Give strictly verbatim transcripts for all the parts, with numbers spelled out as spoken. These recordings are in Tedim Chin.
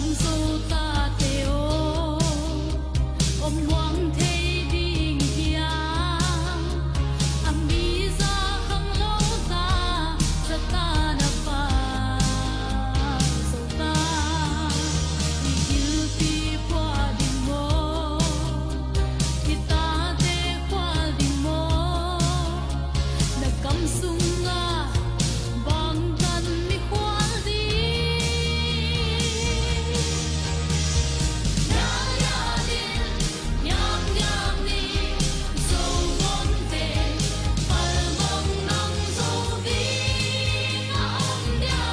Zo tate aw, om muang thei ding hiam? A mi za khang lo ta, za ta na pa zo ta. I gilpi pua ding maw? I tate khual ding maw? Na kam sungah bang kan mi khual ding? Nial nial in, niam niam ni, Zo vonte, palmang nang Zo ding a om dia.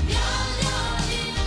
Nial nial in,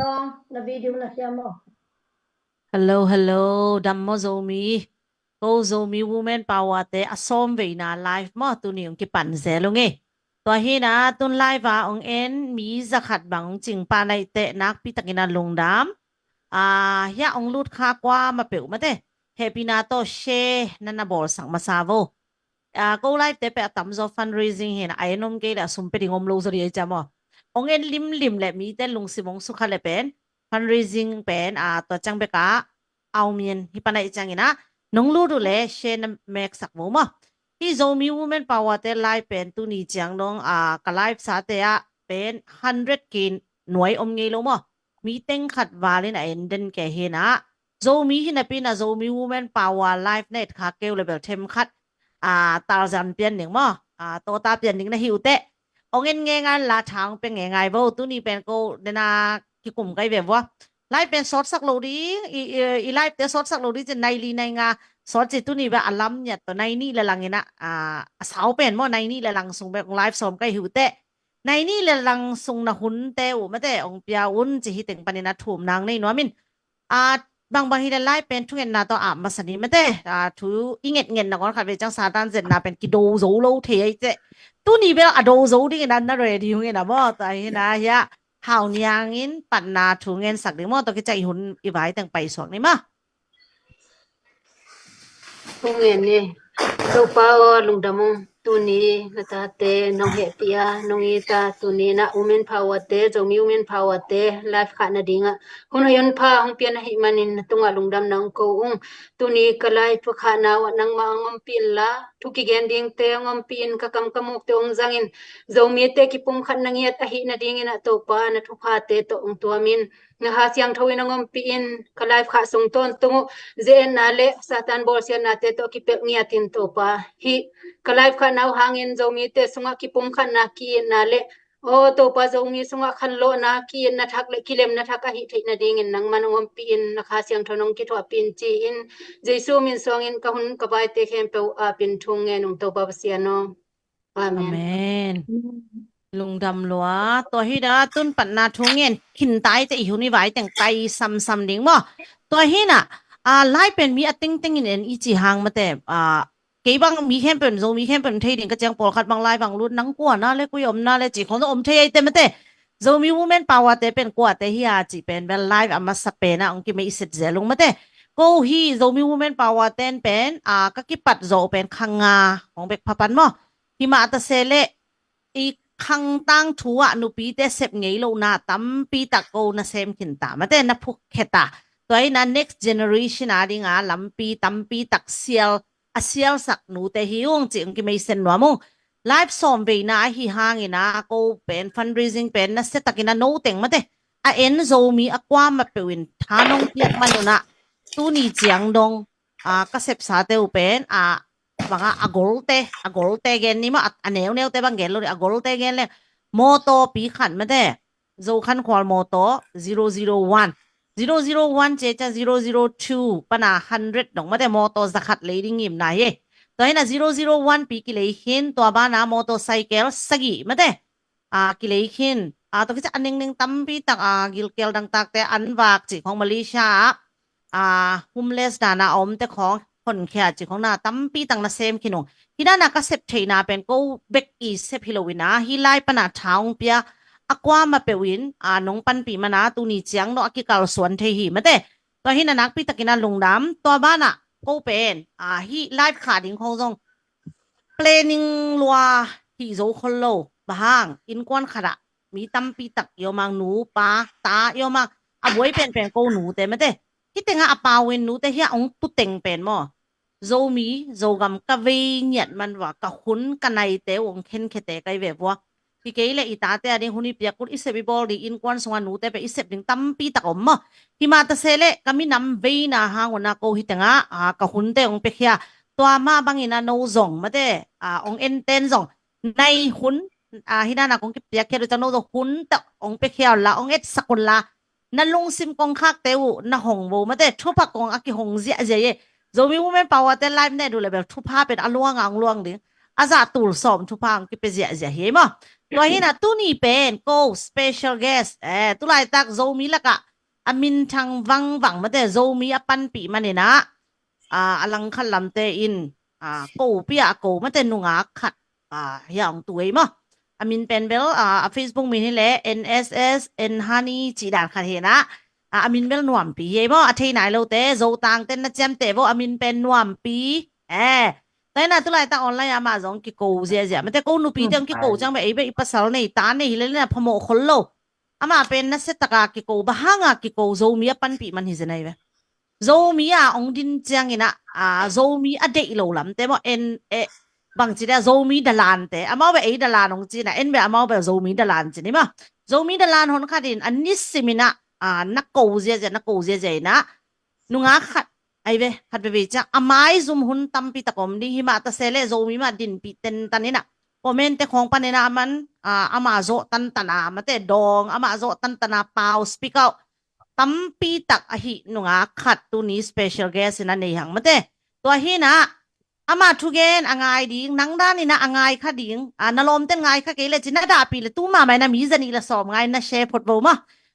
Tawng, na video na siam maw? Hello, hello. Dam maw Zomi? Ko Zomi Women Power te a sawm veina live maw, tuni hong kipan zel ung e. Tua hi na, tun live a hong en mi zakhat bang hong cing pah na hih teh nakpi takin a lungdam. Ah, hiah hong lut kha kua ma peuh mate, hehpihna tawh share na na bawlsak masa vo. Ah, ko live te peh a tamzaw fundraising hi na, a en om kei leh a sum pia ding om lo zaw ding hi ciam aw. Hong en limlim leh mite lungsim hong sukha leh pen fundraising pen, ah, tua ciang bek a a om hi in, hih pan a hih ciangin ah nong lut uh leh share na meksak vo maw. Hih Zomi Women Power te live pen tuni ciang dong, ah, ka live sate ah pen hundred K nuai om ngei lo maw. Mi teng khat valin a en den kei hi na. Zomi hi napi in ah Zomi Women Power live na et kha kei uh leh bel them khat, ah, talzan pian ding maw. Ah, tawta pian ding na hi uh teh. Hong en ngeingai la, tha hong pia ngeingai vo. Tuni pen ko dena kikum kai ve vua. Live pen sawtsak lo ding, i, i, i live te sawtsak lo ding ci, nai li nai nga sawt ci, tuni bek a lam niat tawh nai nih le lang in ah, ah, a sau pen maw, nai nih le lang sung bek hong live sawm kai hi uh teh. Nai nih le lang sung na hunte uh mate hong pia un ci, hih teng panin a thum nang nei nuam in. Ah, bangbang hi leh live pen thungetna tawh ap masa ni mate. Ah, thu i ngetngetna kong khat vei ciang Satan zetna pen kido zo lo thei ai teh. Tuni bel a do zo dingin a na ready hong in a maw. Tua hi na hiah Hau Niang in patna thu ngensak ding maw. Tua kiciang i hun i vai teng paisuak ni maw. Hong ngen ni. Topa aw, lungdam ung. Tuni na tate nong hehpih a, nong it a, tuni na Women Power te, Zomi Women Power te live khah nadingah hun hoih hun pha hong pian ahih manin na tungah lungdam na hong ko ung. Tuni ka live khahna uh ah nangmah hong ompih inla, thu kigen dingte hong ompih in, ka kam ka mukte hong zangin, Zomite kipumkhat na ngiat ahih nadingin ah Topa na thuphate tawh hong tuam in. Na Kha Siangtho in hong ompih in, ka live khah sung tawntung uh ze-etna le Satan bawlsiatnate tawh kipelh ngiat in Topa. Hih ka live khahna uh hangin Zomite sungah kipumkhatna, ki-itna le, aw Topa, Zomi sungah khanlawhna, ki-itna thak le kilemna thak ahih theih nadingin nangman hong ompih in, na Kha Siangtho nong kithuahpih in ci-in, Jesu min suangin ka hun ka vaite khempeuh apin thu ngen ung Topa Pasian aw. Amen. Amen. Lungdam lua. Tua hi na tun patna thu ngen khintaite i hun i vaiteng pai samsam ding maw? Tua hi na, a, live pen mi a tengteng in en i ci hang mate, a, kei bang mi khempeuh in, Zomi khempeuh in thei ding ka ciang pawlkhat bang live bang lut nang kua na le koi om na le ci khong om thei aite mate. Zomi Women Power te pen kuate hi a cih pen bel live a masa pen ah hong kimeihset zel ung mate. Ko hi Zomi Women Power ten pen, a, ka kipat zawh pen kha nga hong bek pha pan maw? Himah ta se leh i khang tangthu ah nupite sep ngei lohna tampi tak ko na sem khin ta mate, na phukkhia ta. Tua hi na next generation a dinga lampi tampi tak sial, a sialsak nute hi ung cih hong kimeisen nuam ung. Live sawm veina ahi hangin ah ko pen fundraising pen nasia takin ah no teng mate a en Zomi a kuamah peuh in tha nong piak man un ah tuni ciang dong, a, ka sepsate uh pen, a, banga a golte, a golte gen ni maw, a, a neuneute bang gen lo ni, a golte gen le mawtawpi khat mate, Zokhankhual mawtaw zero zero one, zero zero one ci ciang zero zero two pana hundred dong mate, mawtaw zakhat lei ding ngimna hi. Tua hi na zero zero one pi kilei khin, tua bana mawtaw cycle sagih mate, a, kilei khin. A, tua kici a ningning tampi tak, a, gilkial dangtakte an vak cih khong Malaysia ah, a, homeless dana a omte khong honkhia cih khong na tampi tak na sem khin ung. Hi dana ka sep theihna pen ko bek i sep hi lo in ah, hi lai pana tha hong pia a kuamah peuh in, a, nong panpih mana tuni ciang no a kikalsuan thei hi mate. Tua hi na nakpi takin ah lungdam, tua bana ko pen, a, hi live khah ding khong zong planning lua hi zo khol lo. Bang hang, innkuan khat ah mi tampi tak i om hang, nu, pa, ta i om hang, a buai penpen ko nute mate. Hih tengah a pau in nute hi a hong tu teng pen maw? Zomi, Zogam ka vei ngiat man vua, ka hun ka naite uh hong khenkhiate ka hi ve vua. Hi kei leh i tate a ding hun i piak kul, i sep i bawl ding, innkuan sungah nute pen i sep ding tampi tak om maw? Himah ta se leh ka minam veina hang un ah ko hih tengah, a, ka hunte hong piakhia. Tua mah bangin ah no zong mate, a, hong enten zong nai hun, a, hi dana kong kipiakhia uh ciang no zong hun tak hong piakhia un la, hong etsak un la, na lungsim kongkhakte uh na hong vo mate, thupha kong a kihong ziahziah hi. Zomi Women Power te live ne duh le bel thupha pen a luanga hong luang ding, a zah tul sawm thupha hong kipia ziahziah hi maw? Tua hi na tuni pen ko special guest, eh, tulaitak Zomi lakah a minthang vangvang mate, Zomi a panpih manin ah, a, a langkhat lamte in, a, ko pia a ko mate, nungak khat, a, hi a hong tu ei maw? A min pen bel, a, a Facebook min hi leh N S S N Honey cih dan khat hi na. A, a min bel nuampi hi ei maw? A thei nai lote, Zotangte na ciamteh vo, a min pen nuampi. Eh, tua hi na tulaitak online ah amah zong kiko ziahziah mate, ko nupite hong kiko ciang bel ei bel i pasal nei, ta nei hi leh na phamawh khol lo. Amah pen nasia taka kiko, bang hanga kiko, Zomi a panpih man hi zen ahi ve. Zomi a hong din ciangin ah, a, Zomi a deih lo lamte maw, en, eh, bangci dia Zomi dalante, amau bel ei dalan hong ci na, en bel amau bel Zomi dalan ci ni maw. Zomi dalan hon khat in a nisimin ah, a, na ko ziahziah, na ko ziahziah in ah, nungak khat ahi ve, khat veve ciang a maizum hun tampi tak om ding, himah ta se leh Zomi mah dinpih tentan in ah, comment te khong panin ah aman, a, amah zawh tantan a mate, dawng amah zawh tantan a, pau speak out tampi tak ahi nungak khat tuni special guest in a nei hang mate. Tua hi na, ama thugen a ngai ding, nang dan in a ngai kha ding, a, na lawmten ngai kha kei leh ci, na dahpih leh tu mahmah in a mi zanih le sawm ngai na share phot vo maw?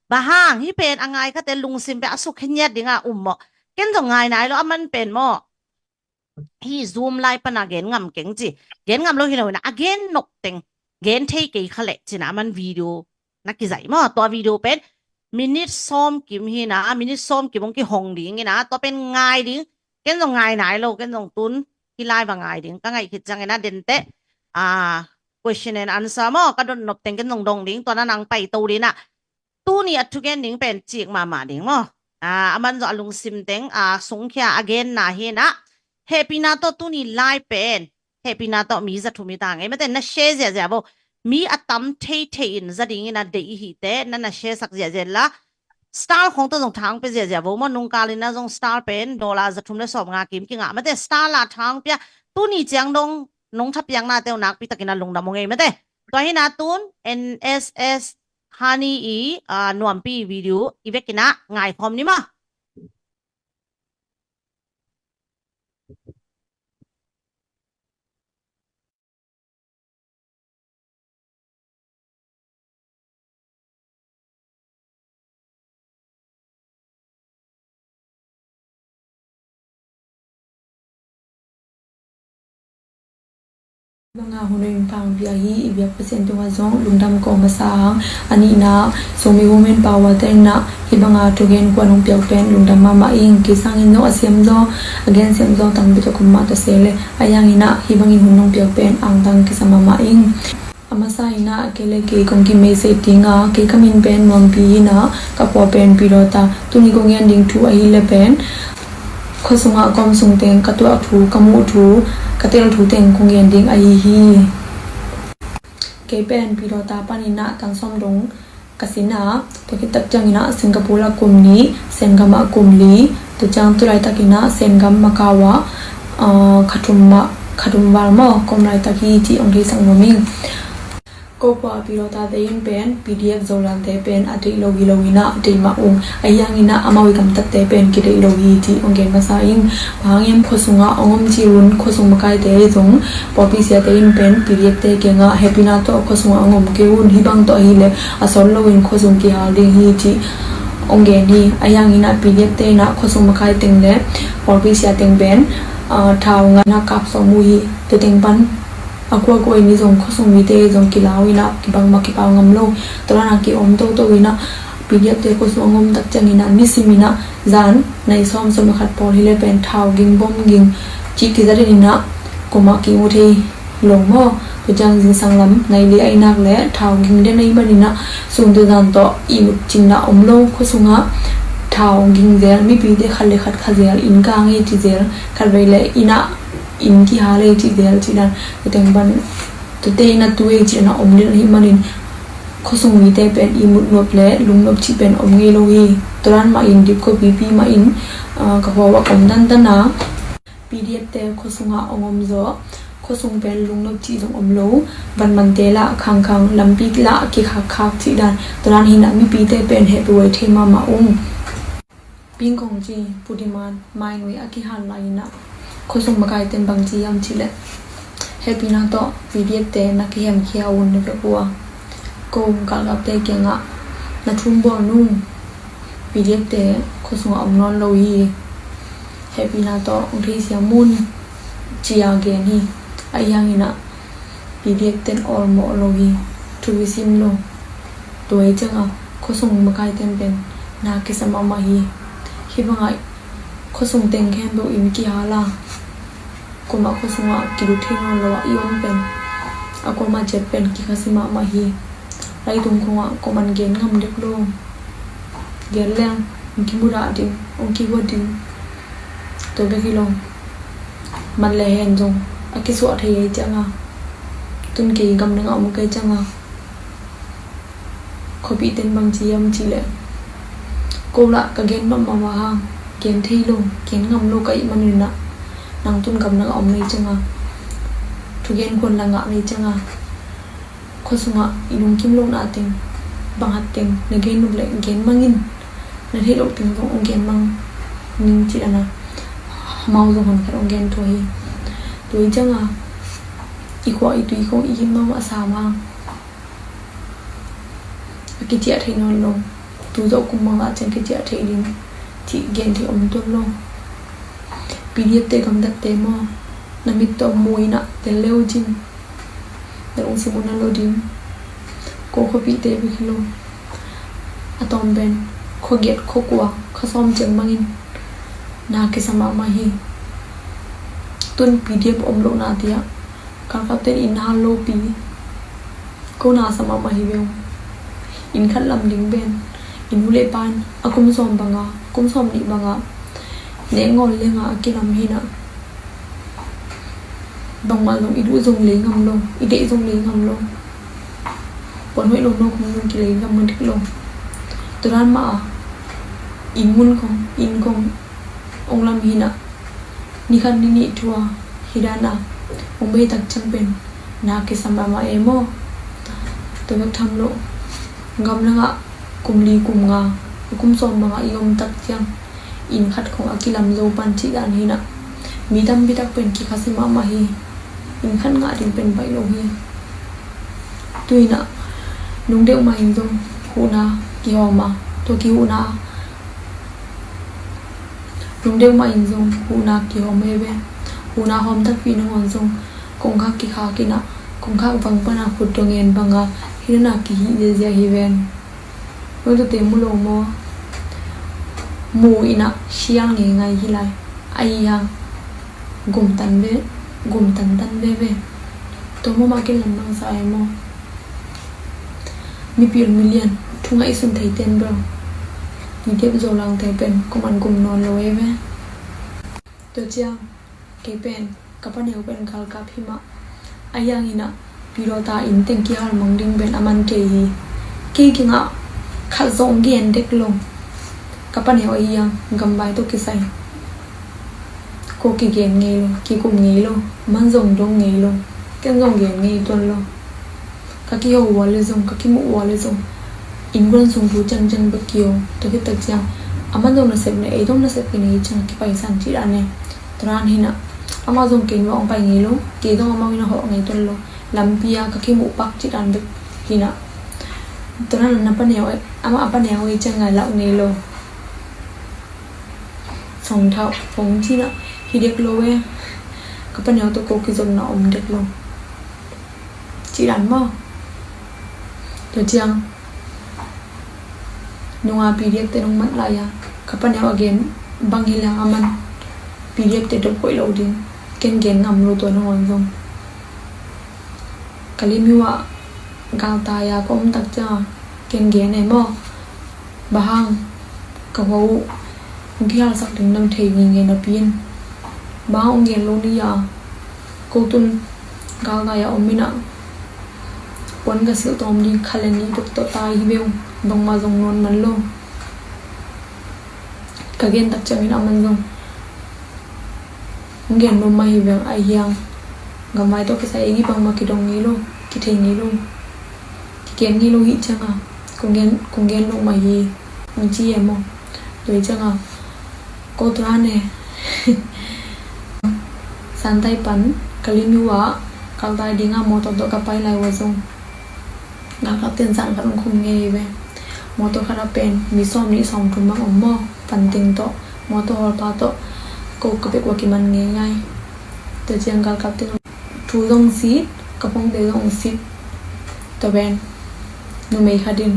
Bang hang, hih pen a ngai khate lungsim pen a sukhengiat ding a um maw? Ken zong ngai nai lo, aman pen maw, hih Zoom lai pana gen ngam keng ci, gen ngam lo hi lo in a, a gen nop teng, gen thei kei kha leh ci na, aman video na kizaih maw? Tua video pen minute sawm kim hi na, minute sawm kim hong kihong ding in a, tua pen ngai ding. Ken zong ngai nai lo, ken zong tun hih lai va ngai ding ka ngaih khit ciangin a, denteh a, question and answer maw, ka dot nop teng ken zong dong ding, tua na nang paito ding ah. Tuni a thugen ding pen cik mahmah ding maw. A, aman zong a lungsim teng, a, sungkhia a genna hi nah. Hehpihna tawh tuni lai pen, hehpihna tawh mi za thum i ta ngei mate, na share ziahziah vo. Mi a tam theithei in za dingin a deih i hihte, na na share sak ziahziah la. Star khong tawh zong thang pia ziahziah vo maw, nungkal in a zong star pen dollar za thum le sawm nga kim kingah mate, star la thang pia. Tuni ciang dong nong thapiaknate uh nakpi takin a lungdam uh ngei mate. Tua hi nah tun N S S Honey i, a, nuampi video i vekin a ngaikhawm ni maw. Hih banga hun hong pang bia hi. I biak Pasian tungah zong lungdam ko masa hang. A nihna, Zomi Women Power te in ah hih banga thugen kuan hong piak pen lungdam mahmah ing. Kei sangin zong a siam zaw, a gen siam zaw tampi tawh kum mah ta se le, a yang in ah hih bangin hun hong piak pen angtang kisa mahmah ing. A masa in ah kei le kei kong kimeisei ding a, kei ka min pen Nuampi hi nah, ka khua pen Pilota. Tuni kong gen ding thu ahih leh pen khua sungah ka om sung teng ka tuah thu, ka muh thu, ka tel thu teng kong gen ding ahi hi. Kei pen Pilota panin ah tan sawm dong ka sin a, tua khit tak ciangin ah Singapore ah kum nih, Sengam ah kum li, tua ciang tu laitak in ah Sengam, Macau ah, ah, kha thum mah, kha thum val maw, ka om laitak hi cih hong theisak nuam ing. Ko khua Pilota te in pen P D F Zoland te pen a deih lo hi lo in ah deih mah ung. Ahi hangin ah amau i gamtatte pen kideih lo hi cih hong gen masa ing. Bang hang hiam khua sungah hong om cil un, khua sung makaite zong pawlpi siate in pen P D F te kiangah hehpihna tawh khua sungah hong om kei un, hih bang tawh ahih leh a sawt loin khua sung kihal ding hi cih hong gen hi. Ahi hangin ah P D F te in ah khua sung makai teng le pawlpi sia teng pen, ah, thau ngai in ah kap sawm uh hi. Tua teng pan a kuakua in i zong khua sung mite zong kilau in ah kibang mah kipau ngam lo. Tua dan a ki-om toto in ah P D F te khua sung hong om tak ciangin ah nisim in ah zan nai sawm, sawm le khat pawl hi leh pen thau ging, bom ging cih kiza den in ah kuamah ki-ut thei lo maw. Tua ciang zingsang lam nai li ahih nak leh thau ging den ahih manin ah sun tua zan tawh ihmut cihna om lo. Khua sungah thau ging zel, mipite khat le khat kha zel, inn kang ei ci zel, khatvei leh inn ah inn kihal ei ci zel cih dan, tua teng pan tuate in a tu ei cih dan a om den ahih manin khua sung mite pen ihmut nop le lungnop cih pen om ngei lo hi. Tua dan mah in dipkhuapipi mah in, ah, ka khua uah ka om dandan a, P D F te khua sungah hong om zaw, khua sung pen lungnop cih zong om lo. Vanmante lah khangkhang, lampi lah kikhakkhak cih dan, tua dan hi nah mipite pen hehpih huai thei mahmah ung. Ping kong ci, Pu Diman, mai nui a kihan lai in ah khua sung makai ten bang ci hiam cih leh, hehpihna tawh P D F te na kihemkhia un na vek uh a, ko galkapte kiangah na thum bawl nung, P D F te khua sungah om nawn lo hi. Hehpihna tawh hong theisiam un ci a gen hi. Ahi hangin ah P D F ten awlmawh lo hi. Thu kisim lo. Tua hi ciangah khua sung makai ten pen na kisa mahmah hi. Hih bangah khua sung teng khempeuh inn kihal a, kuamah khua sungah kilut thei nawn lo a i om pen, a kuamah ciat pen kikhasia mahmah hi. Leitung khungah kuaman gen ngam dek lo. Gen leng hong kimudah ding, hong kiguat ding. Tua bek hi lo. Mat le hen zong a kisuah thei ei ciangah, tun kei gamdang a om kei ciangah, khuapihte in bang ci hiam cih leh, ko lah ka gen mahmah hang, gen thei lo, gen ngam lo ka hih manin ah, nang tun gamdang a om na hi ciangah, thugen kuan la ngah na hi ciangah, khua sungah i lungkim lohna teng, bang hat teng na gen nop leh gen mang in, na theih loh teng zong hong gen mang ning cih dan a, amau zong honkhat hong gen tua hi. Tua hi ciangah i khua i tui khong i him mahmah sam hang, a kiciah theih nawn lo. Tu zawh kum bangzah ciang kiciah theih ding cih gen theih om tuan lo. P D F te gamtatte maw, na mit tawh mu in ah tel le uh cin, na lungsim uh na lo ding. Ko khuapihte bek hi lo. A tawm pen khua giat, khua kua, khua sawm ciang bangin na kisa mahmah hi. Tun P D F om lohna te ah Galkapten inn hal lopi, ko na sa mahmah hi ve ung. Inn khat lam ding pen inn hu le pa in a kum sawm banga, kum sawm nih banga ne ngawl lenga a kilam hi na. Bangmah zong i duh zong lei ngam lo, i deih zong lei ngam lo. Puan hoih lo no kong zong kilei ngam mun dik lo. Tua dan mah a inn mun kong, inn kong ong lam hi na. Ni khat ni nih thu a hi dan a ong bei tak ciang pen na kisam mahmah e maw. Tua bek tham lo, gam langah kum li kum nga, kum sawm bangah i om tak ciang inn khat khong a kilam zo pan cih dan hi na. Mi tampi tak pen kikhasia mahmah hi. Inn khat ngah ding pen baih lo hi. Tu hi na, nung deuh mah in zong huhna kihawm a, tua kihuhna, nung deuh mah in zong huhna kihawm veve. Huhna hawm takpi nangawn zong kongkhak kikhak in a, kongkhak vang pana khut dong en banga hi na, kihih ziazia hi ven. Nong tate mu lo maw? Mu in a sial ngeingai hi lai. Ahi hang gumtan ve, gumtan tan veve. Tua maw mah kilam nang sa ai maw? Mipil milian thu ngaihsun thei ten bro. Ni dep zo langte pen kuman gum nawn lo e ve. Tua ciang kei pen ka paneu pen galkap hi mah. Ahi hang hi na, pilota inn teng kihal mang ding pen a man kei hi. Kei kingah khat zong gen dek lo. Ka paneu ahi hang gamvai tawh kisai, ko kigen ngei lo, kikum ngei lo, man zong dong ngei lo, ken zong gen ngei tuan lo. Ka kiho ua le zong, ka kimuh ua le zong, innkuan sung thu ciangciang bek kiho. Tua khit tak ciang aman zong nasep nei, ei zong nasep kinei ciang kipaisan cih dan e. Tua dan hi na, amah zong kei in va ong pai ngei lo, kei zong amau in a hawh ngei tuan lo. Lampi a ka kimuh pak cih dan bek hi na. Tua dan na paneu, amah a paneu ei ciang a lauh ngei lo. Sawngthau phone cih na hi dek lo e. Ka paneu tawh ko kizopna om dek lo. Cih dan maw? Tua ciang nunga P D F te nong mat lai a, ka paneu a gen bang hi leng aman P D F te dop hoih lo ding. Ken gen ngam lo tua nangawn zong. Ka lim uh ah galtai a ka om tak ciang a ken gen e maw? Bang hang ka hua uh hong kihalsak ding na thei ngei ngei napi in, bang hang hong gen lo ni a, ko tun galtai a om in a, puan ka silh tawm ding kha le nih bek tawh tai hi ve ung. Bangmah zong nawn man lo. Ka gen tak ciangin aman zong hong gen lo mah hi veng. Ahi hang gamvai tawh kisai ei bangmah kidong ngei lo, kithei ngei lo, kigen ngei lo hi ciang a, kong gen, kong gen lo mah hi, hong ci e maw? Tua hi ciang a, ko tua ne Santai pan ka lim uh ah galtai ding a mawtaw tawh ka pai lai uh ah zong galkap ten zan khat hong khum ngei hi ve. Mawtaw khat ah pen mi sawm nih sawm thum bang om maw? Pan teng tawh, mawtaw hawlpa tawh, ko ka bek uh ah kiman ngei ngai. Tua ciang galkap ten thu zong sit, ka phone te zong sit. Tua pen numei khat in,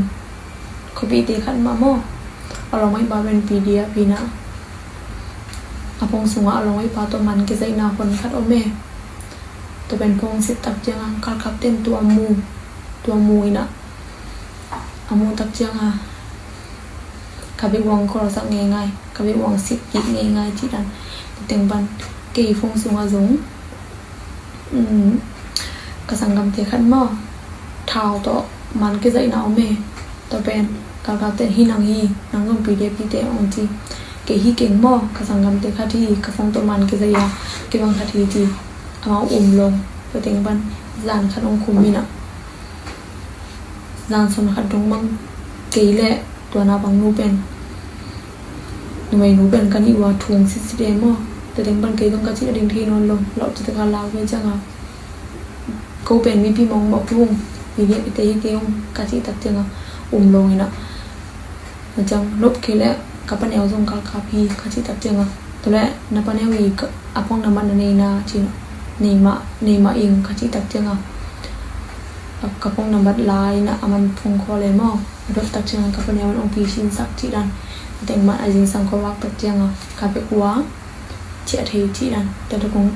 khuapihte khat mah maw, a lawmngaihpa pen P D F hi na, a phone sungah a lawmngaihpa tawh man kizaihna hon khat om e. Tua pen phone sit tak ciang a galkap ten tua mu, tua mu in a, a mu tak ciang a ka bek uh ah call sak ngei ngai, ka bek uh ah sit kik ngei ngai cih dan. Tua teng pan kei phone sungah zong, um, ka sanggamte khat maw, thau tawh man kizaihna om e. Tua pen galkap ten hi nang hi, nang zong P D F hi teh hong ci. Kei hi keng maw, ka sanggamte khat hi, ka phone tawh man kizaih a kibang khat hi ci. Amau um lo. Tua teng pan zan khat hong khum in a, zan sawm khat dong bang kei leh tua naupang nu pen, numei nu pen ka nih uh ah thu hong sit sit e maw? Tua teng pan kei zong ka cih a ding thei nawn lo, lauh citak a lau ve ciang a, ko pen mipi mawngmawng pi ung, P D F te hi kei ung ka cih tak ciang a um lo in a. Macam lop kei leh ka paneu zong galkap hi ka cih tak ciang a, tua leh na paneu i ka, a phone number na nei na ci in a, nei mah, nei mah ing ka cih tak ciang a, a, ka phone number la in a, aman phone call e maw? A dot tak ciang a ka paneu in hong pisin sak cih dan. Tua teng pan a zingsang ka vak tak ciang a ka bek uh ah ciah thei cih dan. Tua tua kong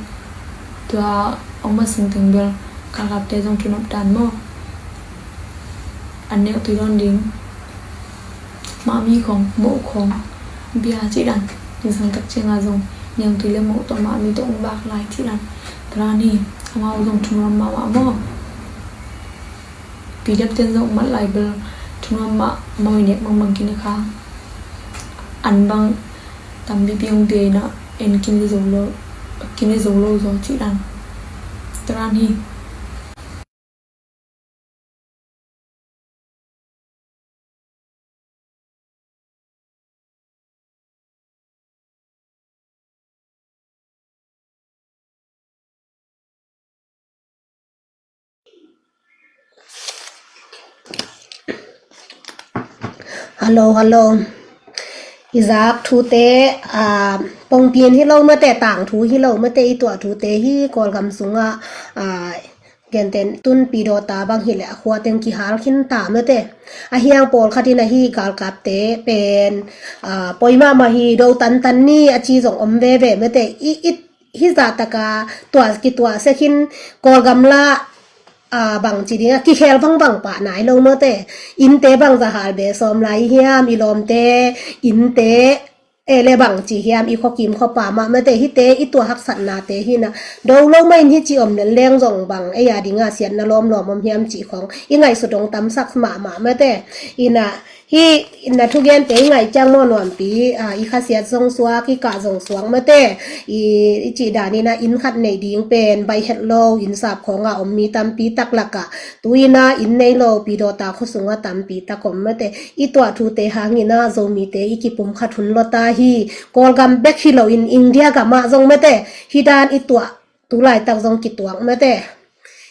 Tua hong masa sung teng bel galkapte zong thu nop dan maw? An neu tui dawn ding. Mahmi khong, moh khong, bia cih dan. Zingsang tak ciangah zong niangtui le moh tawh mahmi tawh hong vak lai cih dan. Tua dan hi, amau zong thu nuam mahmah maw? Pidep ten zong mat lai bel thu nuam mahmah, i nek mangbang kine kha. An bang tampipi hong bia in ah, en kine zo lo, kine zo lo zaw cih dan. Tua dan hi. Hello, hello. I zak thute, ah, pongpin hi lo mate, tangthu hi lo mate, i tuah thute hi Kawlgam sungah, ah, gentehna tun Pi Dawta bang hileh a khua teng kihal khin ta mate. A hiang pawlkhat in ahi galkapte pen, ah, poi mahmah hi, do tantan ni a ci zong om veve mate. I, i, hi zah taka tua kituah se khin Kawlgam la, ah, bang ci ding a kikhel vangbang pah nai lo mate. Innte bang zah hal be sawm lai hiam, i lawmte innte e le bang ci hiam, i khuakim khuapa mah mate, hite i tuah haksatnate hi in ah, do lo mah in hi ci om lel leng zong bang ei a dingah siatna lawmlawm om hiam cih khong i ngaihsut hong tamsak mahmah mate. In ah, hih na thugente i ngaih ciang maw Nuampi, ah, i khasiat zong suak, i kah zong suak mate. I, i cih dan in ah inn khat nei ding pen baih het lo, innsap khawngah om mi tampi tak lakah tu in ah inn nei lo Pi Dawta khua sungah tampi tak om mate. I tuah thute hangin ah Zomite i kipumkhat hun lua ta hi. Kawlgam bek hi loin India gamah zong mate, hih dan i tuah tu laitak zong kituak mate.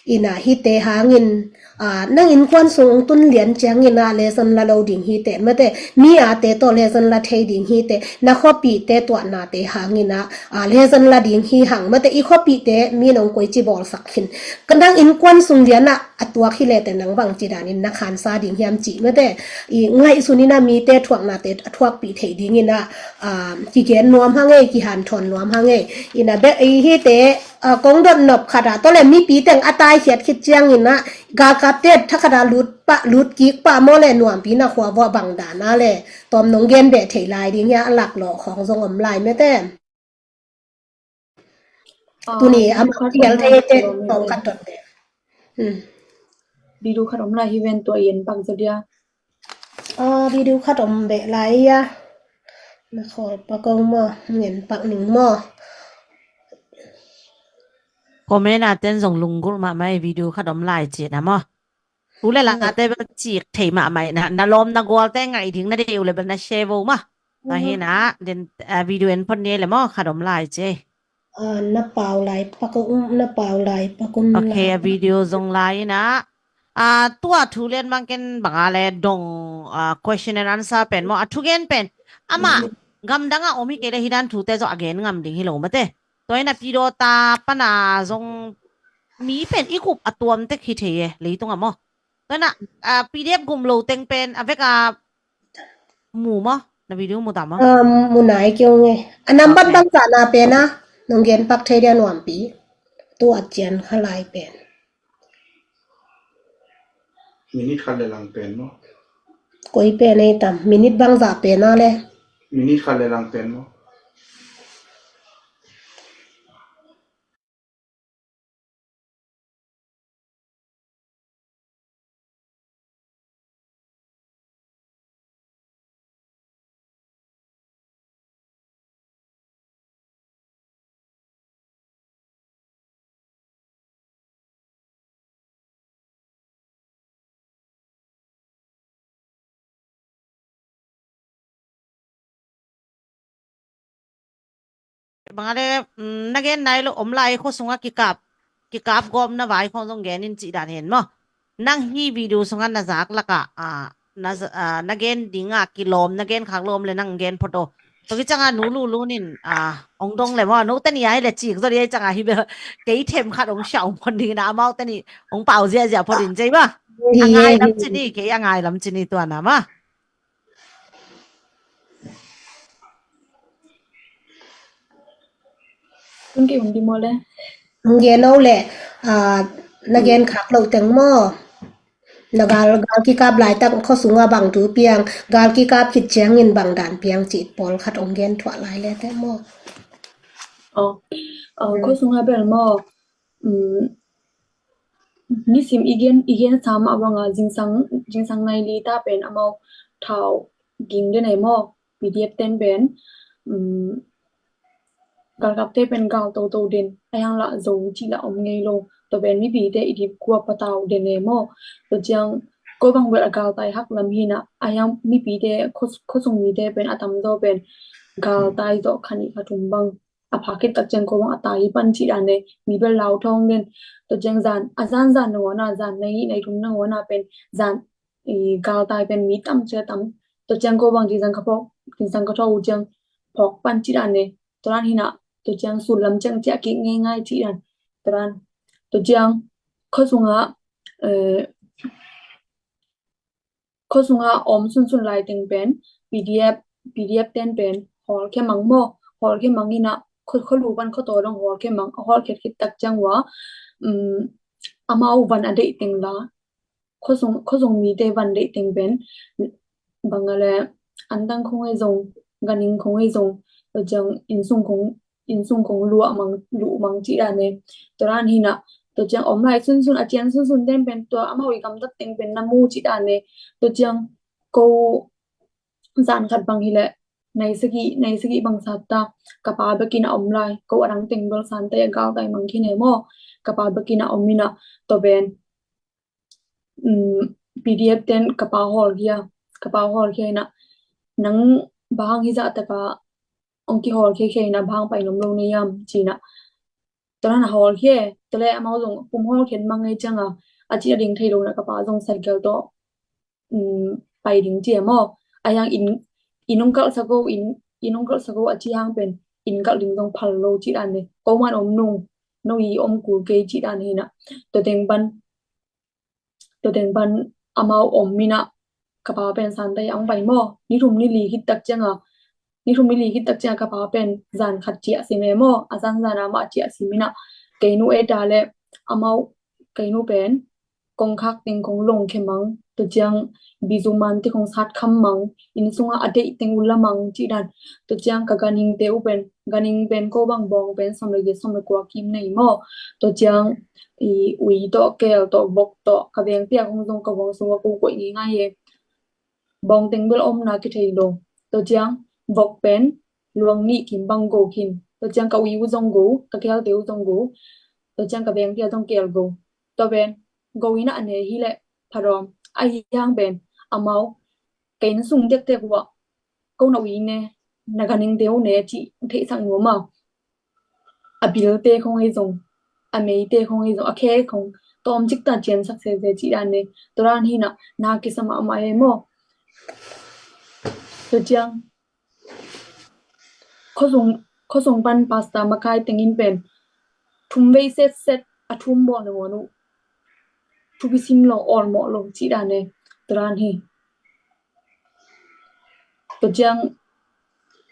In ah hihte hangin, ah, nang innkuan sung hong tun lian ciangin ah lesson la lo ding hite mate. Mi ate tawh lesson la thei ding hite. Na khuapihte tuahnate hangin ah, ah, lesson la ding hi hang mate. I khuapihte mi in hong koici bawlsak khin. Ka nang innkuan sung lian ah a tuak hi lete nang bang ci danin na khansa ding hiam cih mate. I ngaihsun in ah mite thuaknate a thuakpih theih dingin ah, ah, kigen nuam hang ei, kihanthawn nuam hang ei. In ah bek i hite, ah, kong dot nop khat ah, tawh le mipi teng a taikhiat khit ciangin ah galkapte thakhat ah lut pah, lut kik pah maw le Nuampi na khua vuah bang dan ah le tawm nong gen beh thei lai ding hia, a laklawh khawng zong om lai mate. Ah, tuni video amah khat kial om lai thei hi te tua mi tawm ven. Khat dot te. Hmm. Video khat om lai hi ven, tua i en pak zaw dia. Ah, video khat om beh lai ia. Na khawl pak ung maw, ngen pak ning maw. Comment a ten zong lunggulh mahmah i video khat om lai ci na maw. Thu le late bel cik thei mahmah i na, na lawm na gualte ngaih ding na deih uh le bel na share vo maw. Tua hi na, den, ah, video en phot ni le maw, khat om lai ci. Ah, na pau lai pak um, na pau lai pak um. Ok, lai. A video zong lai i na. Ah, tua thu lian bang ken bang a le dong, ah, question and answer pen maw, a thugen pen. Amah gamdang ah om hi kei le hih dan thute zong a gen ngam ding hi lo mate. Tua hi na Pi Dawta pan a zong mi pen i kup a tuam tek hi thei e, leitung ah maw. Tua hi na, ah, P D F gum lo teng pen a vek a mu maw, na video mu ta maw. Um, mu nai kei ung e. A nambat bangzah na pen a nong gen pak thei dia Nuampi. Tu a cian kha lai pen. Minute khat le lang pen maw. Koi pen ei tam, minute bangzah pen a le. Minute khat le lang pen maw. Bang a le, mm, na gen nai lo om lai, khua sungah kikap, kikap gawpna vai khong zong gen in cih dan hen maw. Nang hih video sungah na zak lakah, ah, na za-, ah, na gen dingah kilawm, na gen khak lo om le nang gen phot o. Tua hi ciangah nu Lulun in, ah, ong dong le maw, nu teni ai le cik zaw di ai ciangah hi bel kei them khat ong siah ong phot ding na, amau teni ong pau ziahziah phot in cei maw. A ngai lam cini, kei a ngai lam cini tua na maw. Tun ki um di maw le. Hong gen o leh, ah, na gen khak loh teng maw? Na gal, gal kikap laitak khua sungah bang thu piang, gal kikap khit ciangin bang dan piang cih pawlkhat hong gen thuah lai le teh maw? Aw, aw, khua sungah bel maw? Um, nisim i gen, i gen sa mah banga zingsang, zingsang nai li ta pen amau thau ging den ei maw? P D F ten pen, um, galkapte pen gal toto den, a hiang lah zo cih lah om ngei lo. Tua pen mipite i dip kua patau den ei maw? Tua ciang ko bang bel a galtai hak lam hi na, a hiang mipite khua, khua sung mite pen a tamzaw pen galtai zawh kha nih kha thum bang. A phak khit tak ciang ko bang a tai hi pan cih dan ne, mi bel lau thawng den. Tua ciang zan, a zan zan nangawn a, zan nai, nai thum nangawn a pen zan, i, galtai pen mi tam cia tam. Tua ciang ko bang zingsang ka phawk, zingsang ka thawk uh ciang phawk pan cih dan ne. Tua dan hi na, tua ciang sul lam ciang ciah kik ngeingai cih dan. Tua dan, tua ciang khua sungah, eh, khua sungah om sunsun lai teng pen P D F, P D F ten pen hawlkhia mang maw? Hawlkhia mang hi na, khua, khua lu pan khua taw dong hawlkhia mang, a hawlkhiat khit tak ciang ua, um, amau van a deih teng la, khua sung, khua sung mite van deih teng pen bang a le, antang khong ei zong, ganhing khong ei zong, tua ciang innsung khong, innsung khong luah mang, luh mang cih dan ne. Tua dan hi na, tua ciang om lai sunsun, a cian sunsun ten pen tua amau i gamtat teng pen na mu cih dan ne. Tua ciang ko zan khat bang hi leh, nai sagih, nai sagih bang sat ta, ka pa bekin a om lai, ko a dang teng bel santai a galtai mang khin ei maw? Ka pa bekin a om hi na, tua pen, um, P D F ten ka pa hawlkhia, ka pa hawlkhia hi na, nang bang hi zah taka ong kihawlkhia khia hi na, bang pai nom lo na hiam ci na. Tua dan a hawlkhia, tua le amau zong pum hawlkhiat mang ngei ciang a, a cih a ding thei lo na ka pa zong cycle tawh, um, pai ding ci a maw? A hiang inn, inn ong kalh sa ko, inn, inn ong kalh sa ko a cih hang pen inn kalh ding zong phal lo cih dan ne. Ko man om nung, no i om kul kei cih dan hi na. Tua teng pan, tua teng pan amau om hi na, ka pa pen santai a ong pai maw? Ni thum ni li khit tak ciang a, ni thum ni li khit tak ciang a ka pa pen zan khat ciah sim ei maw? A zan zan a mah ciah sim hi na. Kei nu et a le amau, kei nu pen kongkhak teng kong longkhia mang, tua ciang bizuman te kong sat kham mang, inn sungah a deih teng uh la mang cih dan. Tua ciang ka ganhing te uh pen, ganhing pen ko bang bawng pen sawm le giat sawm le kua kim nei maw? Tua ciang i ui tawh, kel tawh, vok tawh, ka veng pia kong zong ka bawng sungah ko koih ngei ngai e. Bawng teng bel omna kithei lo. Tua ciang vok pen luang nih kim bang go khin. Tua ciang ka ui uh zong go, ka kel te uh zong go. Tua ciang ka veng pia zong kel go. Tua pen go ina a ne hi leh pha dawm. A hiang pen amau ka inn sung tektek uh ah ko na ui ne, na ganhing te uh ne cih theihsak nuam a. A bilte khong ei zong, a meite khong ei zong, a khe khong tawm cik ta ciansak sese cih dan ne. Tua dan hi na, na kisa mahmah ei maw? Tua ciang khuasung, khuasung pan pastor makai tengin pen thum vei setset a thum bawl nangawn uh thupi sim lo, awlmawh lo cih dan e. Tua dan hi. Tua ciang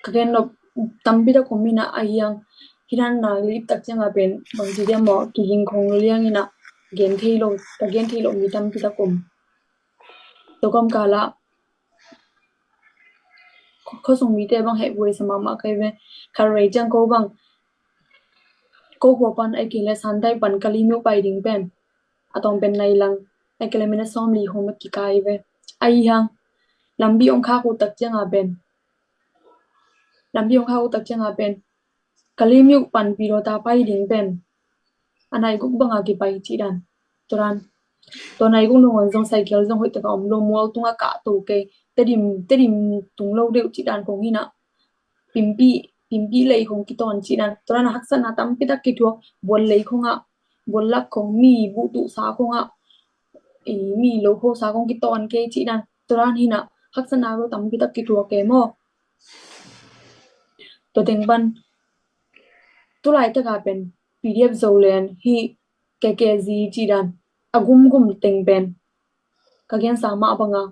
ka gen lo tampi tak om ina, a hiang hi dan na lip tak ciang a pen bangci dia maw, kiging khong lo liang ina, gen thei lo, ka gen thei lo mi tampi tak om. Tua kawmkal ah khuasung mite bang heh buai sa mahmah kei ve. Kha rei ciang ko bang, ko khua pan ai kile Santai pan Kalemyo pai ding pen a tawm pen nai lang, ai kile minute sawm li hong mat kikai ve. A hiang lampi ong khak uh tak ciang a pen, lampi ong khak uh tak ciang a pen Kalemyo pan Pidota pai ding pen a nai guk bang a kipai cih dan. Tua dan, tua nai guk nangawn zong cycle zong hoih taka om lo, mual tungah kah to kei, Tedim, Tedim tung lo deuh cih dan khong hi na, Pimpi, Pimpi lei khong kitawn cih dan. Tua dan a haksatna tampi tak kithuak, bual lei khong ah, bual lak khong, mi buh tuhsa khong ah, i mi lo khosa khong kitawn kei cih dan. Tua dan hi na, haksatna lo tampi tak kithuak kei maw? Tua teng pan tulai taka pen P D F Zoland hi, K K Z cih dan a gumgum teng pen ka gensa mah banga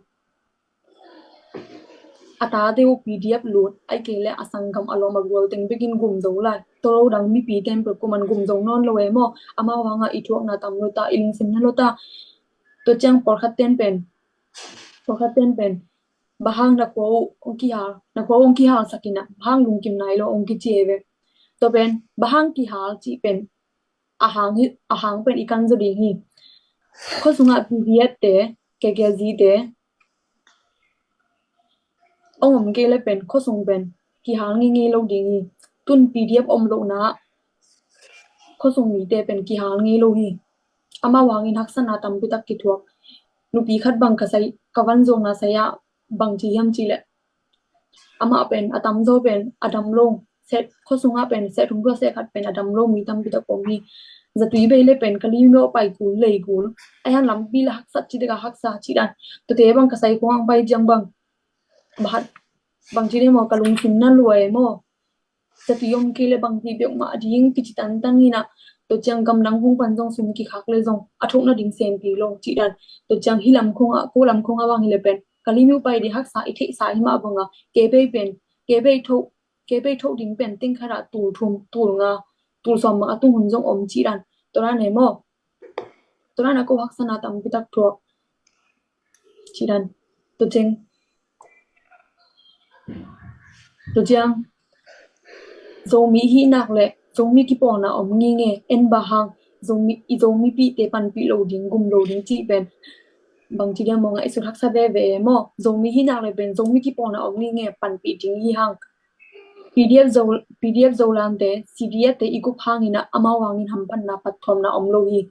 a tate uh P D F lut, ahih kei leh a sanggam a lawm a gual teng bekin gum zo lai. Tua lo dang mipi ten peuh kuaman gum zo nawn lo e maw. Amau hangah i thuakna tam lo ta, i lungsim na lo ta. Tua ciang pawlkhat ten pen, pawlkhat ten pen, bang hang na khua uh hong kihal, na khua uh hong kihalsak in ah, bang hang lungkim nai lo hong kici e ve. Tua pen, bang hang kihal cih pen, a hang hi, a hang pen i kan zaw ding hi. Khua sungah P D F te, K K Z te hong om kei leh pen, khua sung pen kihal ngeingei lo ding hi. Tun P D F om lohna, khua sung mite pen kihal ngei lo hi. Amau hangin haksatna tampi tak kithuak. Nupi khat bang ka sai, ka van zuakna sai ah bang ci hiam cih leh, amah pen, a tamzaw pen a dam lo. Set, khua sungah pen set thum khua set khat pen a dam lo mi tampi tak om hi. Zatui bei leh pen Kalemyo pai kul lei kul. Ahih hang lampi la haksat cih dek a haksa cih dan. Tuate bang ka sai khua hang pai ciang bang, bang hat, bang ci dek maw, ka lungsim na lua e maw. Zatui om kei leh bang hi bek mah ding kici tantan in ah. Tua ciang gamdang hong pan zong sum kikhak leh zong a thohna ding sempi lo cih dan. Tua ciang hih lam khawngah, ko lam khawngah bang hi leh pen Kalemyo pai ding haksa i theihsa hi mah bangah, kei bei pen, kei bei thoh, kei bei thoh ding pen teng khatah tul thum, tul nga, tul sawm bang a tung hun zong om cih dan. Tua dan e maw. Tua dan a ko haksatna tampi tak thuak cih dan. Tua ciang, tua ciang, Zomi hih nak leh Zomi kipawlna om ngeingei, en bang hang, Zomi, i Zomipihte panpih lo ding, gum lo ding cih pen, bang ci dek maw, ngaihsut haksa veve e maw. Zomi hih nak leh pen Zomi kipawlna om ngeingei, panpih ding hi hang. P D F Zo, P D F Zolandte, C D F te i gup hangin ah amau hangin hamphatna, phattuamna om lo hi.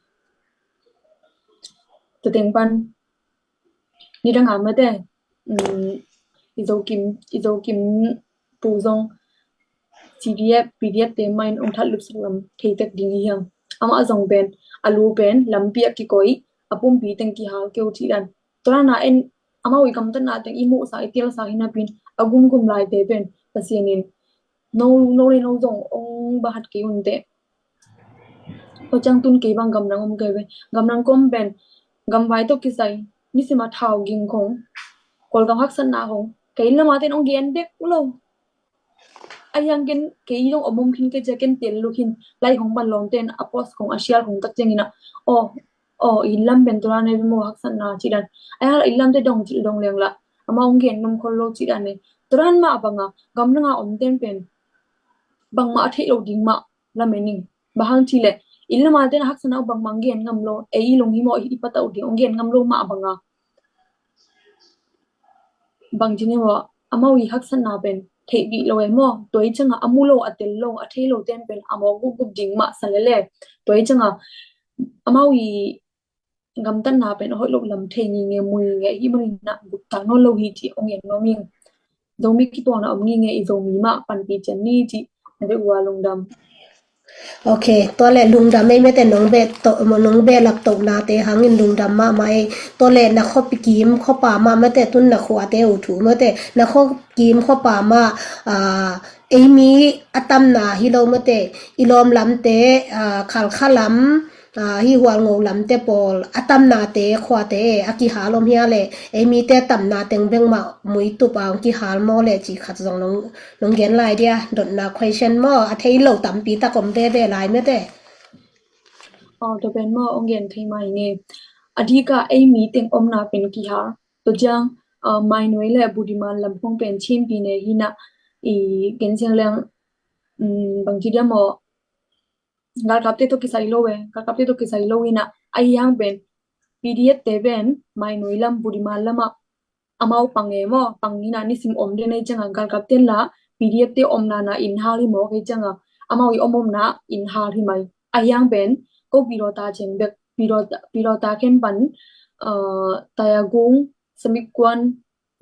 Tua teng pan, nidang a mate, um, i Zokim, i Zokim pu zong C D F, P D F te mah in hong thatlupsak lam thei tek ding hi hang. Amah zong pen, a lu pen lampi ah kikoih, a pumpi teng kihal kei uh cih dan. Tua dan a en, amau i gamtatna teng i muhsa, i telsa hi napi in, a gumgum laite pen Pasian in no, no le no zong hong bang hat kei un teh. Tua ciang tun kei bang gamdang om kei ve. Gamdang kong om pen, gamvai tawh kisai, nisim a thau ging khong, Kawlgam haksatna khong, kei lam a ten hong gen dek lo. Ahih hang ken, kei dong om om khin kei cia ken tel luk hin, lai khong pan lawmte in a post khong, a share khong tak ciangin ah, aw, aw, i inn lam pen tua dan e ve maw, haksatna cih dan. Ahih hang i inn lamte dong cih dong leng lah, amau hong gen nuam khol lo cih dan e. Tua dan mah bangah, gamdang a omten pen bangmah a theih loh ding mah lamen ing. Bang hang cih leh, inn lam a ten haksatna uh bangmah hong gen ngam lo, ei i lung hi maw, i patauh ding hong gen ngam lo mah bangah, bang ci ni maw, amau i haksatna pen theihpih lo e maw. Tua i ciangah a mu lo, a tel lo, a thei loten pen a mawk gupgup ding mah sa lel e. Tua i ciangah amau i gamtatna pen a hoih loh lam thei ngeingei, mu ngeingei, hih manin ah guptak nawn lo hi cih hong en nuam ing. Zomi kipawlna om ngeingei, i Zomi mah panpih ciat ni cih na bek uh a lungdam. Ok, tua leh lungdam ei mate, nong beh to, nong beh lap tohnate hangin lungdam mahmah ei. Tua leh na khuapi kim khuapa mah mate, tun na khuate uh thu mate, na khua kim khuapa mah, ah, ei mi a tamna hi lo mate, i lawm lamte, ah, Khalkha lam, ah, hih Hualngo lamte pawl, a tamnate khuate a kihal om hia leh, ei mite tamna teng bek mah muitup a hong kihal maw leh cih khat zong nong, nong gen lai dia, dotna question maw, a thei lo tampi tak om veve lai mate. Aw, tua pen maw, hong gen thei mai nge. A dikah ei mi teng omna pen kihal. Tua ciang, ah, Mainoi le Budiman lam khong pen Chinpi ne hi in ah, i gen siang leng, um, bang ci dia maw, galkapte tawh kisai lo e, galkapte tawh kisai lo in ah, ahih hang pen P D F te pen Mainoi lam, Budiman lamah amau pang e maw, pang in ah nisim om den ahih ciangah galkapte lah P D F te omna na inn hal hi mawk ahih ciangah amau i om omna inn hal hi mai. Ahih hang pen ko Pilota ciang bek, Pilota, Pilota khen pan, uh, Tayagung, Samikwan,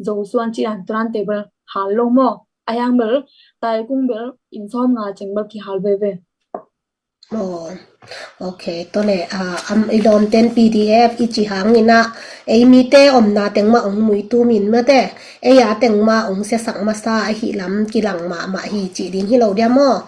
Zosuan cih dan, tua dante bel hal lo maw. Ahih hang bel Tayagung bel inn sawmnga ciang bel kihal veve. Aw, ok, tua leh, ah, am, i lawmten P D F i cih hangin ah, ei mite omna teng mah hong muitum in mate, ei a teng mah hong siasak masa ahih lam kilang mahmah hi cih ding hi lo dia maw.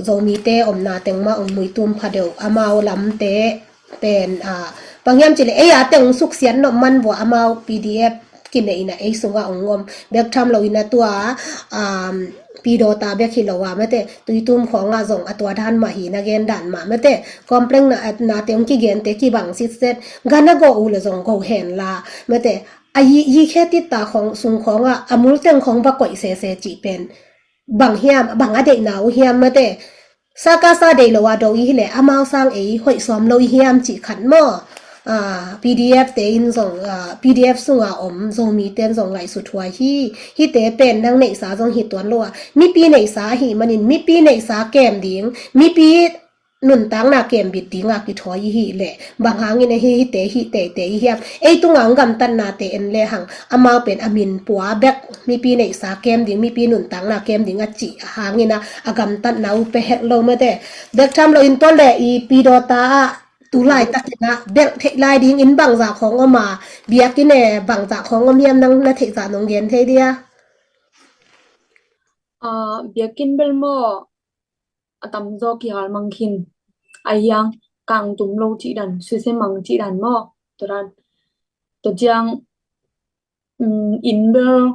Zomite omna teng mah hong muitum pha deuh, amau lamte pen, ah, bang hiam cih leh ei a teng hong suksiat nop man vua amau P D F kinei ina ei sunga ong om bek tham lo ina tua, um, pidawta bek hi lo a mate, Tuitum khawngah zong a tua dan mah hi na gen dan mah mate, complain na, nate ong kigente kibang sitset, gana go u le zong go hen la mate, a yi, yi khe titta khawng sung khawngah a multeng khawng va koih sese cih pen bang hiam, bang a deihna uh hiam mate, Sakasa deih lo a do i hileh amau sang ei hoih suam lo i hiam cih khat maw? Ah, P D F te in zong, ah, P D F sunga om Zomi ten zong ngaihsut huai hi. Hite pen nang neihsa zong hi tuan lo a, mipi neihsa ahi manin mipi neihsa kem ding, mipi nuntakna kem bit ding a kithawi i hileh bang hangin a hi hite hi teitei i hiam? Ei tunga ong gamtatnate en le hang amau pen a min pua bek, mipi neihsa kem ding, mipi nuntakna kem ding a cih hangin a, a gamtatna uh pia het lo mate. Bek tham lo in tua le i pidawta ah tu laitakin a belh theih lai ding in bangzah khawng om a, biakinn e bangzah khawng om hiam, nang na theihzah nong gen thei dia? Ah, biakinn bel maw, a tamzaw kihal mang khin. A hiang kangtum lo cih dan, suse mang cih dan maw? Tua dan. Tua ciang, um, inn bel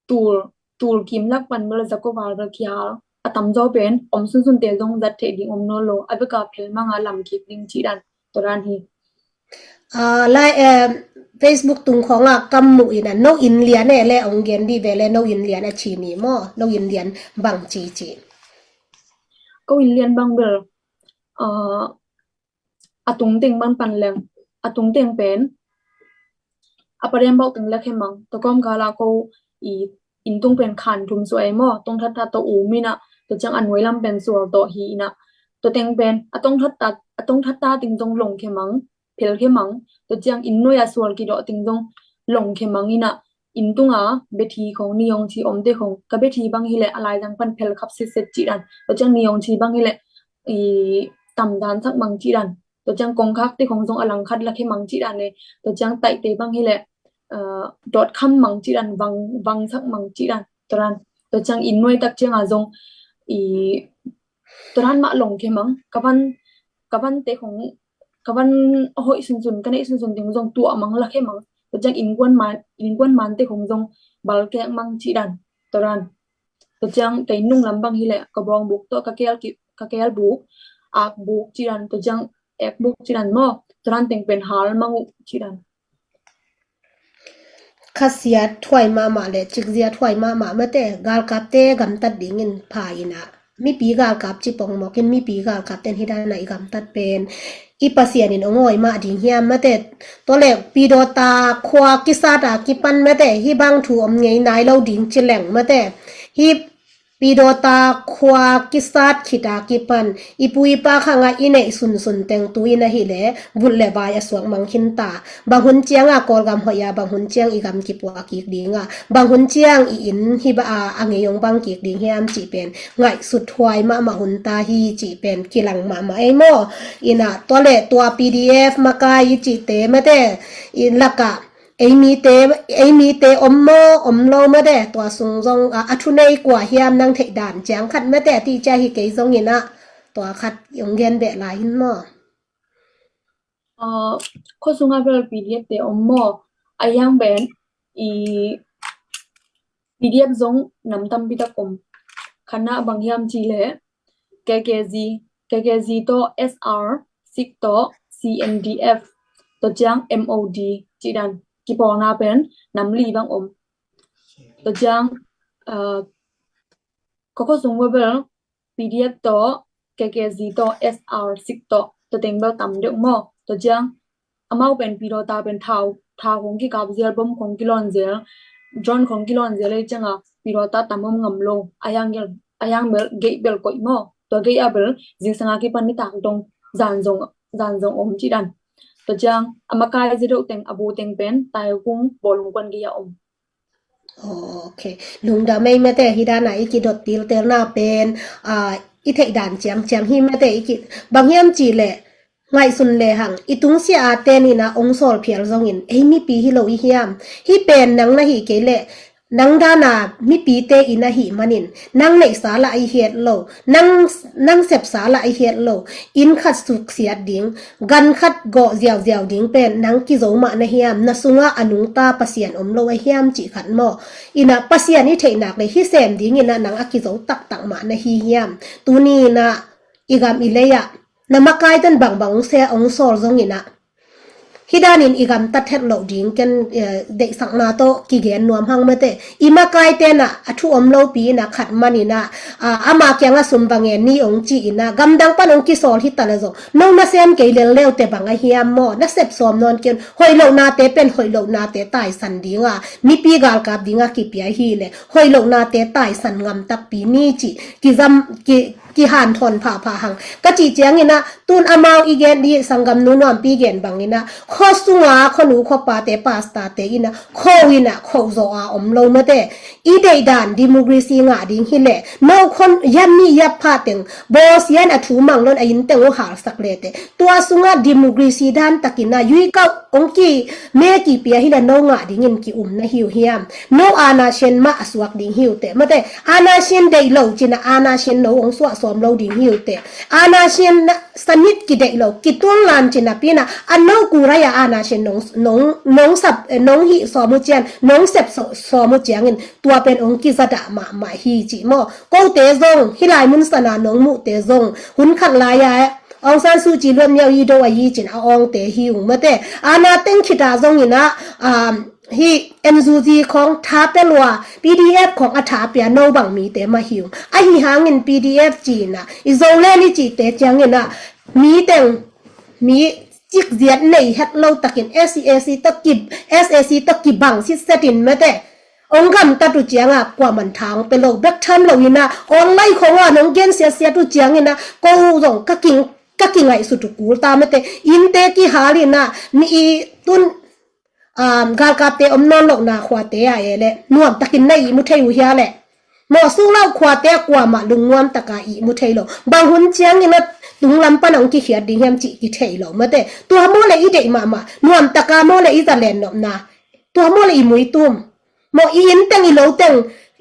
tul, tul kim lak pan bel zako val bel kihal. A tamzaw pen om sunsunte zong zat theih ding om nawn lo. A beka phel manga lam kik ding cih dan. Tua dan hi. Ah, lai, eh, Facebook tung khawngah kam muh ina no inn lian e le ong gen dih ve le, no inn lian a ci ni maw? No inn lian bang ci ci? Ko inn lian bang bel, ah, a tungteng bang pan leng, a tungteng pen a padem bauh teng lak he mang. Tua kawm kala ko i inn tung pen khan thum suai maw? Tong thatthat tawh um ina, tua ciang a nuai lam pen sual tawh hi ina. Tua teng pen a tong thattat, a tong thattat ting zong long khe mang, phel khe mang. Tua ciang inn nuai a sual kidawh ting zong long khe mang ina. Inn tunga bethi khong, niyong thi omte khong, ka bethi bang hileh a laizang pan phel khap sitset cih dan. Tua ciang niyong thi bang hileh i tamdan sak mang cih dan. Tua ciang kongkhakte khong zong a langkhat lak he mang cih dan le. Tua ciang taihte bang hileh, ah, dawt kham mang cih dan, vang, vangsak mang cih dan. Tua dan. Tua ciang inn nuai tak cianga zong i tua dan mah long khe mang. Ka van, ka vante khong, ka van a hoih sunsun, ka neih sunsun ting zong tuah mang lak he mang. Tua ciang innkuan man, innkuan mante khong zong balkek mang cih dan. Tua dan. Tua ciang kei nung lam bang hileh ka bawng buk tawh ka kel ki, ka kel buk, ak buk cih dan, tua ciang ek buk cih dan maw? Tua dan teng pen hal mang uh cih dan. Khasiat huai mahmah le cikziat huai mahmah mate, galkapte gamtat dingin pha ina. Mipi galkap ci pongmawkin mipi galkap ten hi dana i gamtat pen i Pasian in ong awi mah ding hiam mate? Tua le pidawta khua kisat a kipan mate, hi bang thu om ngei nai lo ding ci leng mate. Hi pidawta khua kisat khit a kipan i pu i pa khangah i neih sunsun teng tu in ahileh vut le vai a suak mang khin ta. Bang hun cianga Kawlgam hoih a, bang hun ciang i gam kipuah kik dinga, bang hun ciang i inn hi ba a, a ngei ong bang kik ding hiam cih pen ngaihsut huai mahmah hun ta hi cih pen kilang mahmah ei maw? Ina tua le tua P D F makai i cihte mate i lakah ei mite, ei mite om maw, om lo mate, tua sung zong a, a thunei kua hiam nang theih dan ciang khat mate, a ti cia hi kei zong ina tua khat ong gen beh lai in maw? Ah, khuasunga bel P D F te om maw? A hiang ben i P D F zong nam tampi tak om. Khatna bang hiam cih leh K K Z, K K Z tawh S R, sik tawh C N D F, tua ciang M O D cih dan kipawlna pen nam li bang om. Tua ciang, ah, ka khuasung bel P D F tawh, K K Z tawh, S R sik tawh, tua teng bel tam deuh maw? Tua ciang amau pen pidawta pen thau, thau khong kikap zel, bom khong kilawn zel, drone khong kilawn zel ei cianga pidawta tam om ngam lo. A hiang gel, a hiang bel gate bel koih maw? Tua gate a bel zingsanga kipan nitak dong zan zong, zan zong om cih dan. Tua ciang a makai zi deuh teng, a bu teng pen Taikung bawlung kuan gei a om. Ok. Lungdam ei mate, hi dana i kidot tiltelna pen, ah, i theih dan ciangciang hi mate, i ki, bang hiam cih leh ngaihsun lehang i tungsia a ten ina ong sawl phial zongin ei mipi hi lo i hiam? Hi pen nang na hi kei leh nang dana mipite in ahih manin, nang neihsa lah i het lo, nang, nang sepsa lah i het lo, inn khat suksiat ding, gan khat gawh ziauziau ding pen nang kizo mah na hiam, na sungah a nungta Pasian om lo a hiam cih khat maw. Ina Pasian i theihnak le hi sem ding ina nang a kizo taktak mah na hi hiam. Tuni ina i gam i lei ah na makai ten bangbang ong se ong sawl zong ina hi danin i gamtat het loh ding ken, eh, deihsakna tawh kigen nuam hang mate. I makai tena a thu om lopi ina khat man ina, ah, ama kianga sum va ngen ni ong ci ina gamdang pan ong kisawl hi tana zong no na sem kei lel leu te bang a hiam maw, na sep sawm nawn ken hoih lohnate pen hoih lohnate taisan dinga mipi galkap dinga kipia hi le hoih lohnate taisan ngam takpi ni ci kizam ki, kihanthawn phapha hang. Ka cih ciangina tun amau i gen di sanggam nu nuampi gen bangina khuasunga khuanu khuapate pastate ina kho ina kho zaw a om lo mate. I deihdan democracy ngah ding hi le no khon yam ni yap pha teng bawsian a thu mang lon a inn teng uh halsak le te. Tua sunga democracy dan takina yuikau ong ki me kipia hi le no ngah dingin ki um na hiu hiam. No ana sien mah a suak ding hiu te mate. Ana sien deih lo cina ana sien no ong suah sawm lo ding hiu te. Ana sien na sanit ki deih lo ki tuang lan cina pina a no kurai a ana sien nong, nong, nong sap, eh, nong hi sawm uh cian nong sep sawm uh ciangin tua pen ong ki zadah mahmah hi ci maw. Kote zong hi lai mun sana nong muhte zong hun khat lai a Aung San Suu Kyi luat miau i do a yi cin a awngte hi ung mate. Ana teng khita zong ina, um, hi N U G khong tha pe lua, P D F khong a tha pia no bang mite ma hi ung. Ahi hangin P D F cina i zo le ni cite ciangina mi teng mi cik ziat nei het lo takin S A C to ki, S A C to ki bang sit setin mate. Ong gamtat uh cianga kuaman thang pe lo bek tham lo ina online khonga nong gen siatsiat uh ciangina ko zong ka king, ka kingaihsut uh kul ta mate. Innte kihal ina mi i tun, um, galkapte om nawn lohna khuate a e le nuam takin na i mu thei uh hia le. Mawh sung lau khuate a kuamah lungnuam taka i mu thei lo. Bang hun ciangina tunglam pana ong kikhiat ding hiam cih ki thei lo mate. Tua maw le i deih mahmah nuam taka maw le i zalen nopna. Tua maw le i muitum. Maw i inn teng i lo teng,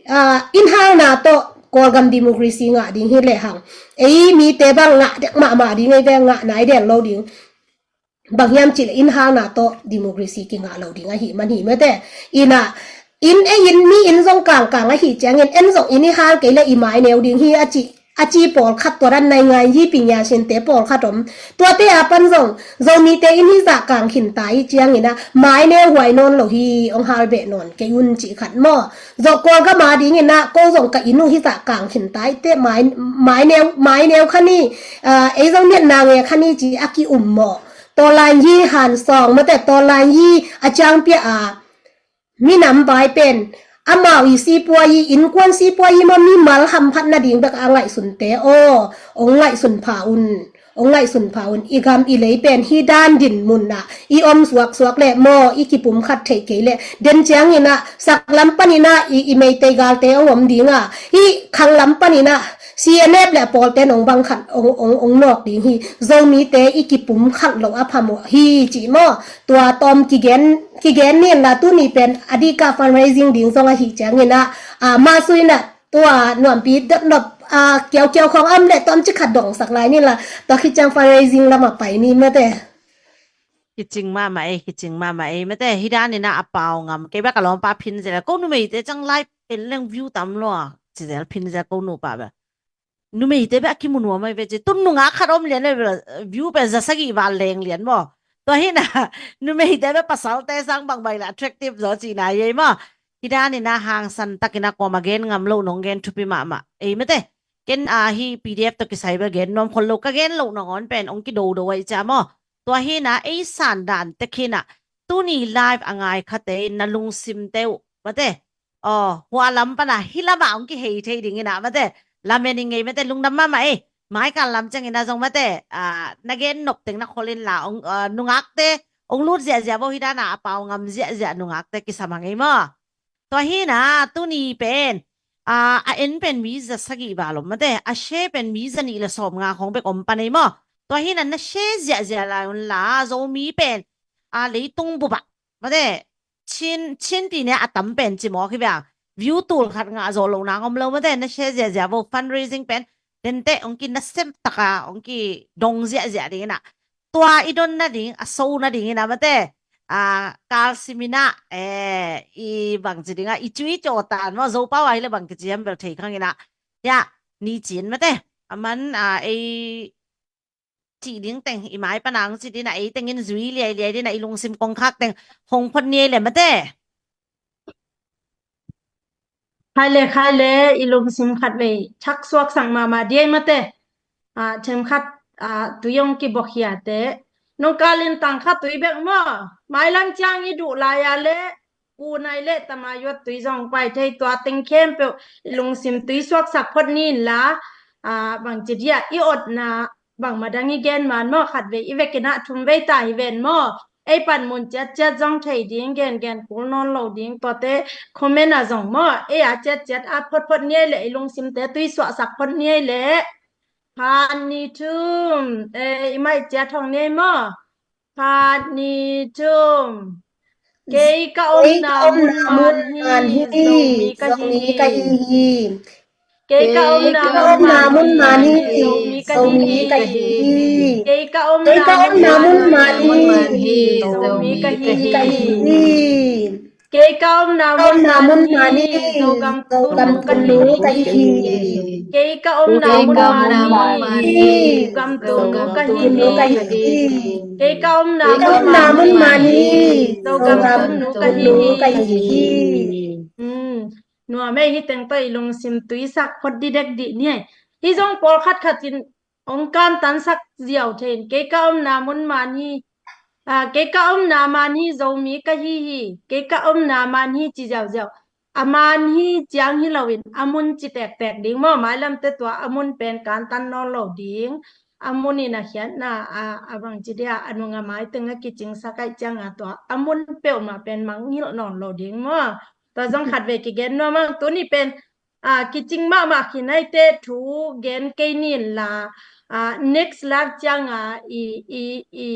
ah, inn halna tawh Kawlgam democracy ngah ding hi lehang ei mite bang ngah dek mahmah ding ei ve ngah nai del lo ding. Bang hiam cih le inn halna tawh democracy kingah lo ding ahi man hi mate. Ina inn ei inn mi inn zong kangkang ahi ciangin en zong inn i hal kei le i maineu ding hi a ci a ci pawlkhat tua dan nai ngai hi ping ya sinte pawlkhat om. Tuate a pan zong Zomite in hi zah kang khinta hi ciangina maineu huai nawn lo hi ong hal beh nawn kei un cih khat maw. Zawh Kawlgam a dingina ko zong ka inn uh hi zah kang khinta hi te mai, maineu, maineu khan hi, ah, ei zong miatna nge khan hi ci a ki um maw. Tawlan hi hansawng mate tawlan hi a ciangpia a minam vai pen amau i sipuai i innkuan sipuai i maw mimal hamphat nading bek a ngaihsunte aw ong ngaihsun pha un. Ong ngaihsun pha un i gam i lei pen hi dan din munna i om suaksuak le maw i kipum khat theih kei le den ciangina saklam panina i, i meitei galte ong om dinga hi khanglam panina C N F le pawlte nong bang khat ong, ong, ong nawk ding hi. Zomite i kipum khat lo a phamawh hi cih maw. Tua tawm kigen, kigen nin la tuni pen a dika fundraising ding zong ahi ciangina, ah, masuina tua nuampi dot nop, ah, kiaukiau khong am le tawm cikhat dongsak lai nin la tua khiciang fundraising lama pai ni mate. Kicing mahmah ei, kicing mahmah ei mate. Hi danina a pau ngam kei bek a lawmpa phin zia le ko numeite cang lai pen leng view tam lua ci zel phin zia ko nupa bek. Numeite bek a kimu nuam ai ve ci tun nungak khat om lian ai ve view pen za sagih val leng lian maw. Tua hina numeite bek pasalte sang bang bai la attractive zaw cihna ei maw. Hi danina hangsan takina kawm a gen ngam lo nong gen thupi mahmah ei mate. Ken a hi P D F tawh kisai bek gen nuam khol lo ka gen lo nangawn pen ong kidodo ai cia maw. Tua hina ei san dan tek hina tuni live a ngai khate in na lungsimte uh mate. Aw hua lam pana hi lama ong kihei thei dingina mate. Lamen i ngei mate lungdam mahmah ei. Maikal lam ciangina zong mate, ah, na gen nop teng na kholin la ong, ah, nungakte ong lut ziahziah bo hi dana a pau ngam ziahziah nungakte kisam a ngei maw. Tua hina tuni pen, ah, a en pen mi za sagih val om mate a share pen mi za nih le sawm nga khong bek om pan ei maw. Tua hina na share ziahziah lai un la Zomi pen, ah, leitung bubah mate Chin, Chin pi ne a tam pen ci mawk hi bia. view tul khat ngah zawh loh nang om lo mate, na share ziahziah vo, fundraising pen tente hong ki nasem taka hong ki dong ziahziah ding inah, tua i don nading a so nading inah mate, a, kalsim inah, e, i bangci dingah i cui cawtan maw, Zopau ah hileh bangci hiam bel thei khang inah, ya, ni cin mate, a man, a, ei cih ding teng i mai pana hong cih ding a, ei tengin zui liailiai ding a, i lungsim kongkhak teng hong phot ni ei le mate. Khai le, khai le, i lungsim khat vei thak suaksak mahmah diai mate. A, themkhat, a, tui hong kibawkhiate. Nungkalin tangkhat tui bek maw. Mailam ciang i duh lai a le, pu nai le tama yuat tui zong pai thei, tua teng khempeuh i lungsim tui suaksak phot ni inla, a, bangci dia i otna bangmah dang i gen man maw, khat vei i vekin ah thum vei ta hi ven maw. Ei pan mun ciatciat zong thei ding, gengen kul nawn lo ding, tuate comment ah zong maw, ei a ciatciat a photphot ni ei leh, i lungsimte tui suahsak phot ni ei leh. Phat ni thum, e, i mai ciat hong ni ei maw. Phat ni thum. Kei ka omna mun man hi, Zomi ka hi hi. Kei ka omna mun man hi, Zomi ka hi hi. Kei ka omna mun man hi, Zomi ka hi hi. Kei ka omna mun man hi, Zogam tung nu ka hi hi. Kei ka omna mun man hi, Zogam tung nu ka hi hi. Kei ka omna mun man hi, Zogam tung nu ka hi hi. Nuam ei, hi teng tawh i lungsim tuisak phot didek dih ni ei. Hi zong pawlkhat khat in hong kantansak ziau thei in, kei ka omna mun man hi, a, kei ka omna man hi, Zomi ka hi hi, kei ka omna man hi ci ziauziau. A man hi ciang hi loin a mun ci tektek ding maw, mailamte tua a mun pen kantan nawn lo ding. A mun in a khiatna, a, a bangci dia, a nung a mai teng a kicingsak aih cianga tua a mun peuhmah pen mangngilh nawn lo ding maw. Tua zong khat vei kigen nuam ang, tuni pen, a, kicing mahmah khin aite thu gen kei ni inla, a, next live cianga i, i, i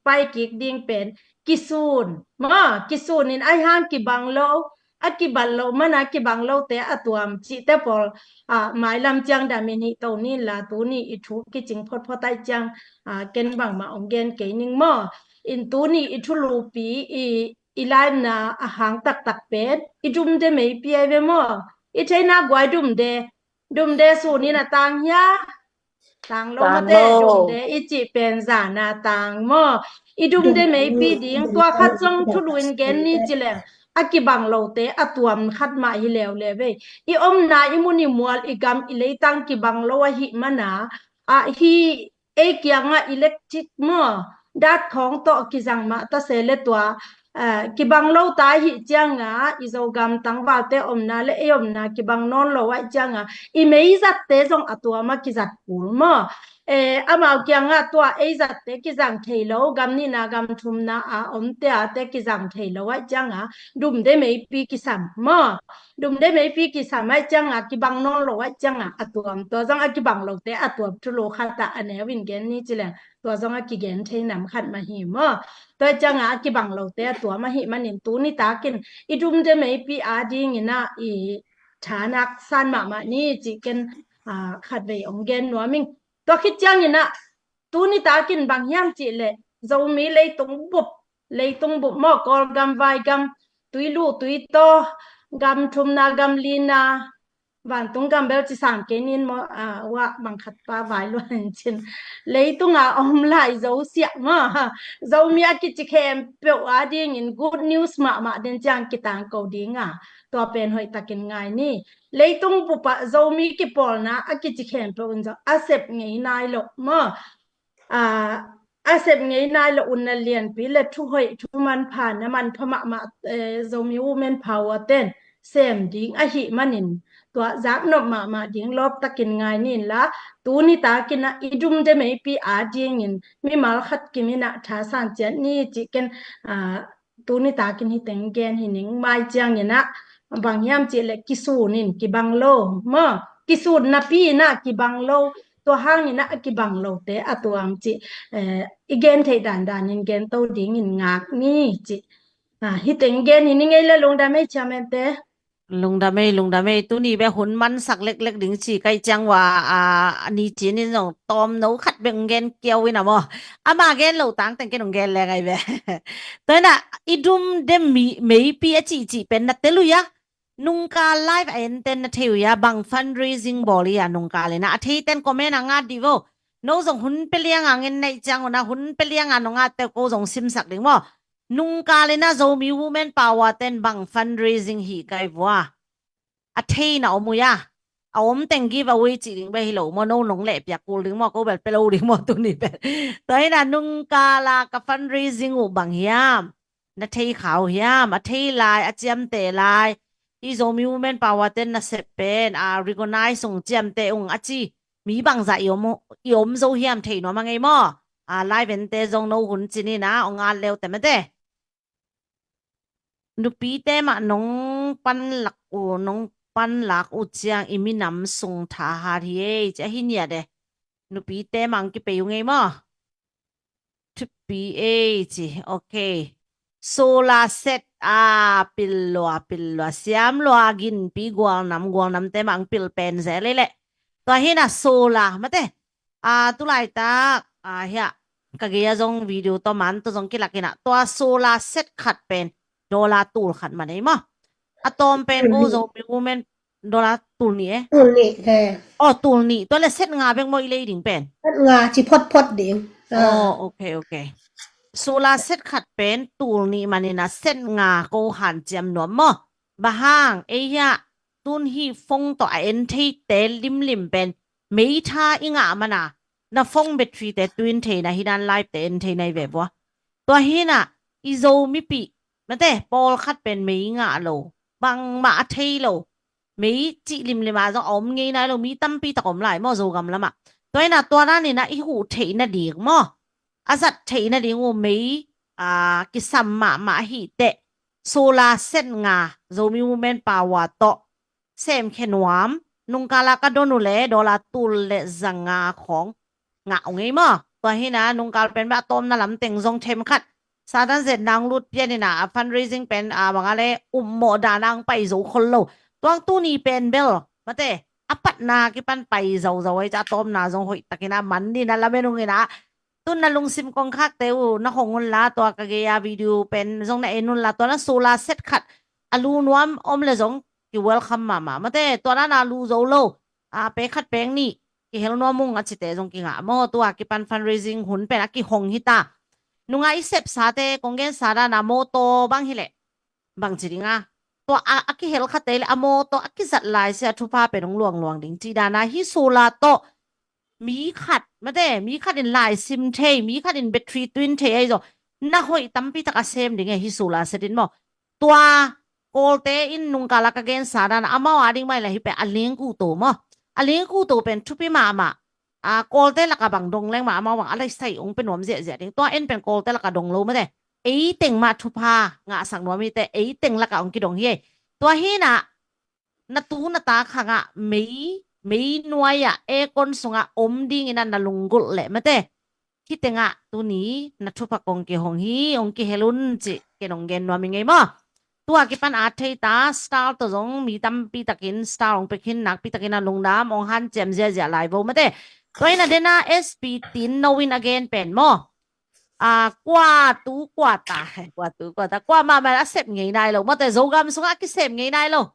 pai kik ding pen kisun maw, kisun in aih hang kibang lo, a kibang lo mana kibang lote a tuam cihte pawl, a, mailam ciang damin hih to ni inla, tuni i thu kicing photphot aih ciang, a, ken bangmah hong gen kei ning maw. In tuni i thulupi i, i laimna a hang taktak pen i dumde meipi ai ve maw. I theina guai dumde, dumde sunin a tang hia, tang lo mate, dumde i cih pen zana tang maw. I dumde meipi ding, tua khat zong thulu in gen ni ci leng, a kibang lote a tuam khat mah hi leuleu vei. I omna i mun i mual i gam i leitang kibang lo ahih mana, a, hi ei kiangah electric maw, dat khawng tawh kizang mah ta se le tua, a, kibang lo ta ahih cianga i Zogam tangvalte omna le ei omna kibang nawn lo aih cianga i meizatte zong a tuam a kizat kul maw. E, amau kiangah tua ei zatte kizang thei lo, gam nihna gam thumna a omte ate kizang thei lo aih cianga dumde meipi kisam maw. Dumde meipi kisam aih cianga kibang nawn lo aih cianga a tuam, tua zong a kibang lote a tuam thulu khatah a neu in gen ni ci leng, tua zong a kigen thei nam khat mah hi maw. Tua cianga a kibang lote a tuam ahih manin tuni takin i dumde meipi a dingin ah i thanak san mahmah ni cih ken, a, khat vei hong gen nuam ing. Tua khit ciangin ah tuni takin bang hiam cih leh Zomi leitung bup, leitung bup maw, Kawlgam, Vaigam, Tuilu, Tuitaw, gam thumna, gam lina, vantung gam bel ci sam kei nin maw, a, wah bang khat pa vai luan in cin. Leitunga om lai Zosiah maw, Zomi a kici khempeuh a dingin good news mahmah den ciang kitangko dinga, tua pen hoih takin ngai ni. Leitung bupah Zomi kipawlna a kici khempeuh in zong a sep ngei nai lo maw. A, a sep ngei nai lo, unna lianpi le thuhoih, thumanpha, na manpha mahmah, eh, Zomi Women Power ten sem ding ahih manin tua zaknop mahmah ding lawp takin ngai ni inla, tuni takin ah i dumde meipi a dingin mimal khat kimin ah thasan ciat ni cih ken, a, tuni takin hi teng gen hi ning. Mai ciangin ah bang hiam cih leh kisun in kibang lo maw, kisun napi in ah kibang lo, tua hangin ah a kibang lote a tuam cih, eh, i gen theih dandan in gen to dingin ngak ni cih. A, hi teng gen hi ning ei le lungdam ei chairman te. Lungdam ei, lungdam ei. Tuni bek hun mansak leklek ding ci ka hih ciang ua, a, a ni cin in zong tawmno khat bek hong gen kiau in a maw. Ama gen lo tangteng ken hong gen leng ai ve. Tua hi na, i dum dem mi, meipi a cihcih pen na tel uh hia? Nungkal live a enten na thei uh hia? Bang fundraising bawl hia nungkal in a? A theiten comment a ngat dih vo. No zong hun pia liang a ngen na hih ciang un a, hun pia liang a nong ngatte uh ko zong simsak ding maw. Nungkal in a Zomi Women Power ten bang fundraising hih kai vua? A thei na om uh hia? A om teng giveaway cih ding bek hi lo maw, no nong leh piak kul ding maw, ko bel pia lo ding maw tuni pen. Tua hi na nungkal a ka fundraising uh bang hiam? Na thei kha uh hiam? A thei lai, a ciamteh lai, i Zomi Women Power ten na sep pen a recognize ung, ciamteh ung a ci mi bangzah i om, i om zo hiam thei nuam a ngei maw. A, live ente zong no hun cin in a, ong at leu te mate. Nupite mah nong panlak uh, nong panlak uh ciang i minam sung thahat hi ei ci a hi nia de. Nupite mah ang kipei uh ngei maw? Thupi ei ci. Ok. Solar set a, pil lua, pil lua, siam lua, ginpi gualnam, gualnamte mah ang pil pen zel ei leh. Tua hi na solar mate. A, tulaitak a, hia, ka gei a zong video tawh man tawh zong kilak in a, tua solar set khat pen dollar tul khat man ei maw. A tawm pen ko Zomi Women dollar tul nih e? Tul nih, he. Aw, tul nih. Tua le set nga bek maw i lei ding pen? Set nga ci photphot ding. Aw, ok, ok. Solar set khat pen tul nih man in a set nga ko hanciam nuam maw. Bang hang, ei hia, tun hih phone tawh a en theite limlim pen mei tha i ngah man a, na phone battery te tuin thei na, hi dan live te en thei na i ve vua. Tua hi na, i Zo mipi mate, pawlkhat pen mei ngah lo, bangmah a thei lo, mei cih limlim a zong a om ngei nai lo, mi tampi tak om lai maw Zogam lamah. Tua hi na, tua dan in a i huh theih nading maw, a zat theih nading uh mei, a, kisam mahmah ahih teh, solar set nga, Zomi Women Power tawh semkhia nuam, nungkal a ka don uh le dollar tul le za nga khawng ngah uh ngei maw. Tua hi na, nungkal pen beh a tawmna lam teng zong themkhat Satan zet nang lut pian in a, a fundraising pen, a, bang a le upmawh dan ang pai zo khol lo. Tua ang tuni pen bel mate, a patna kipan pai zauzau ei ca, a tawmna zong hoih takin a man in a lamen ung in a, tun na lungsim kongkhakte uh na hong un la, tua ka gei a video pen zong na en un la, tua na solar set khat a lu nuam om le zong ki welcome mahmah mate, tua na na lu zo lo, a, pek khat pek nih kihel nuam ung a cite zong kingah maw. Tua kipan fundraising hun pen a kihong hi ta. Nunga i sepsate kong gensa dan a mawtaw bang hi leh bang ci ding a, tua a, a kihel khate le a mawtaw a kizat lai sia thupha pen hong luangluang ding ci dan a, hih solar tawh mi khat mate, mi khat in laisim thei, mi khat in battery tuin thei ahi zong, na hoih tampi tak a sem ding e hih solar set in maw. Tua Kawlte in nungkal a ka gensa dan a, amau a ding mah in la hi pen a lingkuto maw, a lingkuto pen thupi mahmah. A, Kawlte lak a bang dong leng mah amau bang a laisai ong pe nuam ziahziah ding. Tua en pen Kawlte lak a dong lo mate, ei teng mah thupha ngahsak nuam hi teh, ei teng lak a ong kidong hi ei. Tua hi na, na tu na ta khang ah mei, mei nuai ah aircon sung ah om ding in a na lunggulh leh mate, hih teng ah tuni na thupha kong kihong hi, ong kihel un cih ken ong gen nuam ing ei maw. Tua kipan a thei ta, star tawh zong mi tampi takin star ong pe khin, nakpi takin a lungdam, ong hanciam ziahziah lai vo mate. Tua hi na, den a S P tin no in a gen pen maw, a, kua tu kua ta, kua tu kua ta, kua mahmah a sep ngei nai lo mate, Zogam sung ah a kisem ngei nai lo.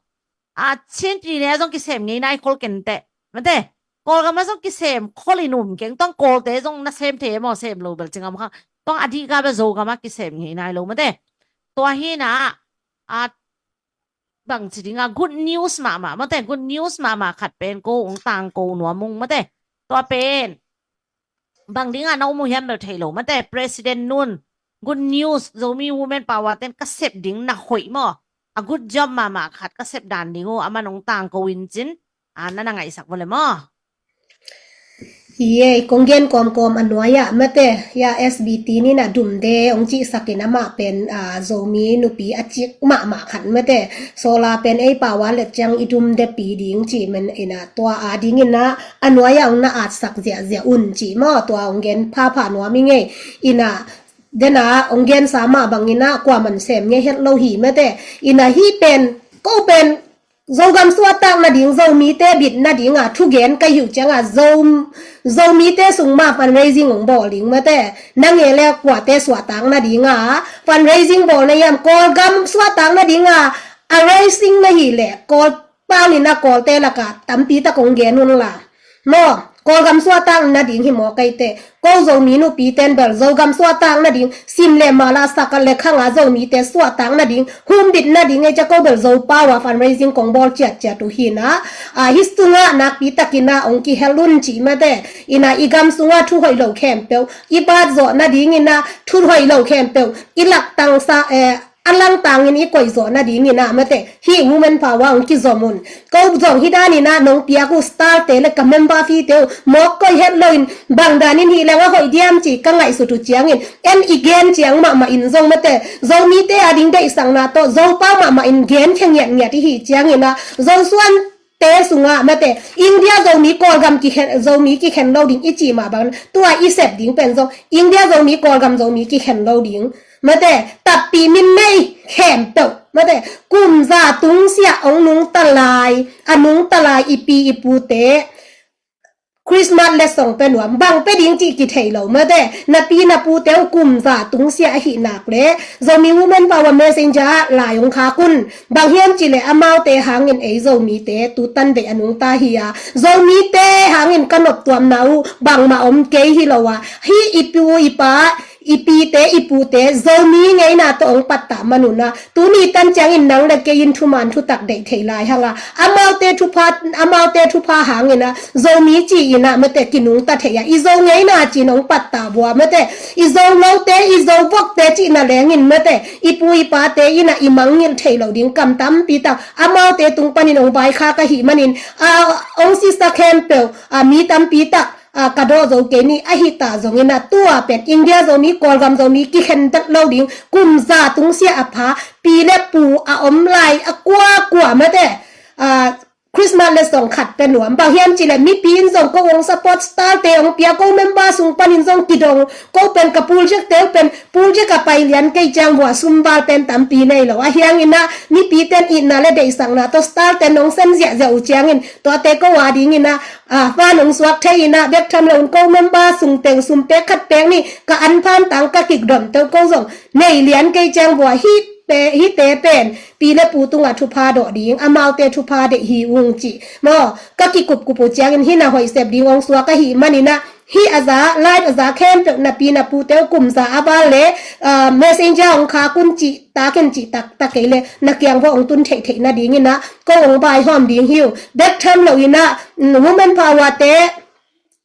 A, Chin pi ne zong kisem ngei nai khol ken teh mate, Kawlgam a zong kisem khol in um keng. Tua ang Kawlte zong na sem thei maw, sem lo bel cing am kha. Tua ang a dih ka beh Zogam a kisem ngei nai lo mate. Tua hi na, a, bang ci ding a, good news mahmah mate, good news mahmah khat pen ko ong tangko nuam ung mate. Tua pen bang ding a na um uh hiam bel thei lo mate, President nun, good news, Zomi Women Power ten ka sep ding na hoih maw, a good job mahmah khat ka sep dan ding uh, aman ong tangko in cin, a, na na ngaihsak vo le maw. Hi ei, kong gen kawmkawm a nuai ah mate, ya S B T ni na dumde ong cihsak in amah pen, a, Zomi nupi a cik mahmah khat mate, solar pen ei power let ciang i dumde pi ding cih man in a, tua a ding in a, a nuai ah ong na atsak ziahziah un cih maw, tua ong gen phapha nuam ing ei. In a, den a ong gensa mah bang in a, kua man sem ngei het lo hi mate. In a, hih pen, ko pen Zogam suahtak nading, Zomite bit nadinga thugen ka hi uh cianga Zo, Zomite sung mah fundraising hong bawl ding mate. Na nge le kuate suahtak nadinga fundraising bawl na hiam? Kawlgam suahtak nadinga a raising na hi le Kawl pau ni na Kawlte laka tampi tak hong gen un la. Maw, Kawlgam suahtak nading hi maw kei te. Ko Zomi nupi ten bel Zogam suahtak nading, sim le mala saka le khanga Zomite suahtak nading, humbit nading ei cia ko bel Zo pau a fundraising kong bawl ciatciat uh hi na. A, hi sunga nakpi takina hong kihel un ci mate. Ina i gam sunga thu hoih lo khempeuh, i bat zawh nadingina thu hoih lo khempeuh, i laktang sa, eh, a langtangin i koih zawh nadingina mate, hih women power hong kizom un. Ko zong hi danina nong piak uh star te le ka member fee te uh mawk koih het loin bang danin hih leng a hoih diam ci ka ngaihsut uh ciangin, en i gen ciang mahmah in zong mate, Zomite ading deihsakna tawh Zopau mahmah in gen khia ngiatngiat i hih ciangina, Zosuan te sunga mate, India Zomi Kawlgam kikhen, Zomi kikhen lo ding i cih mah bang, tua i sep ding pen zong India Zomi Kawlgam Zomi kikhen lo ding mate, tapi min nei khempeuh mate, kum za tungsiah hong nungta lai, a nungta lai i pi i pute Christmas letsong pe nuam, bang pe ding cih kithei lo mate. Na pi na pute uh kum za tungsiah ahih nak le Zomi Women Power Messenger ah lai hong khak un. Bang hiam cih le amaute hangin ei Zomite tutan deih a nungta hi a, Zomite hangin ka noptuamna uh bangmah om kei hi lo a, hih i pu i pa, i pite i pute Zomi ngeina tawh hong pattah manuna, tuni tan ciangin nang le kei in thuman thutak deih thei lai hanga, amaute thupha, amaute thupha hangina Zomi ci-ina mate kinungta thei a, i Zo ngeina cin hong pattah bua mate, i Zo lote, i Zo vokte cihna lengin mate, i pu i pate ina i mangngilh thei lo ding kam tampi tak amaute tung panin hong vaikhak ahih manin, a, hong sisa khempeuh, a, mi tampi tak, a, ka dawh zo kei ni, ahi ta zongina tua pen India Zomi, Kawlgam Zomi kikhen tat lo ding, kum za tungsiah a pha pi le pu a om lai a kuakua mate, a, Christmas letsong khat pe nuam. Bang hiam cih le mipi in zong ko hong support star te hong pia, ko member sung panin zong kidong, ko pen ka pulchek te pen pulchek a pai lian kei ciang vua sum val pen tampi nei lo. A hiangina mipi ten itna le deihsakna tawh star ten hong sem ziahziah uh ciangin tuate ko a dingina, a, fan hong suak thei ina bek tham lo un ko member sung teng sum pek khat pek ni ka an phan tang ka kikdom teu ko zong nei lian kei ciang vua hih pe, hihte pen pi le pu tunga thupha dawh ding, amaute thupha deih hi ung cih maw, ka kikupkup uh ciangin hih na hoih sep ding hong suak ahih manina, hih a za, live a za khempeuh na pi na pute uh kum za a val le, a, Messenger hong khak un cih takin cih taktak kei le na kiang vua hong tun theihtheih nadingina ko hong vaihawm ding hi uh. Bek tham lo ina, mm, Women Power te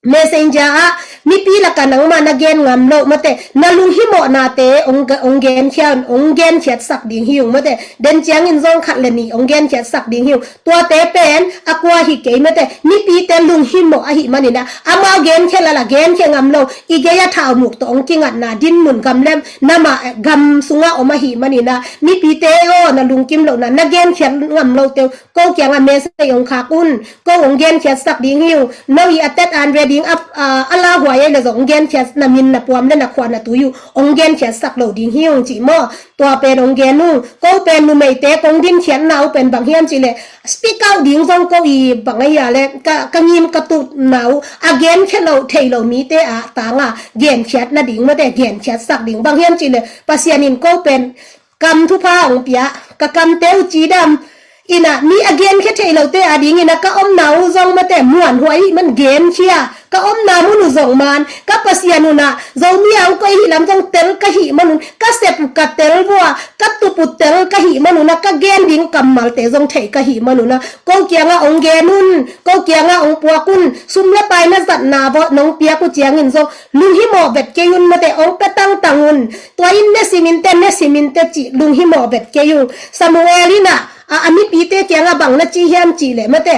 Messenger ah mipi laka nangmah na gen ngam lo mate, na lunghimawhnate hong, hong genkhia un, hong genkhiatsak ding hi ung mate. Den ciangin zong khat le nih hong genkhiatsak ding hi ung. Tuate pen a kua hi kei mate, mipite lunghimawh ahih manina amau genkhia lala genkhia ngam lo, i gei a thaumuk tawh hong kingatna dinmun gam lem namah, eh, gam sunga om ahih manina mipite aw, na lungkim lohna, na genkhiat ngam lo teu ko kianga message hong khak un, ko hong genkhiatsak ding hi ung. No i a tet an ve ding a, a, a lauhuai ei le zong hong genkhiat, na min na puam le na khua na tui uh hong genkhiatsak lo ding hi ung cih maw. Tua pen hong gen ung. Ko pen numeite kong dinkhiatna uh pen bang hiam cih le speak out ding zong ko i bang ahi a le ka, ka ngim ka tutna uh a genkhia lo thei lo mite a tanga genkhiat nading mate, genkhiatsak ding. Bang hiam cih le Pasian in ko pen kam thupha hong pia, ka kamte uh cidam ina mi a genkhia thei lote adingina ka omna uh zong mate muanhuai ahih man genkhia, ka omna mun uh zong man ka Pasian una Zomi a hong koih ahih lam zong tel ka hih manun, ka sep uh ka tel vua, ka tup uh tel ka hih manuna, ka gen ding kammalte zong thei ka hih manuna ko kianga hong gen un, ko kianga hong puak un. Sum le pai na zatna vawh nong piak uh ciangin zong lunghimawh vet kei un mate, hong pia tangtang un. Tua in ne sim in te, ne sim in te cih lunghimawh vet kei un. Samuel ina a, a mipite kianga bang na ci hiam cih le mate,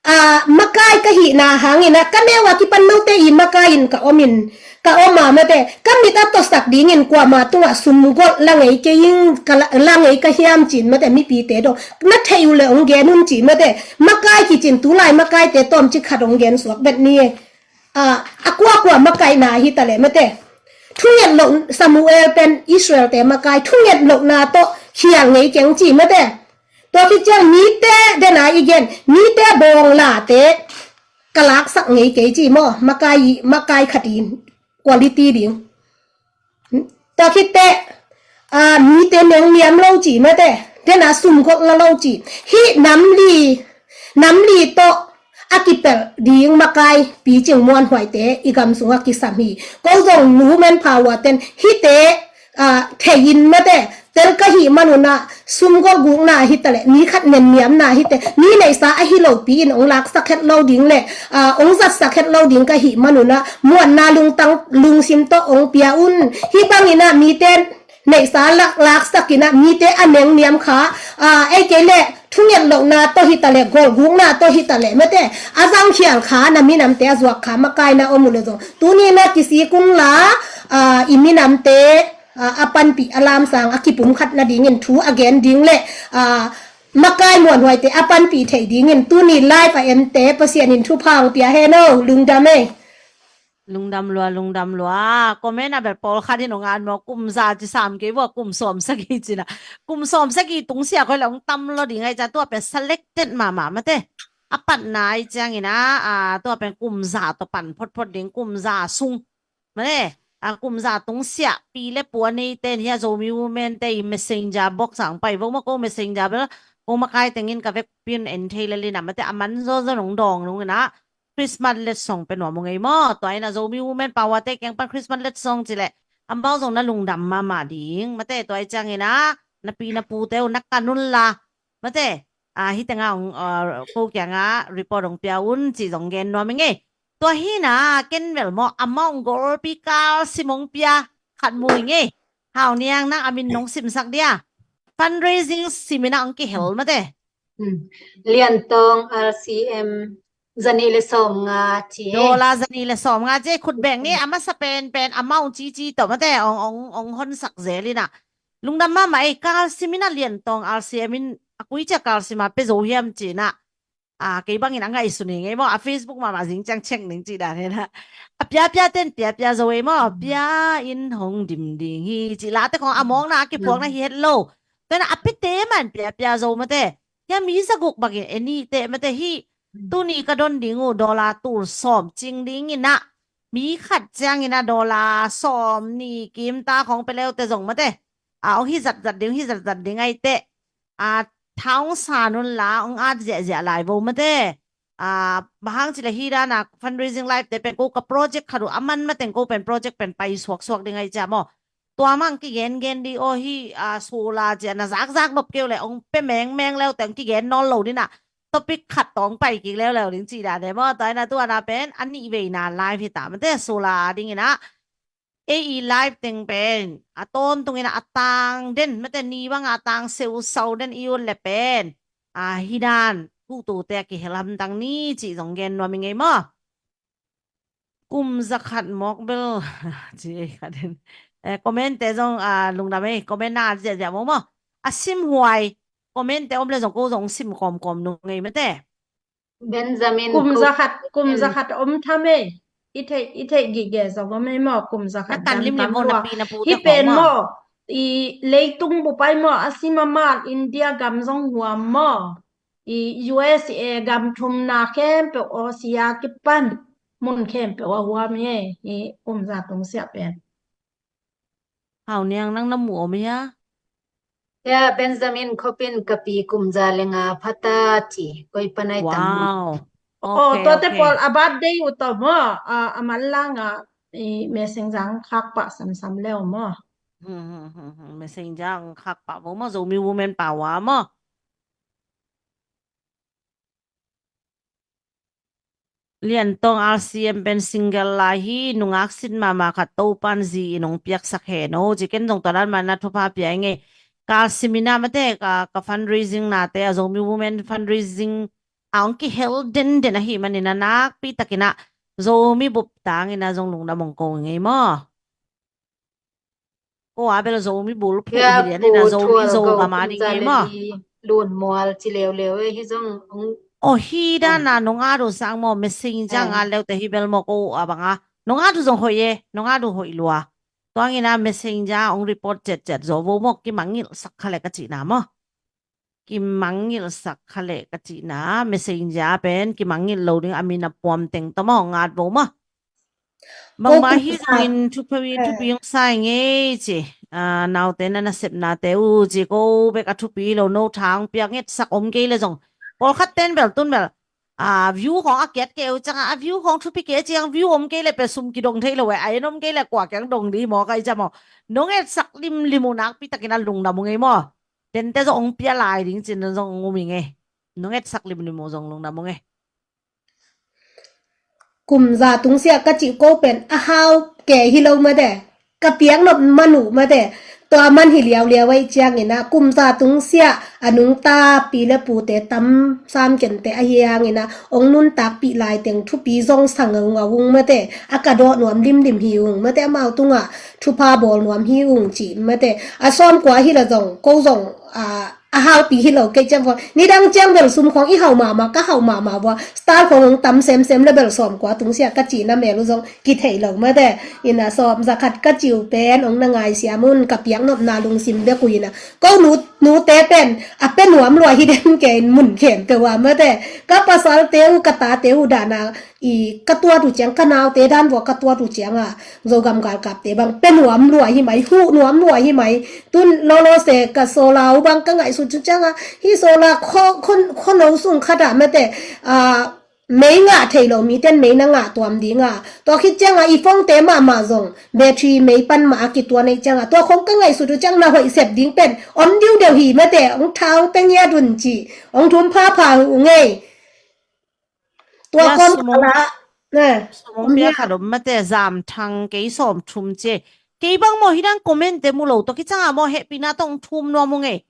a, makai ka hihna hangina ka neu a kipan note i makai in ka om in, ka om a mate, ka mit a tawsak dingin kuama tungah sum golh la ngei kei ing, ka la, la ngei ka hiam cin mate, mipite dong na theih uh le hong gen un ci mate. Makai kicin tulai makaite tawmcik khat hong gen suak vet ni e. A, a kuakua makaihna hi ta le mate. Thunget loh Samuel pen Israel te makai thunget lohna tawh khial ngei keng ci mate. Tua khit ciang mite dena i gen, mite bawng late ka laksak ngei kei ci maw, makai, makai khat in quality ding. Tua khit teh, ah, mite nengniam lo ci mate, dena sum gol la lo ci. Hih nam li, nam li tawh a kipelh ding makai Pi Cing Muan Huaite i gam sungah kisam hi. Ko zong nu manpha uaten hihte, ah, thei in mate, tel ka hih manun ah sum gol gukna hi taleh, mi khat nenniamna hi teh, mi neihsa ahi lopi in ong laksak het lo ding le, ah, ong zatsak het lo ding ka hih manun ah, muanna lungtang lungsim tawh ong pia un. Hih bangin ah mite neihsa lak, laksak in ah mite a nengniam kha, ah, ei kei le thunget lohna tawh hi taleh, gol gukna tawh hi taleh mate, a zangkhial kha, na minamte a zuak kha, makaina om uh le zong tuni in ah kisik un la, ah, i minamte, ah, a panpih a lamsang a kipumkhat nadingin thu a gen ding le, ah, makai Muan Huaite a panpih theih dingin tuni live a ente Pasian in thupha ong pia hen o. Lungdam ei. Lungdam lua, lungdam lua. Comment a bel pawlkhat in ong at maw, kum za ci sam kei vua, kum sawm sagih ci na. Kum sawm sagih tungsiah khoi le ong tam lo ding ai cia, tua pen selected mahmah mate. A patna ai ciangin ah, ah, tua pen kum za tawh pan photphot ding, kum za sung. Mane, a kum za tungsiah pi le pu a neite in hia, Zomi Women te i Messenger box ah ong pai vo maw, ko Messenger bel, ko makai tengin ka vekpi un en thei le lina mate, a man zawzaw nong dawng nung ina, Christmas letsong pe nuam ung ei maw. Tua ina Zomi Women Power te kiang pan Christmas letsong ci le, amau zong na lungdam mahmah ding mate. Tua i ciangin ah, na pi na pute uh na kan un la mate, ah, hih tengah ong, ah, ko kiangah report ong pia un ci zong gen nuam ing ei. Tua hi na, ken vel maw, amount golpi kalsim ong pia khat mu ing ei. Hau Niang, nang a min nong simsak dia. Fundraising seminar ong kihel mate. Hmm. Lian Tong R C M zani le sawm nga ci. Dollar zani le sawm nga ci, khut beng ni, a masa pen pen amount cici tawh mate, ong, ong, ong honsak zel ina. Lungdam mahmah ei, kalsim ina Lian Tong R C M in, a kui cia kalsim a pe zo hiam ci na. Ah, kei bangin a ngaihsun ing ei maw, a Facebook mahmah zing ciang check ning ci dan hi na. A piapia ten piapia zo ei maw, pia in hong dim ding hi ci, late khong a mawkna a kipuakna hi het lo. Tua ina a pite man piapia zo mate. Hia mi zaguk bangin e nih teh mate hi. Tuni ka don ding uh dollar tul sawm cing ding ina, mi khat ciangin a dollar sawm nih kim ta khong pe leute zong mate, a, ong hi zatzat ding, ong hi zatzat ding ai teh, a, thaung san un la, ong at ziahziah lai vo mate. A, bang hang ci le hi dan a fundraising live te pen ko ka project khat uh a man mateng ko pen project pen pai suaksuak ding ai cia maw. Tua mang kigengen di aw hi, a, sula cia na zakzak nop keu le ong pe mengmeng leute ong kigen nawn lo dina. Topic khat tawh ong pai kik leuleu ding ci dan e maw. Tua ina tua na pen a nih veina live hi ta mate, sula ding ina. Ei i live teng pen a tawntung ina a tang den mate, ni banga a tang seusau den i ut le pen, a, hi dan, kuhtute a kihel hamtang ni ci zong gen nuam ing ei maw. Kum za khat mawk bel ci ei khat in. Eh, comment te zong, ah, lungdam ei, comment na at ziahziah maw maw. A simhuai comment te om le zong ko zong sim kawmkawm nung ei mate. Benjamin kum za khat, kum za khat om tham ei. I theih, i theih gige zong om ei maw, kum za khat kan limlim maw, na pi na pu te khong maw. Hi pen maw, i leitung bup ai maw, a sim a mat India gam zong huam maw. I U S A gam thumna khempeuh, Asia kipan mun khempeuh a huam hi, i kum za tungsiah pen. Hau Niang, nang na mu om hia? Ya, Benjamin khopin ka pi kum za le nga phata ci, koi panai tam. Wow. Oh, okay, tuate okay. Pawl a birthday uh tawh maw, a, a manlang a, i messenger khak pah samsam leu maw. Hmm, hmm, hmm, hmm. Messenger khak pah vo maw, Zomi Women Power maw. Lian Tong R C M pen single lai hi, nungak sin mahmah khat Topan zi in hong piaksak hen o. Ci ken zong tua dan mah na thupha pia ing ei. Ka seminar mate, ka, ka fundraising nate, a Zomi Women fundraising a hong kihel denden ahih manin a nakpi takin a Zomi bup tangin a zong lungdam hong ko ing ei maw. Ko a bel Zomi bulphuh hi lian ina, Zomi Zo gam a ding hi maw. Lun mual ci leuleu hi zong. O hi dan a nong at uh sang maw, messenger a at leute hi bel maw, ko a bang a nong at uh zong hoih e, nong at uh hoih lua. Tuang ina messenger hong report ciatciat zaw vo maw, kimangngilh sak kha le ka cihna maw. kimangngilhsak kha leh ka cihna, Messenger pen kimangngilh lo ding a min a puam teng tawh maw, ngat vo maw. Bangmah hi zongin thupi, thupi hong sa ing ei ci. Naute na nasepnate uh ci, ko bek a thupi hi lo, no tha hong piak ngetsak om kei leh zong. Pawlkhat ten bel tun bel view khawng a kiat kei uh ciangah, a view khawng thupi kei ciang, view om kei leh pe sum kidong thei lo e, a en om kei leh kua kiang dong ding maw, kai ciang maw. Nong etsak limlim uh nakpi takin a lungdam ung ei maw. Tente zong hong pia lai ding cin zong hong um ing ei. Nong etsak limlim uh zong lungdam ung ei. Kum za tungsiah ka cih ko pen a hau kei hi lo mate. Ka piak nop man uh mate. Tua man hi liauliau ei ciangin ah kum za tungsiah a nungta pi le pute tam sam kente ahi hangin ah hong nuntakpih lai teng thupi zong sa ngaungau ung mate. A ka dawh nuam limlim hi ung mate, amau tungah thupha bawl nuam hi ung ci mate. A sawmkua hi la zong ko zong a a haupi hi lo kei ciang khawng, nidang ciang bel sum khawng i hau mahmah, ka hau mahmah vua, star khawng hong tam semsem le bel sawmkua tungsiah ka cihna mel uh zong kithei lo mate. Ina sawm za khat ka cih uh pen hong na ngaisiam un, ka piak nopna lungsim bek uh ina. Ko nu, nute pen a pe nuam lua hi den kei in mun khempeuh ah mate. Ka pasalte uh, ka tate uh dahna i ka tuat uh ciang, ka naute dan vua ka tuat uh ciangah Zogam galkapte bang pe nuam lua hi mai, huh nuam lua hi mai. Tun lawlawse ka sawla uh bang ka ngaihsut uh ciangah, hi sawla kho, kho, kho no sung khatah mate, mei ngah thei lo miten mei na ngah tuam dingah, tua khit ciangah i phone-te mahmah zong battery mei pan mah a kituan ei ciangah, tua khong ka ngaihsut uh ciang na hoih sep ding pen om diudeu hi mate, hong tha hong pe ngiat un ci, hong thum phapha uh ngei. Tua kawm kala sum hong pia khat om mate, Zam Thang, kei sawm thum ci. Kei bang maw hi dang comment-te mu lo, tua khit ciangah maw hehpihna tawh hong thum nuam ung ei.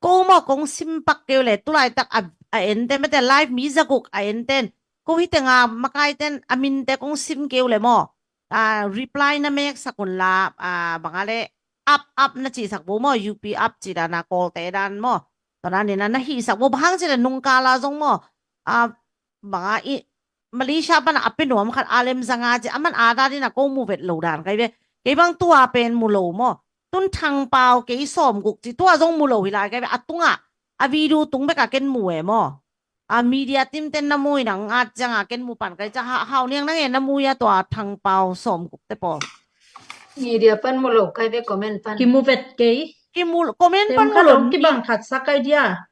Ko maw kong sim pak kei uh leh, tulaitak a, a ente mate, live mi zaguk a enten, ko hi tenga makaiten a minte kong sim kei uh leh maw, a, reply na meksak unla, a, banga le app, app na cihsak vo maw, U P app cih dana Kawlte dan maw. Tua dan ina na hihsak vo, bang hang cih leh nungkala zong maw, a, banga i Malaysia pana a pe nuam khat, Alem Zanga ci, aman a dan ina ko mu vet lo dan kai ve. Kei bang tua pen mu lo maw. Tun Thangpau kei sawm guk ci, tua zong mu lo hi lai kai ve. A tungah a video tung beka ken mu e maw. A media team ten na mu ina ngat cianga ken mu pan kai ciang, ha, Hau Niang, nang e na mu ia tua Thangpau sawm guk te pawl? Media pan mu lo kai ve, comment pan. Kimu vet kei. Kimu, comment pan mu lo. Kibang khat sa kai dia.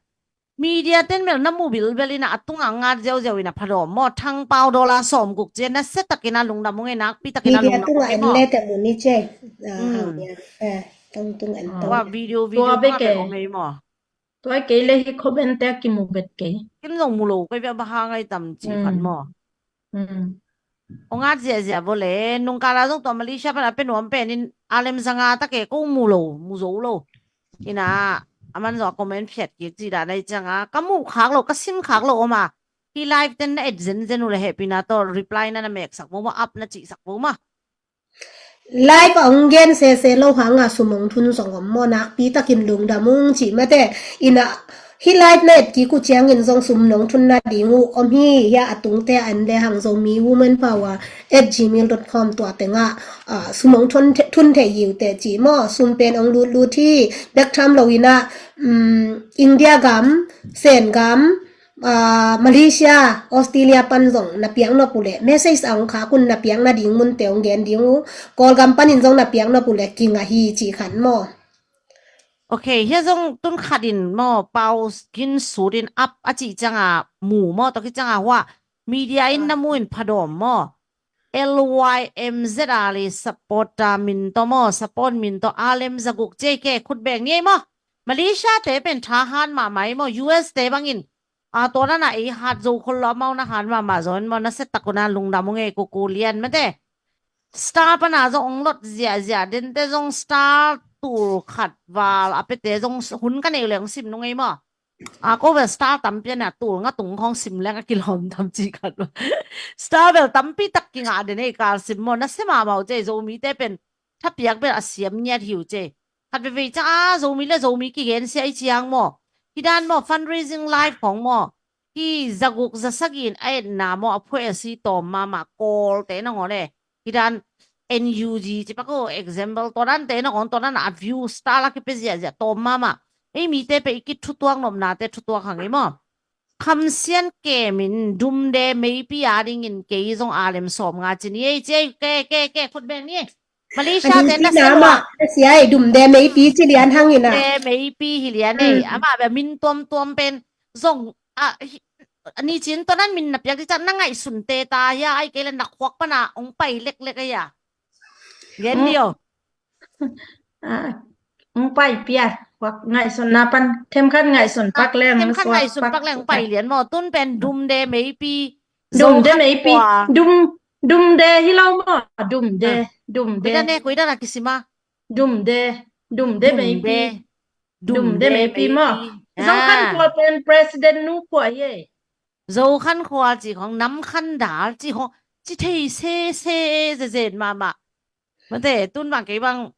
Media ten bel na mu bilbel ina a tungah ngat ziauziau ina phadawm maw. Thangpau dollar sawm guk ci, nasia takin a lungdam ung ei, nakpi takin a lungdam ung ei maw. Media tungah en le te mu ni ci. Tua video, video tungah bek om ei maw. Tua kei le hi comment-te a kimu vet kei. Ken zong mu lo kai ve, bang hang ai tam ci khat maw. Ong at ziahziah vo le, nungkala zong tua Malaysia pan a pe nuam pen in Alem Zanga ta ke, ko mu lo, mu zo lo. Ina, aman zong a comment phiat kik ci dan ai cianga, ka muh khak lo, ka sim khak lo om a. Hi live ten na et zenzen uh le hehpihna tawh reply na na meksak vo maw, app na cihsak vo maw. Live a hong gen sese lo hanga sum hong thun zong om maw, nakpi takin lungdam ung ci mate. Ina, hi live na et kik uh ciangin zong sum nong thun nading uh om hi. Hia a tungte a en le hang Zomi Women Power at gmail dot com tua tengah, ah, sum hong thun, thun thei hi uh teh ci maw. Sum pen hong lutlut hi. Bek tham lo ina, um, India gam, Sen gam, ah, Malaysia, Australia pan zong na piak nop uh le message a hong khak un, na piak nading munte hong gen ding uh. Kawlgam panin zong na piak nop uh le kinga hi ci khat maw. Ok, hia zong tun khatin maw, Pau Gin Sut in app a cih cianga mu maw, tua khit cianga hua media in na mu in phadawm maw. L Y M Z a le supporter min tawh maw, support min tawh Alem Zaguk ci ke, khut beng ni ei maw. Malaysia te pen tha han mahmah ei maw, U S te bangin. A, tua dana ei hat zo khol lo, amau na han mahmah zaw in maw, nasia tak un a lungdam ung ei, Kuku Lian mate. Star pana zong ong lot ziahziah, dente zong star tul khat val a pete zong hun ka neih uh le ong sim nung ei maw. A, ko bel star tampi a nia, tul nga tung khawng sim leng a kilawm tam ci khat maw. Star bel tampi tak kingah den ei, kal sim maw, nasia mahmah uh ci ei, Zomite pen thapiak bel a siam ngiat hi uh ci ei. Khat veivei ciang a, Zomi le Zomi kigensia i ciang maw. Hi dan maw, fundraising live khawng maw. Hi zaguk zasagih in a etna maw, a phuai a si tawm mahmah, Kawlte nangawn e. Hi dan N U G ci pak uh, example, tua dante nangawn, tua dan a view star la kipia ziahziah tawm mahmah. Ei mite pe i kithutuak nopnate thutuak hang i maw. Khamsian kemin Dumde Meipi a dingin kei zong a lem sawm nga ci ni ei ci ei, ke ke ke khut beng ni ei. Malaysia te na sia ei, Dumde Meipi ci lian hangin a. Dumde Meipi hi lian ei. Ama be min tuamtuam pen zong a ni cin to nan min na piak di cak na ngaihsun te ta hia ai kei le na khuak pana ong pai leklek ei a. Gen ni o. Ong pai pia, khuak ngaihsun na pan themkhat ngaihsun pak leng, themkhat ngaihsun pak leng pai lian maw. Tun pen Dumde Meipi. Dumde Meipi. Dum Dumde hi lo maw. Dumde. Dumde. Kuidan e, kuidan a kisima. Dumde. Dumde Meipi. Dumde Meipi maw. Zokhan khua pen president nu khua ye. Zokhan khua ci khong, Namkhan dal ci khong, ci thei sese zezen mahmah. Mate tun bang kei bang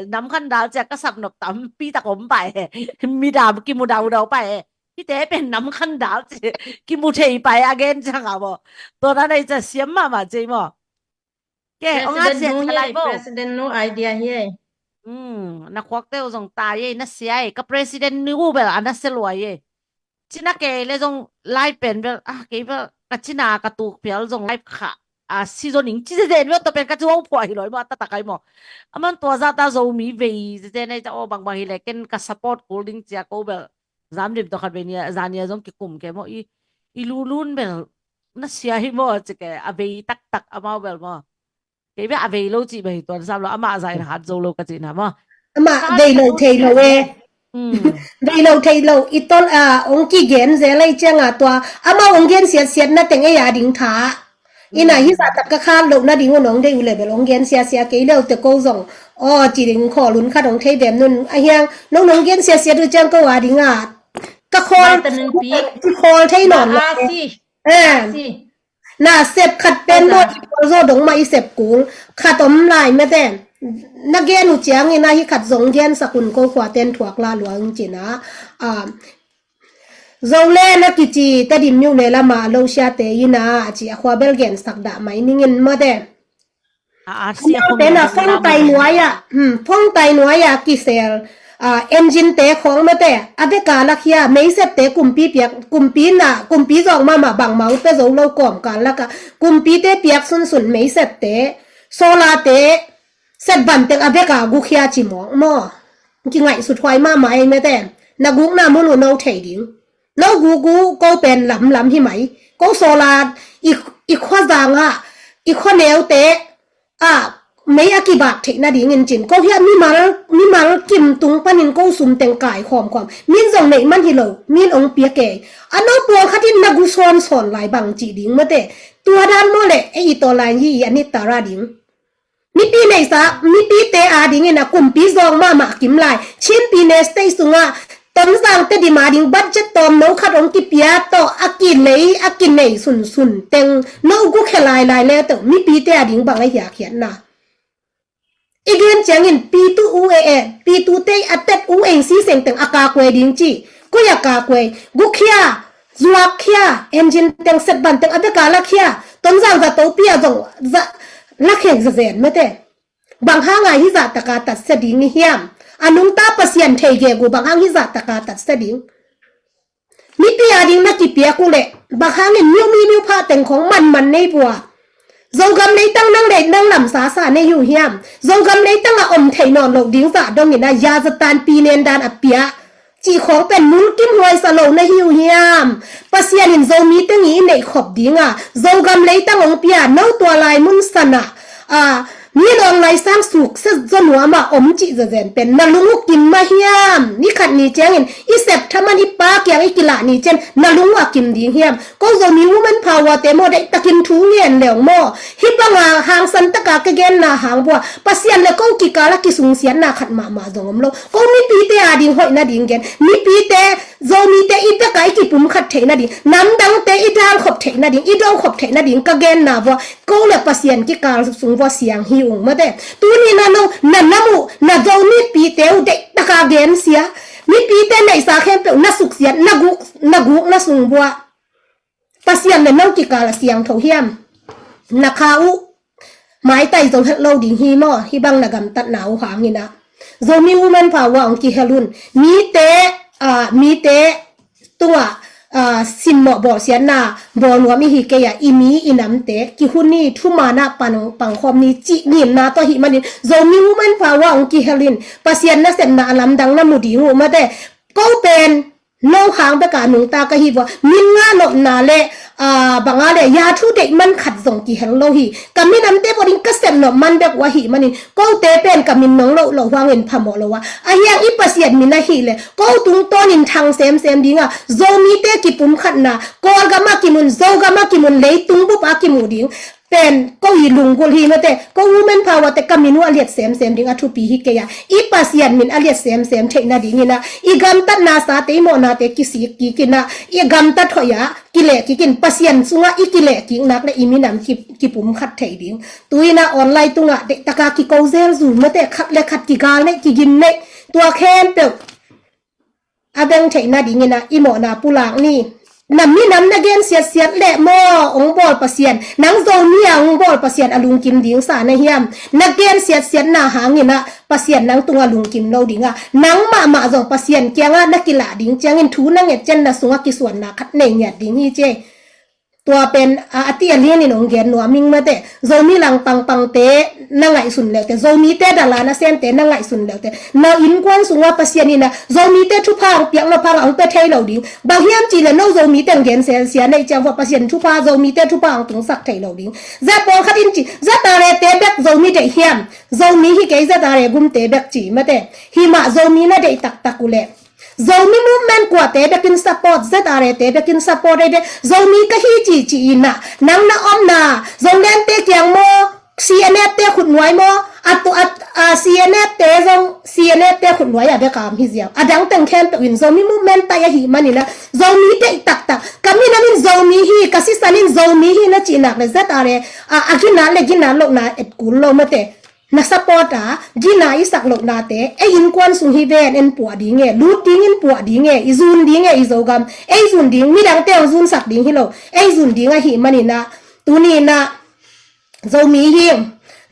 Namkhan dal cia ka sap nop tampi tak om pai he. Midam kimu daudau pai he. Hite pen Namkhan dal ci kimu thei pai a gen ciang a maw. Tua na nei cia siam mahmah ci maw. Ke ong a sia thalai bo. President nu idea hi ei. Na khuakte uh zong tai ei, na sia ei, ka president nu bel a na sia luai ei. Cina kei le zong lai pen bel ah kei bel ka cina ka tuk pial zong lai kha a si zo ning ci zezen bel to pen ka ci wau phuah hi loi maw, a tatakai maw. Aman tua zata Zomi vei zezen ei ta aw bangbang hi le ken ka support kul ding cia ko bel. Zam dim to khat vei nia zania zong kikum ke maw i i lulun bel na sia hi maw ci ke a vei taktak amau bel maw. Kei bia a vei lo cih bia hi tuan sam lo, amah zah in hat zo lo ka cihna maw. Amah vei lo thei lo e. Vei lo thei lo i tol a ong kigen zel ei cianga tua amah ong gen siatsiat na teng ei a ding tha. Ina hi zah tak ka khat lo na ding un ong dei u le bel ong gen siasia kei leu te ko zong. Aw ci ding khawl un khat ong thei bem nun a hiang nong nong gen siasia tu ciang ko a ding a ka khawl, khawl thei nawn lo. Na sep khat pen maw i khawl zaw dong mah i sep kul khat om lai mete. Na gen uh ciangin a hi khat zong gen sak un ko khua ten thuak la luang cina. Zo le na kici Tedim miu le lama lo siate ina a ci a khua bel gen sak dah mai ningin mate. Tena phone tai nuai ah, phone tai nuai ah kisel engine te khawng mate a beka lakhia meisep te kumpi piak kumpi na kumpi zawk mama bangmau pe zo lo kawm kal laka kumpi te piak sunsun meisep te solar te sep ban teng a beka gukhia ci mawk maw. Kingaihsut huai mama ei mate na gukna mun uh no thei ding. No gugu ko pen lamlam hi mai. Ko sawla i khuazanga i khuaneute a mei a kibak theih nadingin cin ko hiah mimal mimal kim tung panin ko sum teng kai khawmkhawm min zong neih man hi lo min ong pia kei. A no puang khatin na gu sawnsawn lai bang cih ding mate. Tua dan maw le ei i tawlai hi i a nittara ding. Mipi neihsa mipite adingin a kumpi zawng mahmah kim lai Chin Pine State sungah Tonzang Tedim ading budget tawm no khat hong kipia tawh a kilei a kinei sunsun teng no gukhia lailai le teuh mipite ading bang a hiakhiatna. I gen ciangin pitu u e e pitu te a tet u eng siseng teng a kakuai ding ci. Koi a kakuai gukhia zuakkhia engine teng setban teng a beka lakhia Tonzang zato pia zong lakheng zazen mete. Bang hanga hi zahtaka tatsia ding i hiam? A nungta Pasian thei gegu bang hang hi zahtaka tatsia ding? Mipi ading na kipiak uh leh bang hangin miumi miupha teng khong manman nei bua? Zogam leitang nang lei nang lamsasa nei uh hiam? Zogam leitang a om thei nawn loh ding zah dongin a yazatan pinen dan a pia cih khawng pen mulkim huaisa lo na hi uh hiam? Pasian in Zomi teng i neih khop dinga Zogam leitang hong pia no tua lai mun sana a mi lawng laisang suk se zaw nuama om cih zazen pen na lung uh kim mah hiam? Ni khat ni ciangin i sep thaman i pa kiang i kilah ni cian na lung uh a kim ding hiam? Ko Zomi woman power te maw deih takin thu ngen leng maw? Hih banga hangsan taka ka genna hang bua Pasian le ko kikala kisungsiatna khat mahmah zong om lo. Ko mipite ading hoih nading gen mipite Zomite i peka i kipum khat theih nading namdangte i dangkhop theih nading i dongkhop theih nading ka genna bua ko le Pasian kikal sung bua siang hi ung mate. Tuni na no na nam uh na Zo mipite uh deih taka gensia mipite neihsa khempeuh na suksiat na guk na sung bua. Pasian le no kikal a siangtho hiam? Na kha uh maitai zo het lo ding hi maw? Hih bang na gamtatna uh hangin ah Zomi Women Power hong kihel un. Mite, ah, mite tungah, ah, simmawh bawlsiatna bawl nuam i hi kei a, i mi i namte kihun ni, thuman ah pang, pangkhawm ni cih ngimna tawh ahih manin Zomi Women Power hong kihel in. Pasian nasepna a lamdang na mu ding uh mate. Ko pen no hang bek a nungta ka hi vua, min ngah nopna le, ah, bang a le ya thu deih man khat zong kihel lo hi. Ka minamte pawh ding ka sep nop man bek uh ahih manin, kote pen ka min nong loh loh hangin phamawh lo a, ahi hang i Pasian min ahih leh ko tungtawnin thang semsem ding a, Zomite kipumkhatna, Kawlgam ah kimun, Zogam ah kimun, leitung bup ah kimu ding pen ko i lunggulh hi mate. Ko Women Power te ka min uh a liat semsem ding a thupi hi kei a, i Pasian min a liat semsem theih nadingin ah, i gamtatna sate, i mawhnate kisik kik in ah, i gamtat hoih ah kileh kik in, Pasian sungah i kileh kik nak le i minam ki, kipumkhat thei ding. Tu-in ah online tungah deihtak a kiko zel zul mate, khat le khat kigal neih, kigim neih, tua khempeuh a beng theih nadingin ah i mawhna pulak ni. Na minam na gen siatsiat leh maw, hong bawl Pasian, nang Zomi a hong bawl Pasian a lungkim ding sa na hiam? Na gen siatsiatna hangin ah Pasian nang tungah lungkim lo ding a, nang mahmah zong Pasian kiangah na kilah ding ciangin thu na nget ciang na sungah kisuanna khat nei ngiat ding hi ci. Tua pen a, a ti a lianin hong gen nuam ing mate. Zomi lang pangpangte na ngaihsun leute, Zomite dalan a semte na ngaihsun leute, na innkuan sungah Pasian in ah Zomite thupha hong piak nop hang a hong pia thei lo ding. Bang hiam cih leh no Zomite hong gen selsia neih ciang vua Pasian thupha, Zomite thupha hong tungsak thei lo ding. Zia pawlkhat in ci, ZRA te bek Zomi deih hiam? Zomi hi kei, ZRA gumte bek ci mate. Hi mah Zomi na deih taktak uh leh Zomi movement kuate bekin support, ZRA te bekin support ei ve. Zomi ka hi cici in ah, nang na omna Zoland te kiang maw, CNF te khutnuai maw, a tu, a, a CNF te zong, CNF te khutnuai a bek a om hi ziau. A dang teng khempeuh in Zomi movement tai ahih manin ah, Zomi deih taktak. Ka minam in Zomi hi, ka sisan in Zomi hi na cih nak leh ZRA, a, a ginat le ginat lohna et kul lo mate. Na support a, gina i sak lohnate, ei innkuan sung hi ven, en puah ding e, lut ding in puah ding e, i zun ding e, i Zogam, ei zun ding, midangte hong zunsak ding hi lo, ei zun ding ahih manin ah, tuni in ah, Zomi hi ing,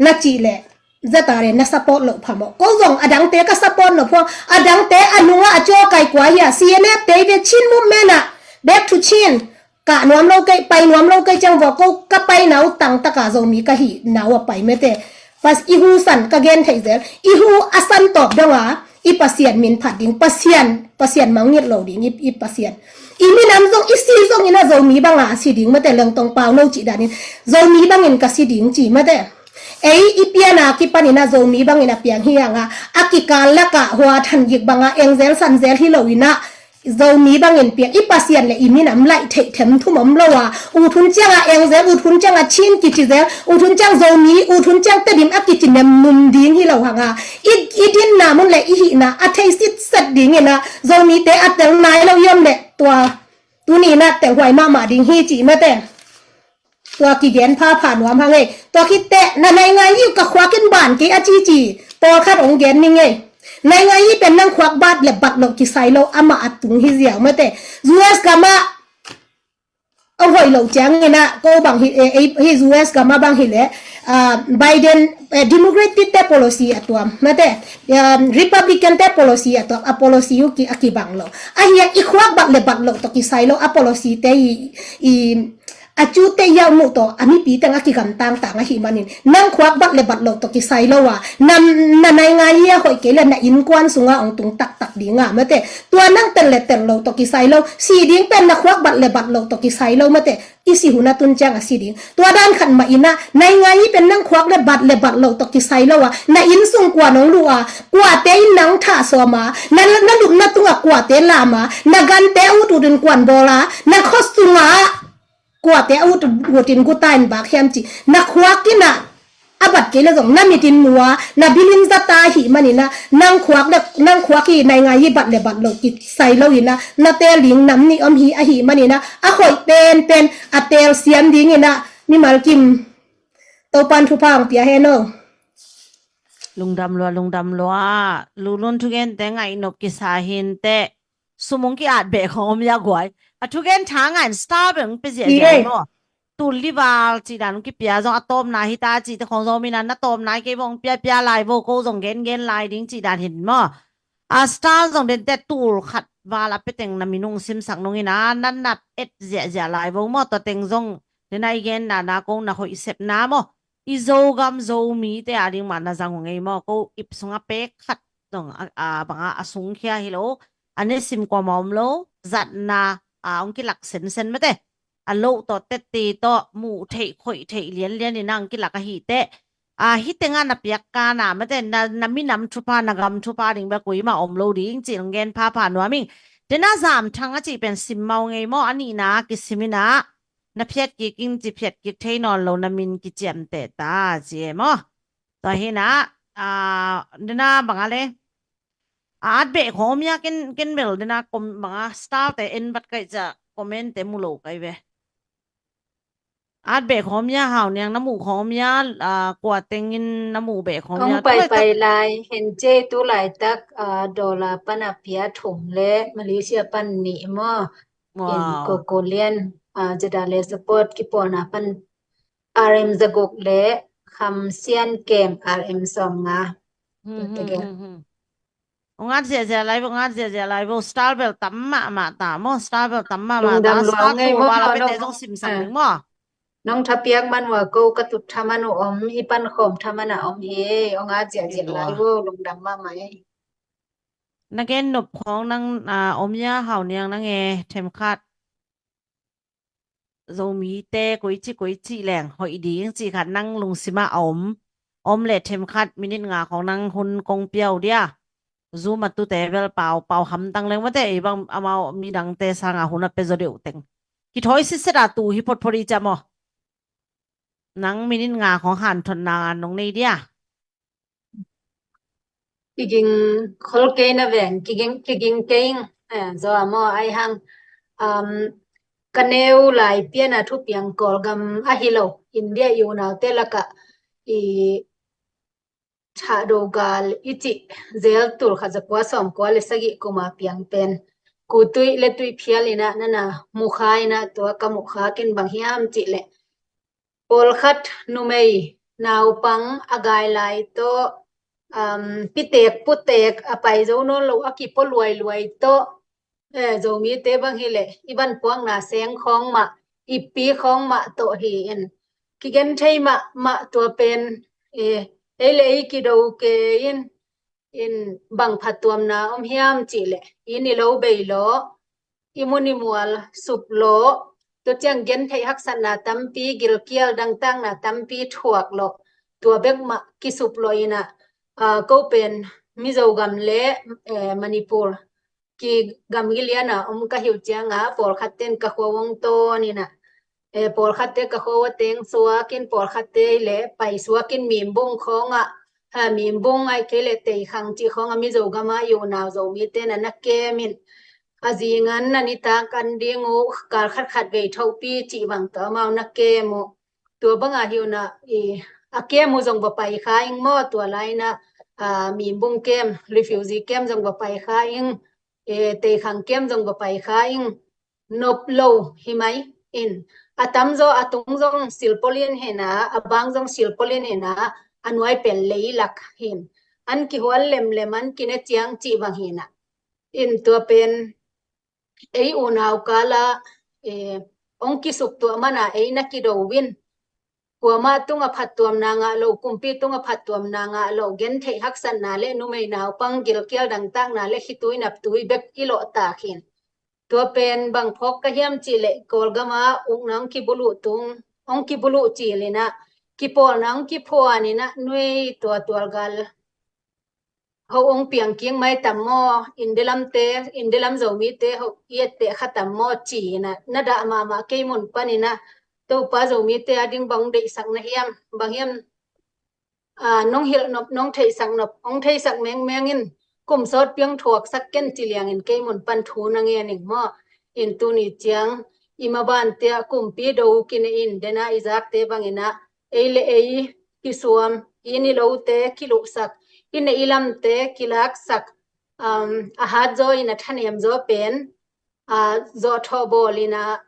na cih leh, ZRA na support loh phamawh. Ko zong, a dangte ka support nop huang, a dangte a nungah a cawkai kua hi a, CNF te i ve Chin movement ah, back to Chin, kah nuam lo kei, pai nuam lo kei ciang vua ko ka paina uh tangtaka Zomi ka hihna uh a pai mate. Pas i hu san ka gen theih zel, i hu a san tawp donga, i Pasian min phat ding, Pasian, Pasian mangngilh lo ding, i, i Pasian. I minam zong, i si zongin ah Zomi banga si ding mate, Lengtong Pau no cih danin, Zomi bangin ka si ding ci mate. Ei, i piana kipanin ah Zomi bangin a piang hi hang a, a kikal lakah hua than gik banga, engzel sanzel hi lo in ah, Zomi bangin piang, i Pasian le i minam laih theih themthum om lo a, ut hun cianga engzel, ut hun cianga Chin kici zel, ut hun ciang Zomi, ut hun ciang Tedim a kici nemnum ding hi lo hang a, i, i dinna mun le i hihna a thei sitset dingin ah, Zomite a tel nai lo i om le tua, tuni in ah telhuai mahmah ding hi ci mate. Tua kigen phapha nuam hang ei. Tua khit teh, na naingan yi uh ka khuak in ban kei a cici, pawlkhat hong gen ning ei. Naingan yi pen nang khuak bat le bat loh kisai lo, amah a tung hi ziau mate. US gam ah a hoih loh ciangin ah, ko bang hi, eh, eh, hi US gam ah bang hi leh, ah, Biden, eh, Democratic te policy a tuam mate, ah, Republican te policy a tuam, a policy uh ki, a kibang lo. Ahi a, i khuak bat le bat loh tawh kisai lo, a policy te i, i, a cute i a muh tawh a mipi teng a kigamtang tang ahih manin, nang khuak bat le bat loh tawh kisai lo a, na, na naingan yi a hoih kei le na innkuan sunga hong tung taktak ding a mate. Tua nang tel le tel loh tawh kisai lo, si ding pen na khuak bat le bat loh tawh kisai lo mate. I si hun a tun ciang a si ding. Tua dan khat mah in ah, naingan yi pen nang khuak le bat le bat loh tawh kisai lo a, na inn sung kuan hong luh a, kuate in nang thah sawm a, na, na lupna tungah kuate lam a, na gante a ut ut in kuan bawl a, na khua sungah kuate a ut ut in guta in bak hiam ci, na khuak in ah, a bat kei le zong na mit in mu a, na bil in zata ahih manin ah, nang khuak le, nang khuak hi naingan yi bat le bat loh kisai lo in ah, na teel ding nam nih om hi ahih manin ah, a hoih penpen a teel siam dingin ah, mimal kim Topan thupha hong pia hen aw. Lungdam lua, lungdam lua. Lulun thugente ngaih nop kisa hi inteh. Sum hong ki-at beh khong om ya guai. A thugen tha ngai in star beh hong pia ziahziah maw. tul li val cih dan kipia zong a tawpna hi ta cih te khong zong mina na tawpna hi kei bawng pia pia lai vo ko zong gen gen lai ding cih dan hin maw. A style zong den te tul khat val a peteng na minung simsak nung ina na nat et ziahziah lai vo maw tua teng zong dena i gen na na ko na hoih sepna maw. I Zogam Zomi te a ding mah na zang uh ngei maw ko ip sunga pek khat zong a, a banga a sungkhia hi lo. A ne sim kuama om lo zatna a ong kilak sensen mate. A loh tawh tette tawh muh theih khoih theih lianlian in ang kilak ahi teh. A hitenga na piak kana mate na, na minam thupha na gam thupha ding bek kuima om lo ding cih nong gen phapha nuam ing. Tena zam thang a cih pen simmau ngei maw a nihna kisimina na phiat kik ing ci phiat kik thei nawn lo na min kiciamteh ta ci e maw. Tua hina a dena banga le a at beh khawm om ia ken, ken bel dena kom banga style te en bat kai ca comment te mu lo kai ve. At beh khawm ia hau niang na muh khawm ia a kua tengin na muh beh khawm ia ong pai pai lai hen ce tu laitak a dollar pana pia thum le Malaysia pan nih maw. In kokolian a jada le support kipawlna pan R M zaguk le kham sian kem R M sawm nga. Ong at ziahziah lai vo ong at ziahziah lai vo style bel tam mahmah ta maw style bel tam mahmah ta style tua vala pete zong simsak ding maw. Nong thapiak man ua ko ka tut thaman uh om i pan khawm thaman a om hi. Ong at ziahziah lai vo lungdam mahmah e. Na gen nop khawng nang a om ia hau niang nang e themkhat. Zomite koici koici leng hoih ding cih khat nang lungsima a om. Om le themkhat minit nga khawng nang hun kong piau dia. Zoom a tute bel pau pau hamtang leng mate ei bang amau midangte sanga hun a pe zaw deuh teng. Kithawi sitset a tu hi photphot i cam aw. Nang minit nga khawng hanthotna nong nei dia. Kiging khol kei na veng kiging kiging kei ing zaw a maw ai hang. Ka neu lai piana thupiang Kawlgam ahi lo India i unaute lakah i thahdo gal i cih zel tul khat zakua sawmkua le sagih kuma piang pen kutuih le tuih phial inah nana mukha inah tua ka mukha kin bang hiam cih leh pawlkhat numei naupang a gai lai tawh pitek putek a pai zo nawn lo a kipaw luailuai tawh Zomite bang hileh i van puakna seng khawng mah ippi khawng mah tawh hi in kigen thei mahmah tua pen ei le ei kido ke in in bang phattuamna om hiam cih leh i ni lo bei law i mun i mual sup law tua ciang gen theih haksatna tampi gilkial dangtakna tampi thuak law tua bek mah kisup law inah ko pen Mizo gam le Manipur kigamgi liana om ka hi uh cianga pawlkhat ten ka khua uh hong tawn inah pawlkhatte ka khua uh a teng suakin pawlkhatte le pai suakin mimbung khawngah mimbung aih kei le teikhang cih khawngah Mizo gama i unau Zomite na na kem in a zingan na nitak an ding uh kal khatkhat vei thopi cih bang tawh amau na kem uh tua banga hi unah a kem uh zong va pai kha ing maw tua lainah mimbung kem refugee kem zong va pai kha ing teikhang kem zong va pai kha ing nop lo hi mai in a tamzaw a tung zong silpolin hina a bang zong silpolin hina a nuai pen leilak hin an kihual lemlem an kine ciang cih bang hina in tua pen ei unau kala ong kisuk tuah mana ei na kido in kuamah tunga phattuamna ngah lo kumpi tunga phattuamna ngah lo gen theih haksatna le numei naupang gilkial dangtakna le khitui naptui bek i lawhtak hin tua pen bang phawk ka hiam cih leh Kawlgama ukna hong kibuluh tung hong kibuluh cil inah kipawlna hong kiphuan inah nuei tua tualgal ho ong piang kik mai tam maw India lamte India lam Zomite ho i etteh kha tam maw ci inah na dah mahmah kei mun pan inah Topa Zomite a ding bang deihsak na hiam bang hiam nong hilh nop nong theihsak nop ong theihsak mengmeng in kum sawt piang thuaksak ken ci liangin kei mun pan thu na ngen ing maw in tuni ciang i mabantea kumpi do kine in dena i zakte bang inah ei le ei kisuam i ni lote kiluhsak i neih i lamte kilaksak a hat zaw in a thanem zaw pen zawhthawh bawl inah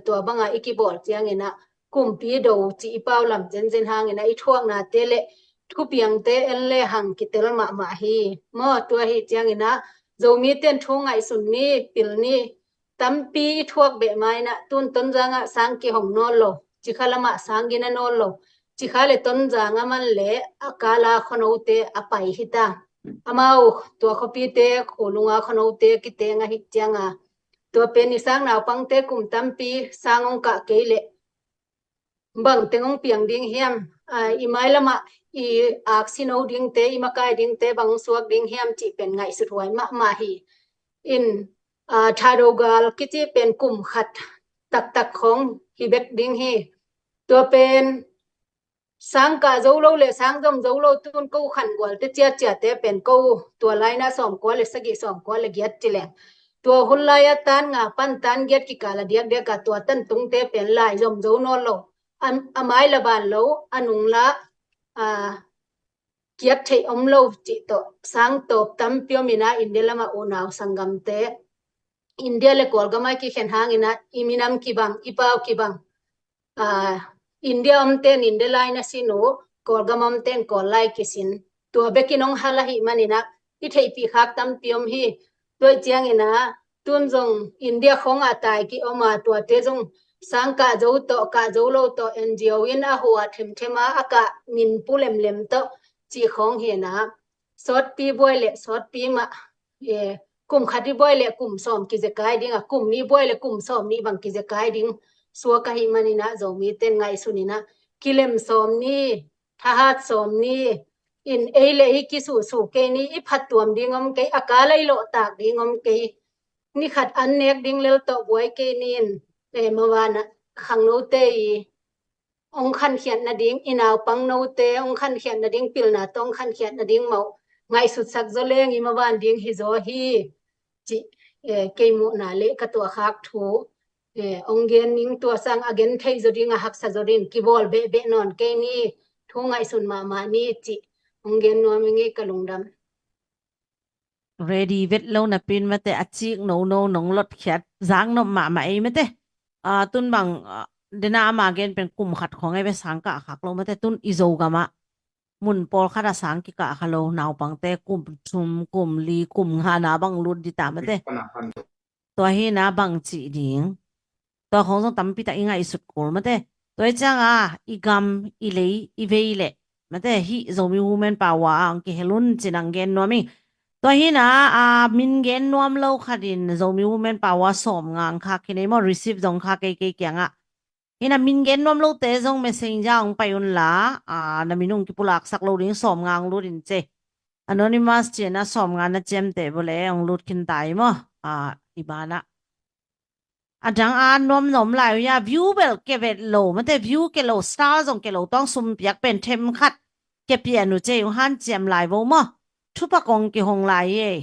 tua banga i kibawl ciang inah kumpi do cih i pau lam zenzen hangin ah i thuaknate le thupiangte en le hang kitel mahmah hi. Maw, tua hi ciangin ah Zomite in thu ngaihsun ni, pil ni, tampi i thuak beh ma-in ah tun Tonzang ah sang kihong nawn lo, cikha lamah sang gina nawn lo, cikha le Tonzang a man le a kala khuanote a pai hi ta. Amau tua khuapite, khulunga khuanote kiteng ahih cianga tua pen i sang naupangte kum tampi sang hong kah kei leh bang teng hong piang ding hiam? Ah, i mailamah i aksino dingte, i makai dingte bang hong suak ding hiam cih pen ngaihsut huai mahmah hi. In, ah, Thado gal kici pen kum khat taktak khong hi bek ding hi. Tua pen sang kah zo lo le sang zom zo lo tun ko khan gualte ciatciate pen ko tua laina sawmkua le sagih sawmkua le giat ci leng tua hun lai-a tan nga pan tan giat kikal a diakdiak a tua tantungte pen lai zom zo nawn lo. A, a mai la ban lo, a nung la, a, kiat theih om lo cih tawh sang tawp tampi om in ah India lamah unau sanggamte, India le Kawlgam ah kikhen hangin ah i minam kibang, i pau kibang. Ah, India omte in India lai na sin uh, Kawlgam omte in Kawl lai kisin. Tua bekin hong hal ahih manin ah i theihpih khak tampi om hi. Tua ciangin ah tun zong India khong a tai ki om a, tuate zong sang kah zo tawh, kah zo lo tawh, N G O in a hua themthem a, a kah min pu lemlem tawh cih khong hi na. Sawtpi buai le sawtpi mah, eh, kum khat i buai le kum sawm kizekai ding a, kum nih buai le kum sawm nih bang kizekai ding suak ahih manin ah Zomite in ngaihsun in ah kilem sawm ni, thahat sawm ni, in ei le ei kisuhsuh kei ni, i phattuam ding om kei, a kal a i lawhtak ding om kei, ni khat an nek ding lel tawh buai kei ni in, eh, mavan ah khangnote i hong khankhiat nading, i naupang note hong khankhiat nading, pilna tawh hong khankhiat nading mah uh ngaihsutsak zaw leng i mavan ding hi zaw hi. Cih, eh, kei muhna le ka tuahkhak thu, eh, hong gen ning. Tua sang a gen thei zaw ding, a haksa zaw ding kibawl behbeh nawn kei ni, thu ngaihsun mahmah ni cih hong gen nuam ing ei, ka lungdam. Ready vet lo napi in mate, a cik nono nong lotkhiat zak nop mahmah ei mate. Ah, tun bang, ah, dena ama gen pen kum khat khong ei ve sang kah khak lo mate, tun i Zogam ah mun pawlkhat a sang kikah kha lo, naupangte kum thum, kum li, kum nga na bang lut dita mate. Tua hi na bang cih ding. Tua khong zong tampi tak i ngaihsut kul mate. Tua hi cianga i gam, i lei, i vei le mate, hih Zomi Women Power a hong kihel un ci-in hong gen nuam ing. Tua hi na, a, min gen nuam lo khat in Zomi Women Power sawm nga hong khak hi na maw, receive zong khak kei kei kiangah. Hi na min gen nuam lote zong Messenger hong pai un la, a, na min hong kipulaksak lo ding, sawm nga hong lut in ci. Anonymous ci-in a sawm nga na ciamteh vua le hong lut khin ta hi maw. A, i banah. A dang a nuam nuam lai uh hia, view bel ke vet lo mate, view ke lo, star zong ke lo, tawng sum piak pen them khat ke pian uh ci ei, hong hanciam lai vo maw. Thupha kong kihong lai ei.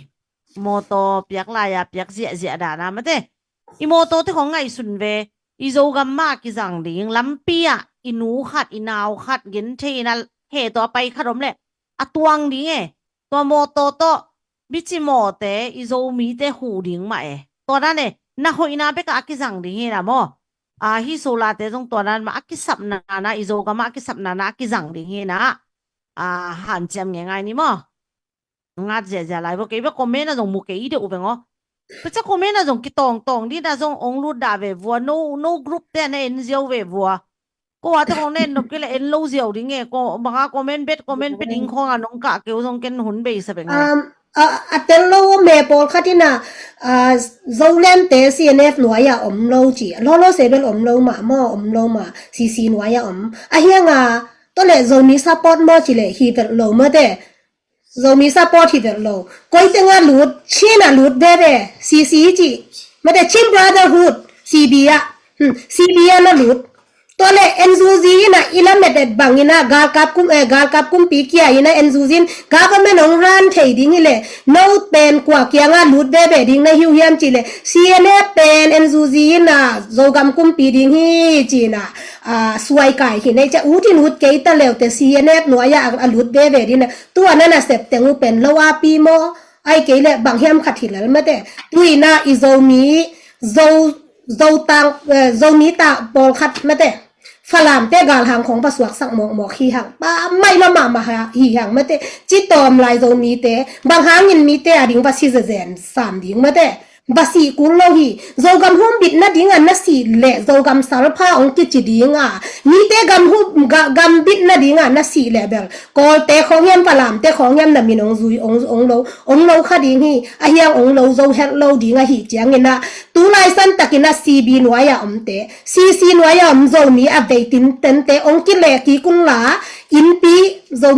Mawtaw piak lai a, piak ziahziah dan a mate. I mawtawte khong ngaihsun ve. I Zogam mah kizang ding, lampi ah i nu khat, i nau khat genthei in a heh tawh a pai khat om leh a tuang ding e. Tua mawtaw tawh micimawhte, i Zomite huh ding mah e. Tua dan e, na hoihna bekah a kizang ding hi na maw. A, hih solate zong tua dan mah a kisapna na, i Zogam ah a kisapna na a kizang ding hi na. A, hanciam ngeingai ni maw. Ngat ziahziah lai vua, kei bek comment ah zong mu kei deuh veng aw. Tua ciang comment ah zong kitawngtawng ding na zong hong lut dah ve vua, no, no group te na en ziau ve vua. Ko a te khong na en nop kei le en lo ziau ding e, ko banga comment bet, comment pe ding khong a nong kah keu zong ken hun beisa veng e. Um, a, a tel lo om e, pawlkhat in a, a, Zolemte C N F nuai a om lo ci. Lolo se bel om lo mah maw, om lo mah, C C nuai a om. A hiang a, tua le Zomi support maw ci le hi vet lo mate. Zomi support hi vet lo. Koi teng a lut, Chin a lut veve, C C ci. Mate Chin Brotherhood, C B ah. Hmm, C B ah na lut. Tua le N U G in a i lamet et bang in a galkap kum, eh, galkap kumpi kia in a N U G in government hong ran thei ding hi le, no pen kua kiang a lut veve ding na hi uh hiam ci le, C N F pen N U G in a Zogam kumpi ding hi ci in a, ah, suai kai hi nei cia, ut in ut kei ta leute C N F nuai a a lut veve ding na. Tua na nasep teng uh pen lo a pi maw, ai kei le bang hiam khat hi lel mate. Tui na i Zomi, Zo, Zo tang, eh, Zomi ta pawlkhat mate. Falamte galhang khong va suaksak mawkmawk hi hang. Ba mai lo mahmah hi hang mate. Ci tawm lai Zomite bang hangin mite a ding va si zezen sam ding mate. Va sih kul lo hi. Zogam humbit nadinga na sih leh Zogam salpha hong kici dinga, mite gam hum, ga, gam bit nadinga na sih leh bel Kawlte khong hiam, Falamte khong hiam na min hong zui hong, hong lo, hong lo kha ding hi. A hiang hong lo zo het lo ding ahi ciangin ah, tulai santakin ah C B nuai a omte, C C nuai a om Zomi a vei tintente hong kileh kik un la, innpi Zo,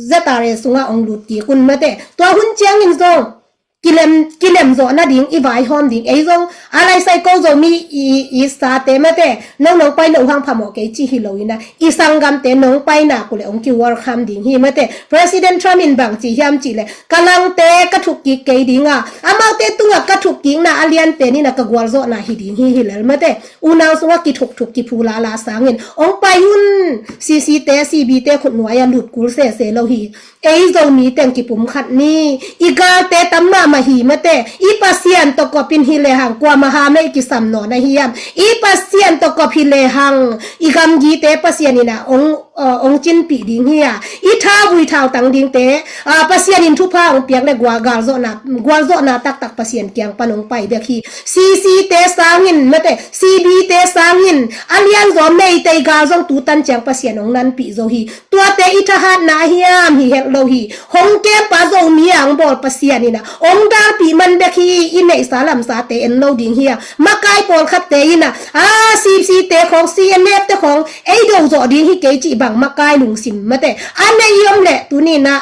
Z R A sungah hong lut kik un mate. Tua hun ciangin zong kilem, kilem zawh nading i vaihawm ding. Ei zong a laisai ko Zomi i, i sate mate, nong nong pai lo hang phamawh kei ci hi lo ina, i sanggamte nong pai nak uh leh hong ki welcome ding hi mate. President Trump in bang ci hiam cih leh, ka langte ka thuk kik kei dinga, amaute tungah ka thuk kikna a lian pen ina ka gualzawhna hi ding hi hi lel mate. Unau sungah kithukthuk kiphulala sangin hong pai un. C C te, C B te khutnuai a lut kul sese lo hi. Ei Zomi teng kipum khat ni. I galte tam mahmah hi mate. I Pasian tawh kop in hi lehang kuamah ham ei kisam nawn ahi hiam? I Pasian tawh kop hi lehang i gamgite Pasian ina hong, uh, hong cinpih ding hi a, i thauvui thautang dingte, uh, Pasian in thupha hong piak le gua, galzawhna, gualzawhna taktak Pasian kiang pan hong pai bek hi. C C te sangin mate, C B te sangin a lianzaw Meitei gal zong tutan ciang Pasian hong nanpih zo hi. Tuate i thahatna ahiam hi het lo hi. Hong kempa Zomi a hong bawl Pasian ina hong dalpih man bek hi. I neihsa lamsate en lo ding hi a, makai pawlkhatte ina, a, C C te khong, C N F te khong ei do zawh ding hi kei cih bang makai lungsim mate a nei i om leh tuni ina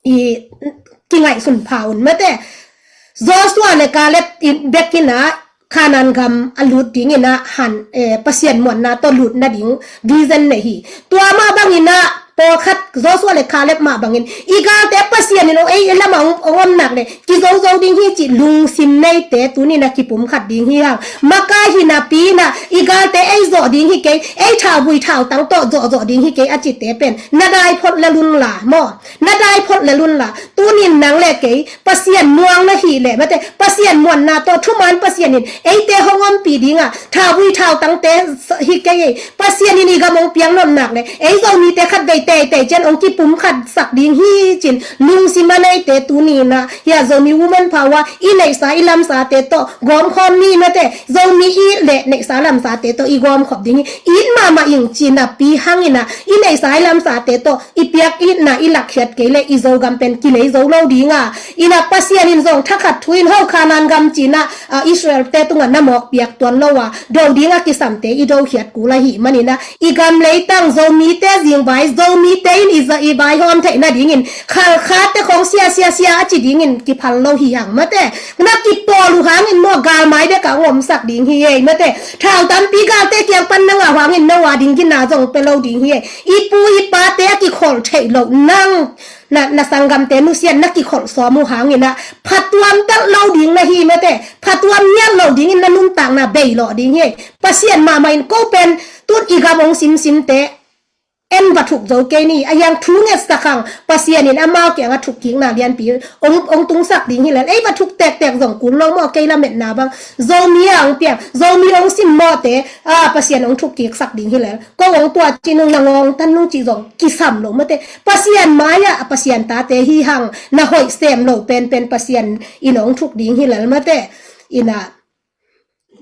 i kingaihsun pha un mate. Joshua le Caleb in bek ina Canaan gam a lut ding ina han, eh, Pasian muanna tawh lut nading vision nei hi. Tua mah bang ina pawlkhat Joshua le Caleb mah bangin i galte Pasian in hong ei lamah hong, hong om nak le kizozo ding hi cih lungsim neite tuni ina kipum khat ding hi hang. Makai hi napi ina i galte ei zawh ding hi kei, ei thauvui thautang tawh zawhzawh ding hi kei a cite pen na dai phot le lun la maw? Na dai phot le lun la. Tunin nang le kei Pasian muang na hi le mate, Pasian muanna tawh thuman Pasian in eite hong ompih dinga thauvui thautangte hi kei ei. Pasian in i gam hong piang nop nak le ei Zomite khat vei teitei cian hong kipum khat sak ding hi cin lungsim a neite tuni ina hi a, Zomi Women Power i neihsa i lamsate tawh gawmkhawm ni mate. Zomi i le neihsa lamsate tawh i gawmkhop ding hi. It mahmah ing ci napi hang ina i neihsa i lamsate tawh i piak itna i lakkhiat kei le i Zogam pen kinei zo lo dinga. Ina Pasian in zong thakhat thu in ho Canaan gam cina, a, Israel te tunga na mawk piak tuan lo a do dinga kisamte i dokhiat kul ahi man ina i gam leitang Zomite zingvai, Zomite in i za i vaihawm theih nadingin Khalkhate khong sia sia sia a ci dingin kiphal lo hi hang mate. Na kipawl uh hangin maw galmai beka hong omsak ding hi ei mate. Thau tampi galte kiang pan na ngah uh hangin no a ding gina zong pe lo ding hi ei. I pu i pate a kikholh theih loh nang na, na sanggamte nusiat na kikholh sawm uh hangin ah phatuam talh lo ding na hi mate. Phatuam nial lo dingin na nuntakna bei lawh ding hi ei. Pasian mahmah in ko pen tun i gam hong simsimte en va thuk zo kei ni, a hiang thu ngetsak hang Pasian in amau kiangah thukkikna lianpi hong, hong tungsak ding hi lel. Ei va thuk tektek zong kul lo maw, kei lametna bang Zomi a hong piang, Zomi hong simmawhte, a, Pasian hong thukkiksak ding hi lel. Ko hong tua ci nung na ngawng tan nung ci zong kisam lo mate. Pasian mai-ah a Pasian tate hi hang na hoih sem lo penpen Pasian in hong thuk ding hi lel mate. Ina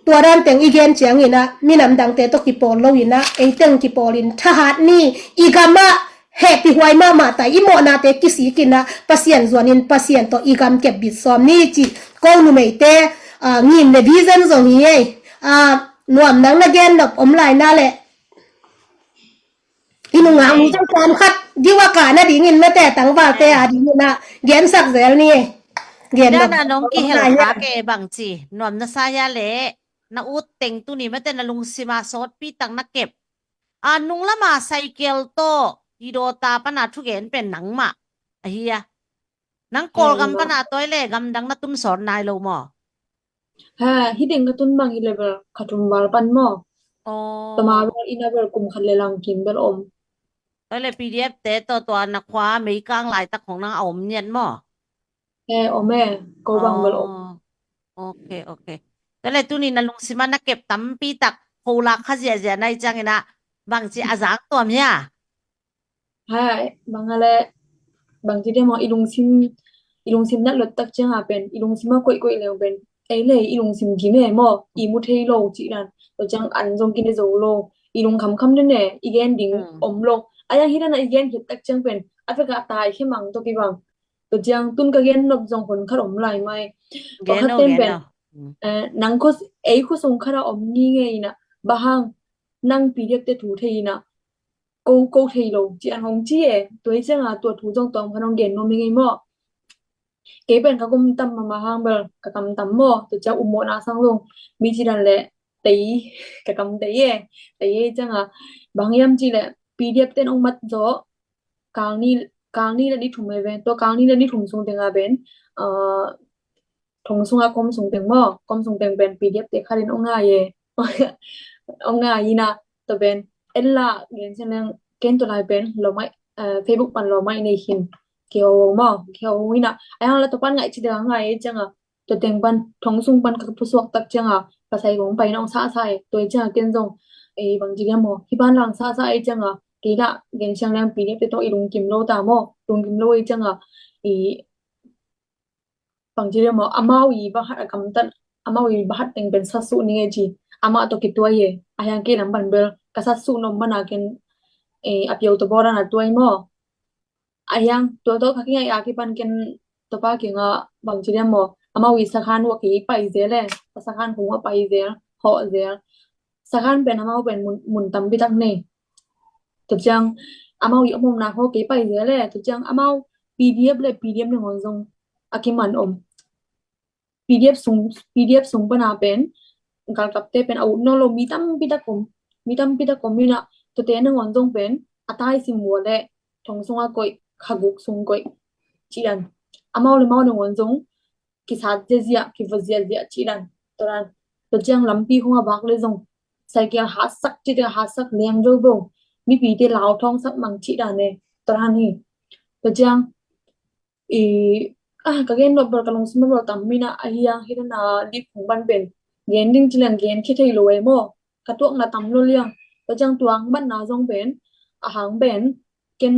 tua dan teng i gen ciangin ah minam dangte tawh kipawl lo in ah ei teng kipawl in thahat ni, i gam ah hehpih huai mahmah ta, i mawhnate kisik in ah Pasian zuan in Pasian tawh i gam kep bit sawm ni cih ko numeite, a, ngim le vision zong hi ei. A, nuam nang na gen nop om lai na le i nunga hong zong sawm khat diu a kah nadingin mate tangvalte a dingin ah gensak zel ni. Gen dana nong kihel kha ke bang ci nuam na sa hia le na ut teng tuni mate na lungsima sawtpi tak na kep a nung lama cycle tawh i dawta pana thugen pen nangmah ahi a. Nang Kawlgam pana tawi le gamdang na tun sawt nai lo maw? Ha, hiding ka tun bang hi le bel ka tum val pan maw? Tama bel ina bel kum khat le lang kim bel om. Tawi le P D F te tawh tua na khua meikang laitak khong nang a om nian maw? He, om e, ko bang bel om. Ok, ok. Tawi le tuni na lungsima na kep tampi tak kholak kha ziahziah nai ciangin ah Bangci a zak tuam hia? Hai, bang a le, bangci dia maw, i lungsim, i lungsim nat lot tak ciang a pen, i lungsim a koih koih leu pen, ei le, i lungsim gim e maw, i mu thei lo, ci dan, tua ciang an zong kine zo lo, i lung khamkham den e, i gen ding om lo. A yang hi dan a i gen khit tak ciang pen, a fek a tai khe mang tua kibang. Tua ciang tun ka gen nop zong hon khat om lai mai. Tua khat ten pen, eh, nang khos, ei khosung khat a om ni nge ina, bang hang, nang P D F te thu thei ina, ko, ko thei lo, ci an hong ci e. Tua hi ciang a, tua thu zong tua om khan hong gen nuam hi ngei maw. Kei pen ka gum tam mahmah hang bel, ka kam tam maw, tua ciang um mawhna sang zong, mi ci dan le, tei, ka kam tei e, tei e ciang a, bang hiam ci le, P D F ten hong mat zaw, kal ni, kal ni le ni thum e ve, tua kal ni le ni thum sung teng a pen, ah, thong sung a kom sung teng maw, kom sung teng pen P D F te khat in hong ngai e, hong ngai ina, tua pen, en la, gen siang leng, ken tua lai pen, lo mai, eh, Facebook pan lo mai nei hin, kio maw, kio ina, a yang la tua pan ngai ci dang ngai e ciang a, tua teng pan, thong sung pan ka pusuak tak ciang a, ka sai kong pai nong sa sa e, tua e ciang a ken zong, e, bang ci dia maw, hi pan lang sa sa e ciang a, kei la, gen siang leng P D F te tawh i lungkim lo ta maw, lungkim lo e ciang a, i, bang ci dia maw, amau i bahat a kamtat, amau i bahat teng pen satsuh ni nge ci, amah tawh kituai e, a hiang kei lam pan bel, ka satsuh nop man a ken, e, a piau tawh bawran a tuai maw. A hiang, tua tawh ka kingai a kipan ken, tua pa kinga bang ci dia maw, amau i sakhan uh a kipai zel e, a sakhan kong a pai zel, hawh zel. Sakhan pen amau pen mun, mun tampi tak nei. Tua ciang amau i omomna hawh kipai zel e, tua ciang amau P D F le P D F nangawn zong a kiman om. P D F sung, P D F sung pan a pen, galkapte pen a ut nawn lo mi tampi tak om, mi tampi tak om ina, tuate nangawn zong pen, a tai sim ua le, thong sung a koih, kha guk sung koih, ci dan. Amau le amau nangawn zong, kisat ziazia, kiva ziazia, ci dan. Tua dan, tua ciang lampi hong a vak le zong, cycle hatsak, ci dan hatsak leng zo bo, mipite lau thawngsak mang ci dan e, tua dan hi. Tua ciang, i, ah, ka gen nop bel ka lungsim a bel tam mina a hiang hi na lip hong ban pen. Gen ding ci leng gen khe thei lo e maw. Ka tuakna tam lo liang. Tua ciang tuang banna zong pen. A hang pen. Ken,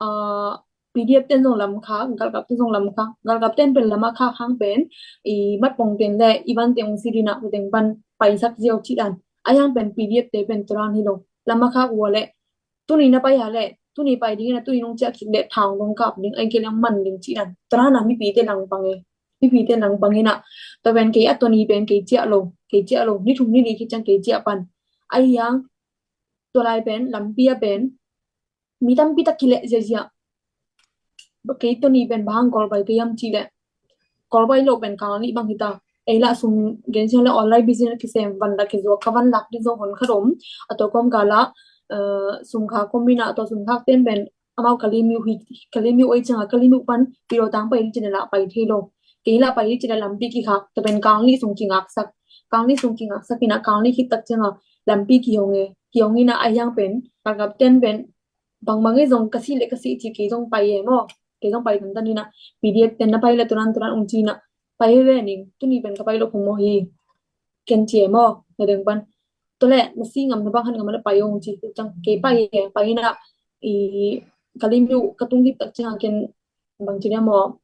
ah, P D F ten zong lam kha, galkap ten zong lam kha. Galkap ten pen lam a kha hang pen. I mat pong ten le, i van teng ong si dina, u teng ban paisak ziau ci dan. A hiang pen P D F te pen tua dan hi lo. Lam a kha ua le. Tuni na pai ha le, tuni pai ding ina, tuni nong ciah kik le thang dong kap ding, ai ke lang man ding ci dan. Tua na mipi te lang pang e. Mipi te lang pang ina. Tua pen kei a tuni pen kei ciah lo, kei ciah lo. Ni thum ni li khit ciang kei ciah pan. Ai yang, tua lai pen, lampi a pen. Mi tampi tak kileh ziazia. Kei tuni pen bang Kawlpai kei hiam ci le. Kawlpai lo pen kal nih bang hita. Ei lah sum gen siang le online business kisem van la kizuak ka van lak ding zong hon khat om. A tua kawm kal ah, eh, sum khak kawm ina, a tua sum khak ten pen amau Kalaymyo hi, Kalaymyo oi ciang a Kalaymyo pan Piro tang pai ding ci le lah pai thei lo. Kei lah pai ding ci le lampi kikhak, tua pen kal nih sung kingaksak. Kal nih sung kingaksak ina kal nih khit tak ciang a lampi kihong e. Kihong ina a hiang pen, galkap ten pen, bangbang e zong ka sih le ka sih ci kei zong pai e maw. Kei zong pai tantan ina, P D F ten na pai le turan turan ung ci ina, pai e ve ning, tuni pen ka pai lo phung maw hi. Ken ci e maw, na deng pan. Tua le, na si ngam na bang han ngam le pai ung ci, ciang kei pai e, pai ina, i, Kalaymyo ka tung dip tak ciang a ken, bang ci dia maw,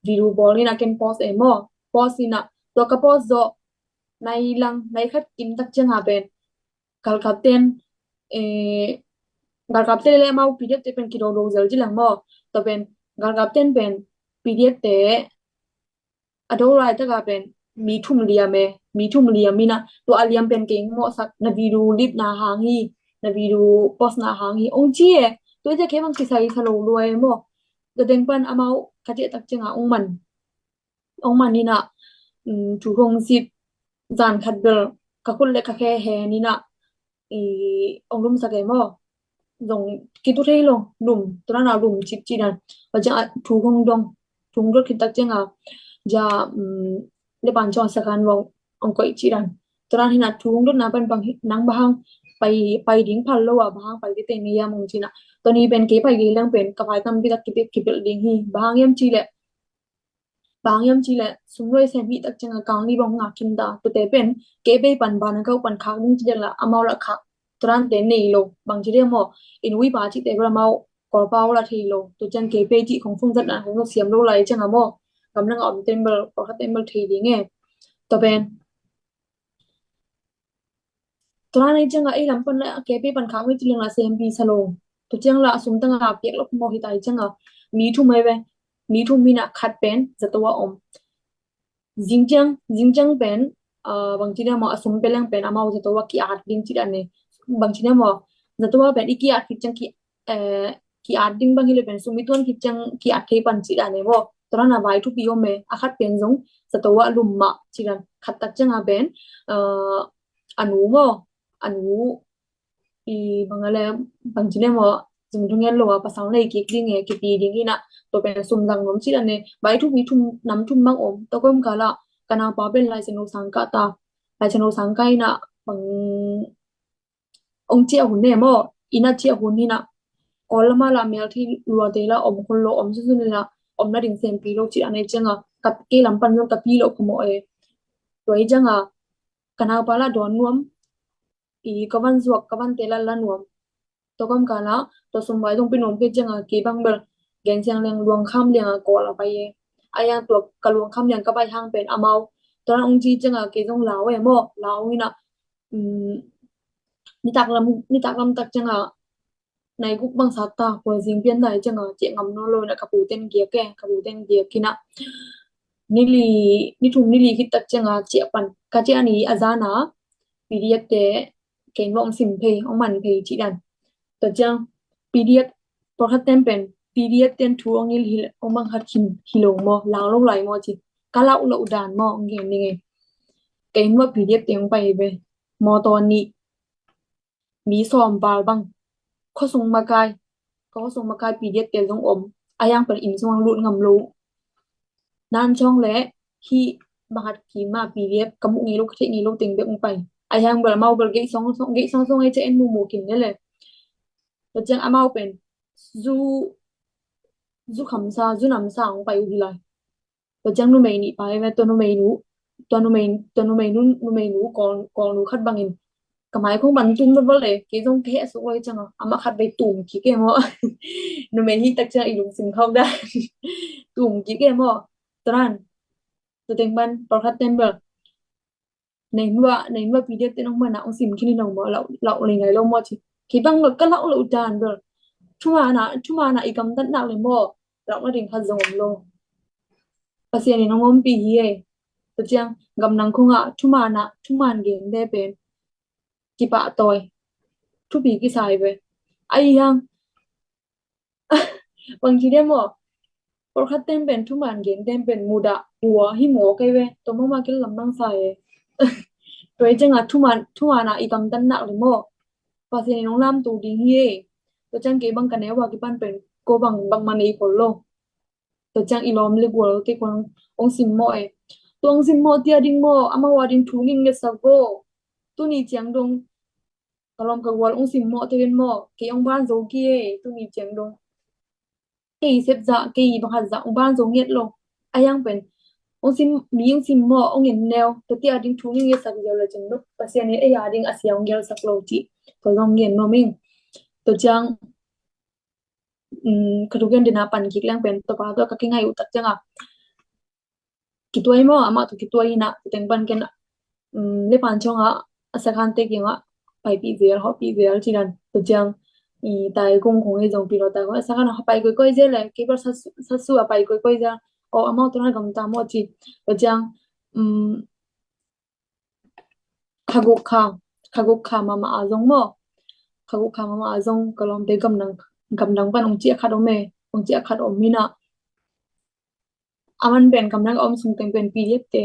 video bawl ina ken post e maw, post ina, tua ka post zo, nai lang, nai khat kim tak ciang a pen, galkap ten, eh, galkap ten le amau P D F te pen kido do zel ci lang maw. Tua pen, galkap ten pen, P D F te, a do lai tak a pen, mi thum liam e, mi thum liam ina, tua a liam pen kei mawhsak, na video lip na hang hi, na video post na hang hi, ong ci e, tua i te kei bang kisai sa lo lua e maw. Tua deng pan amau, ka ciah tak ciang a ong man. Ong man ina, um, thu hong sip, zan khat bel, ka khut le ka khe he ina, i, ong lum sak e maw. Zong kitu thei lo, lum, tua na lum cip ci dan. Tua ciang a thu hong dong, thu hong dot khit tak ciang a, ja, um, le pan ciang a sakhan vong, ong koih ci dan. Tua na hi na thu hong dot na pan bang hi, nang bang hang, pai, pai ding phal lo a, bang hang pai ding te ni ya mong ci na. Tua ni pen kei pai ding lang pen, ka pai tam pi tak kipil, kipil ding hi, bang hang yam ci le, bang hiam ci le, sum luai sem hih tak ciang a kang li bang ngak kim ta, tua te pen, kei bei pan ban a kau pan khak ding ci dek la, amau la khak, Tua dan te nei lo, bangci dia maw, i nu i pa cihte bel amau Kawlpau la thei lo. Tua ciang kei pei cih khong phone zat dan khong zong siam lo lai ciang a maw, gamdang a om ten bel, pawlkhat ten bel thei ding e. Tua pen Tua na nei ciang a ei lam pan la kei pei pan khak ni ci leng la sempi sa lo. Tua ciang la a sum tang a piak lo maw hi tai ciang a mi thum ai ve. Mi thum mi na khat pen zato a om. Zing ciang, zing ciang pen, ah, bangci dia maw a sum pe leng pen amau zato a ki-at ding ci dan ne. Bangci dia maw zato a pen i ki-at khit ciang ki, eh, ki-at ding bang hi le pen sum i tuan khit ciang ki-at thei pan ci dan ne maw. Tua na vai thupi om e, a khat pen zong zato a lum mah ci dan. Khat tak ciang a pen, ah, a nu maw, a nu i bang a le, bangci le maw, zung thunget lo a pasal nei kik ding e, kipi ding hi na, tua pen sum zang nuam ci dan e, vai thupi thum, nam thum bang om, tua kawm kal a, ka naupa pen Lai Siangtho sang kah ta, Lai Siangtho sang kah hi na, bang ong ciah hun ne maw, inn a ciah hun hi na, Kawl lam a la mel thei luate la om khol lo, om sunsun la, om na ding sempi lo ci dan e ciang a, ka kei lam pan zong ka pi lo kha maw e. Tua hi ciang a, ka naupa la dawn nuam, i ka van zuak, ka vante la la nuam. Tua kawm kal a, tua sum vai zong pi nuam kei ciang a, kei bang bel gen siang leng luang kham liang a Kawl a pai e. A yang tua ka luang kham liang ka pai hang pen amau. Tua dan ong ci ciang a, kei zong lau e maw, lau hi na, um, nitak lam, nitak lam tak ciang a, nai guk bang sat ta, kua zing pian dai ciang a, ciah ngam nawn lo na ka pu ten giak e, ka pu ten giak hi na. Ni li, ni thum ni li khit tak ciang a, ciah pan, ka ciah ni a zan a, P D F te, kei nuam sim phei, ong man phei ci dan. Tua ciang, P D F, pawlkhat ten pen, P D F ten thu ong il hi, ong bang khat hi, hi lo maw, lau lo lai maw ci. Ka lau lo dan maw, ong gen ni nge. Kei nuam P D F te ong pai ve, mawtaw ni, mi sawm val bang. Khuasung makai, ka khuasung makai P D F te zong om. A yang pen inn sung ang lut ngam lo. Nan cawng le hi bang hat ki ma P D F ka muh ngei lo, ka theih ngei lo teng bek ong pai. A yang bel amau bel geih song song, geih song song ei ca en mu mu kin ne le. Tua ciang amau pen zu, zu khamsa, zu namsa ong pai uh hi lai. Tua ciang numei nih pai ve, tua numei nu, tua numei, tua numei nu, numei nu, Kawl, Kawl nu khat bangin. Ka mai khong ban tum vel vel e, kei zong ka heh suk lo hi ciang a, amah khat vei tum kik e maw. Numei hi tak ciang i lungsim khauh dan. Tum kik e maw. Tua dan. Tua teng ban, pawlkhat ten bel. Nei nuah, nei nuah P D F te nong mana ong sim khin in ong maw, lau, lau lei ngai lo maw ci. Kei bang lo, ka lau lo dan bel. Thumana, thumana i gamtat nak le maw, lau na ding khat zong om lo. Pasian in ong ompih hi e. Tua ciang, gamdang khong a, thumana, thuman gen de pen. Kipahtawi. Thupi kisai ve. Ai hang, bangci dia maw. Pawlkhat ten pen thuman gen ten pen mudah ua hi maw kei ve. Tua maw ma kil lam nang sa e. Tua hi ciang a thuman, thuman a i gamtat nak le maw. Pasian in ong lamto ding hi e. Tua ciang kei bang ka neu a kipan pen ko bang, bang ma nei khol lo. Tua ciang i lawm le gual te khong ong simmawh e. Tua ong simmawh tia ding maw, amau a ding thu ning ngetsak vo. Tuni ciang dong ka lawm ka gual ong simmawh te ven maw, kei ong ban zo ki e, tuni ciang dong. Kei sep zah, kei bang hat zah ong ban zo nget lo. A yang pen ong sim, mi ong simmawh, ong en neu, tua tia ding thu ning ngetsak ziau le ciang dong. Pasian in ei a ding a sia ong gelsak lo ci. Tua zong ngen nuam ing. Tua ciang um, ka thugen dena pan kik leng pen, tua pa tua ka kingai uh tak ciang a. Kituai maw, amah tua kituai hi na, tua teng pan ken, um, le pan ciang a, a sakhan te kiang a, paipih zel, hawhpih zel ci dan, tua ciang, i tai kung kung i zong pi lo tai kung, a sakhan a pai koikoi zel le, kei bel sa su, sa su a pai koikoi zel, o amau tua na gamta maw ci, tua ciang, um, kha guk kha, kha guk kha mahmah a zong maw. Kha guk kha mahmah a zong ka lawmte gamdang, gamdang pan ong ciah khat om e, ong ciah khat om hi na. A man pen gamdang a om sung teng pen P D F te,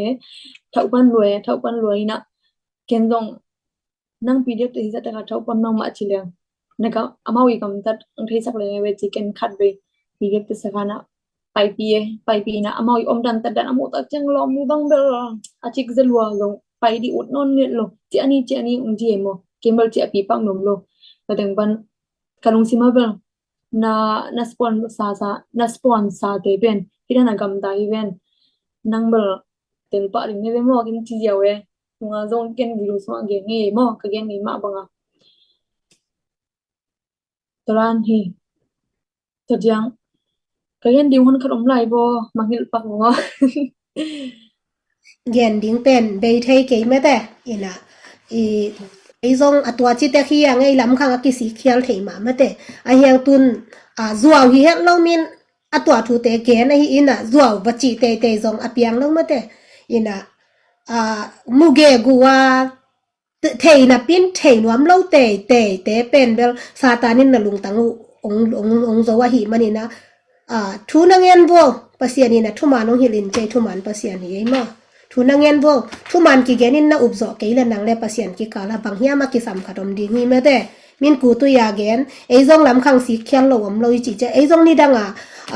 thauh pan luai, thauh pan luai hi na. Ken zong nang P D F te hi zah tak a thauh pan nang mah ci leng. Na ka, amau i gamtat ang theisak leng e ve ci ken khat vei. P D F te sakhan a paipih e, paipih na amau i om dan tat dan a muh tak ciang lawm nu bang bel a cik za lua zong pai dih ut nawn nget lo. Ciah ni, ciah ni ong ci e maw. Ken bel ciahpih pak nuam lo. Ka teng pan ka lungsim a bel na, na sponsor sa, na sponsor te pen hi dan a gamta hi ven. Nang bel tel pah ding ne ve maw, ken ci ziau e. Nunga zong ken video sungah gen ngei maw, ka gen ngei mah banga. Tolan hi. Tadiang. Ka gen ding hun khat om lai bo, mangil pak ngo. Gen ding pen bei thei kei mete. Ina, i, ei zong a tua citek hi a ngei lam khang a kisik khial thei mah mete. A hiang tun, a, zuau hi het lo min a tua thute gen ahi ina, zuau va ci teitei zong a piang lo mete. Ina, a, muge gua, te-, thei napin thei nuam lo teitei te pen bel Satan in na lungtang uh ong, ong, ong zo ahi manina, a, thu na ngen vo, Pasian in a thuman ong hilh in cei thuman Pasian hi ei maw. Thu na ngen vo, thuman kigen in na up zawh kei le nang le Pasian kikal a bang hiam a kisam khat om ding hi mete. Min ku tui a gen, ei zong lam khang sik khial lo om lo i ci cia, ei zong nidang a,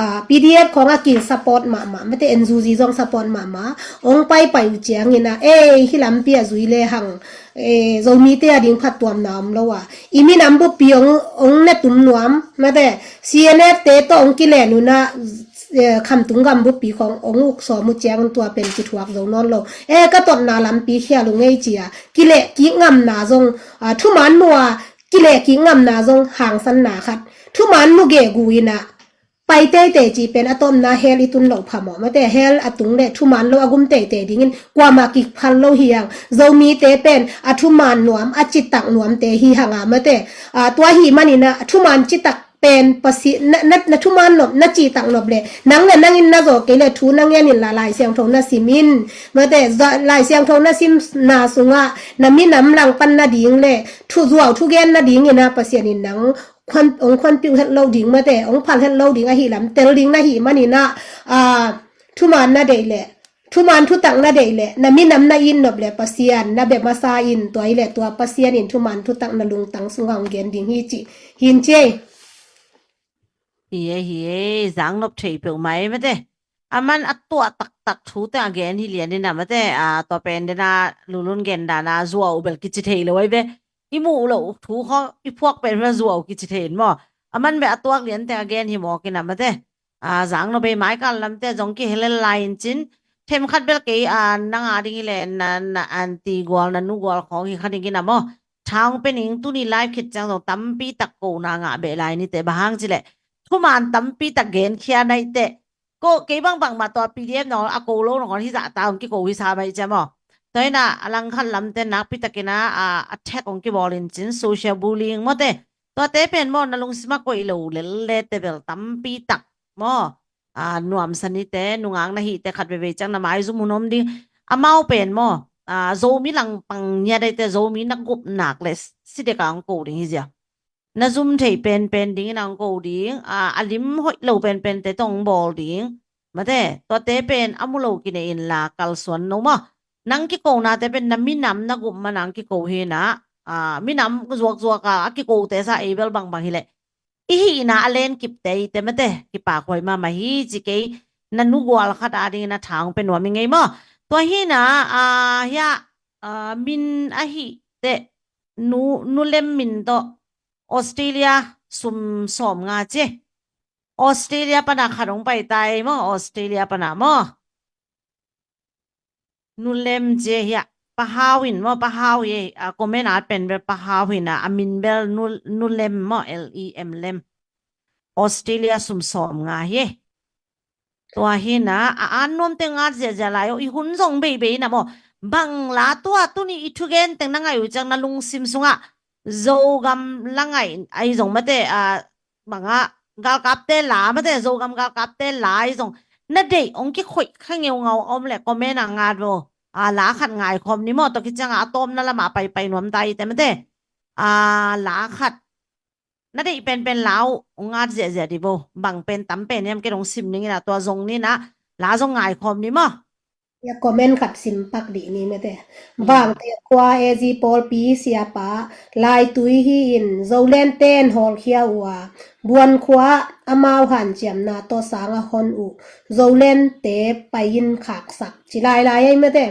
a, P D F khong a ki support mahmah, mete N U G zong support mahmah, ong paipai uh ciangin a, ei, hi lampi a zui le hang, e, Zomite a ding phattuamna om lo a. I minam buppi ong, ong ne tum nuam, mete C N F te tawh ong kilen una, e, khamtung gam buppi khong ong uk sawm uh ciang tua pen kithuak zo nawn lo. E, ka totna lampi khial uh ngei cia. Kileh kik ngamna zong, a, thuman mua, kileh kik ngamna zong hangsanna khat. Thuman mu gegu ina, pai teitei ci pen a tomna hell i tun loh phamawh mate, hell a tung le thuman lo a gum teitei dingin kuamah kiphal lo hi hang. Zomite pen a thuman nuam, a citak nuamte hi hang a mate. A, tua hi manina thuman citak pen pasi, na, na, na thuman nop, na citak nop le nang le nangin na zaw kei le thu na ngen in la Lai Siangtho na sim in mate, za, Lai Siangtho na simna sungah na minam langpan nading le thu zuau thugen nadingin a Pasian in nang khuan, ong khuanpiuh het lo ding mate, ong phal het lo ding ahi lam tel ding na hi manina, a, thuman na deih le, thuman thutak na deih le, na minam na it nop le Pasian na bia masa in, tua i le tua Pasian in thuman thutak na lungtang sungah ong gen ding hi ci, hin ci ei. Hi ei, hi ei, zang nop thei peuh mai mate. A man a tuah taktak thute a gen hi lian in a mate, a, tua pen dena lulun gen dana zuau bel kici thei lo ai ve. I muh loh thu kho, i phuak pen ma zuau kici thei in maw. A man beh a tuak liante a gen hi mawk in a mate. A, zang nop ei mai kal lamte zong kihelel lai in cin. Them khat bel kei, a, nang a ding hi le na, na anti gual, na nu gual khong hi kha ding in a maw. Thaung pen ing tuni live khit ciang zong tampi tak kona ngah beh lai nite bang hang ci le. Thuman tampi tak gen khia naite. Ko, kei bangbang mah tua P D F nong a ko lo nong hi zah ta ong kiko hi sa mai cia maw. Tua ina a langkhat lamte nakpi takin a, a, attack ong kibawl in cin social bullying mawte. Tuate pen maw na lungsima koih lo lel le te bel tampi tak maw. A, nuamsa nite, nungak na hite khat veve ciang na maizum hun om ding. Amau pen maw, a, Zomi langpang ngiat aite Zomi na gup nak le si dek a ong ko ding hi zia. Na zum thei penpen dingin a ong ko ding, a, a lim hoih lo penpente tawh ong bawl ding. Mate, tuate pen a mu lo kinei in la kalsuan no maw. Nang kikonate pen na minam na gup ma nang kiko hi na, a, minam zuakzuak a, a kikote sa ei bel bangbang hi leh. I hihna a len kipte i te mate, kipak huai mahmah hi ci kei na nu gual khat a dingin a thaung pe nuam i ngei maw. Tua hina, a, hia, a, min a hih te nu, nu lem min tawh Australia sum sawm nga ci. Australia pana khat ong pai tai maw, Australia pana maw. Nu lem ci hia, pahau in maw, pahau hi, a, comment at pen bel pahau hi na, a min bel nu, nu lem maw, L E M lem. Australia sum sawm nga hi. Tua hi na, a, an nuamte ngat ziazia lai o, i hun zong beibei na maw. Bang la tua tuni i thugen teng na ngai uh ciang na lungsim sungah Zogam la ngai ai zong mate, a, banga galkapte la mate, Zogam galkapte la ai zong na deih ong kikhoih kha ngeungau om le comment a ngat vo. A, la khat ngaikhawm ni maw, tua kicianga a tawpna lama paipai nuam ta i te mate. A, la khat na deih penpen la uh ong ngat ziahziah di vo. Bang pen tam pen hiam ke dong sim ning ina tua zong ni na la zong ngaikhawm ni maw. Ia comment khat sim pak dih ni mete. Hmm. Vangte khua A Z pawlpi siapa laitui hi in Zoland ten hawlkhia uh a buan khua amau hanciamna tawh sanga hon uh Zoland te pai in khaksak ci lailai ei mete.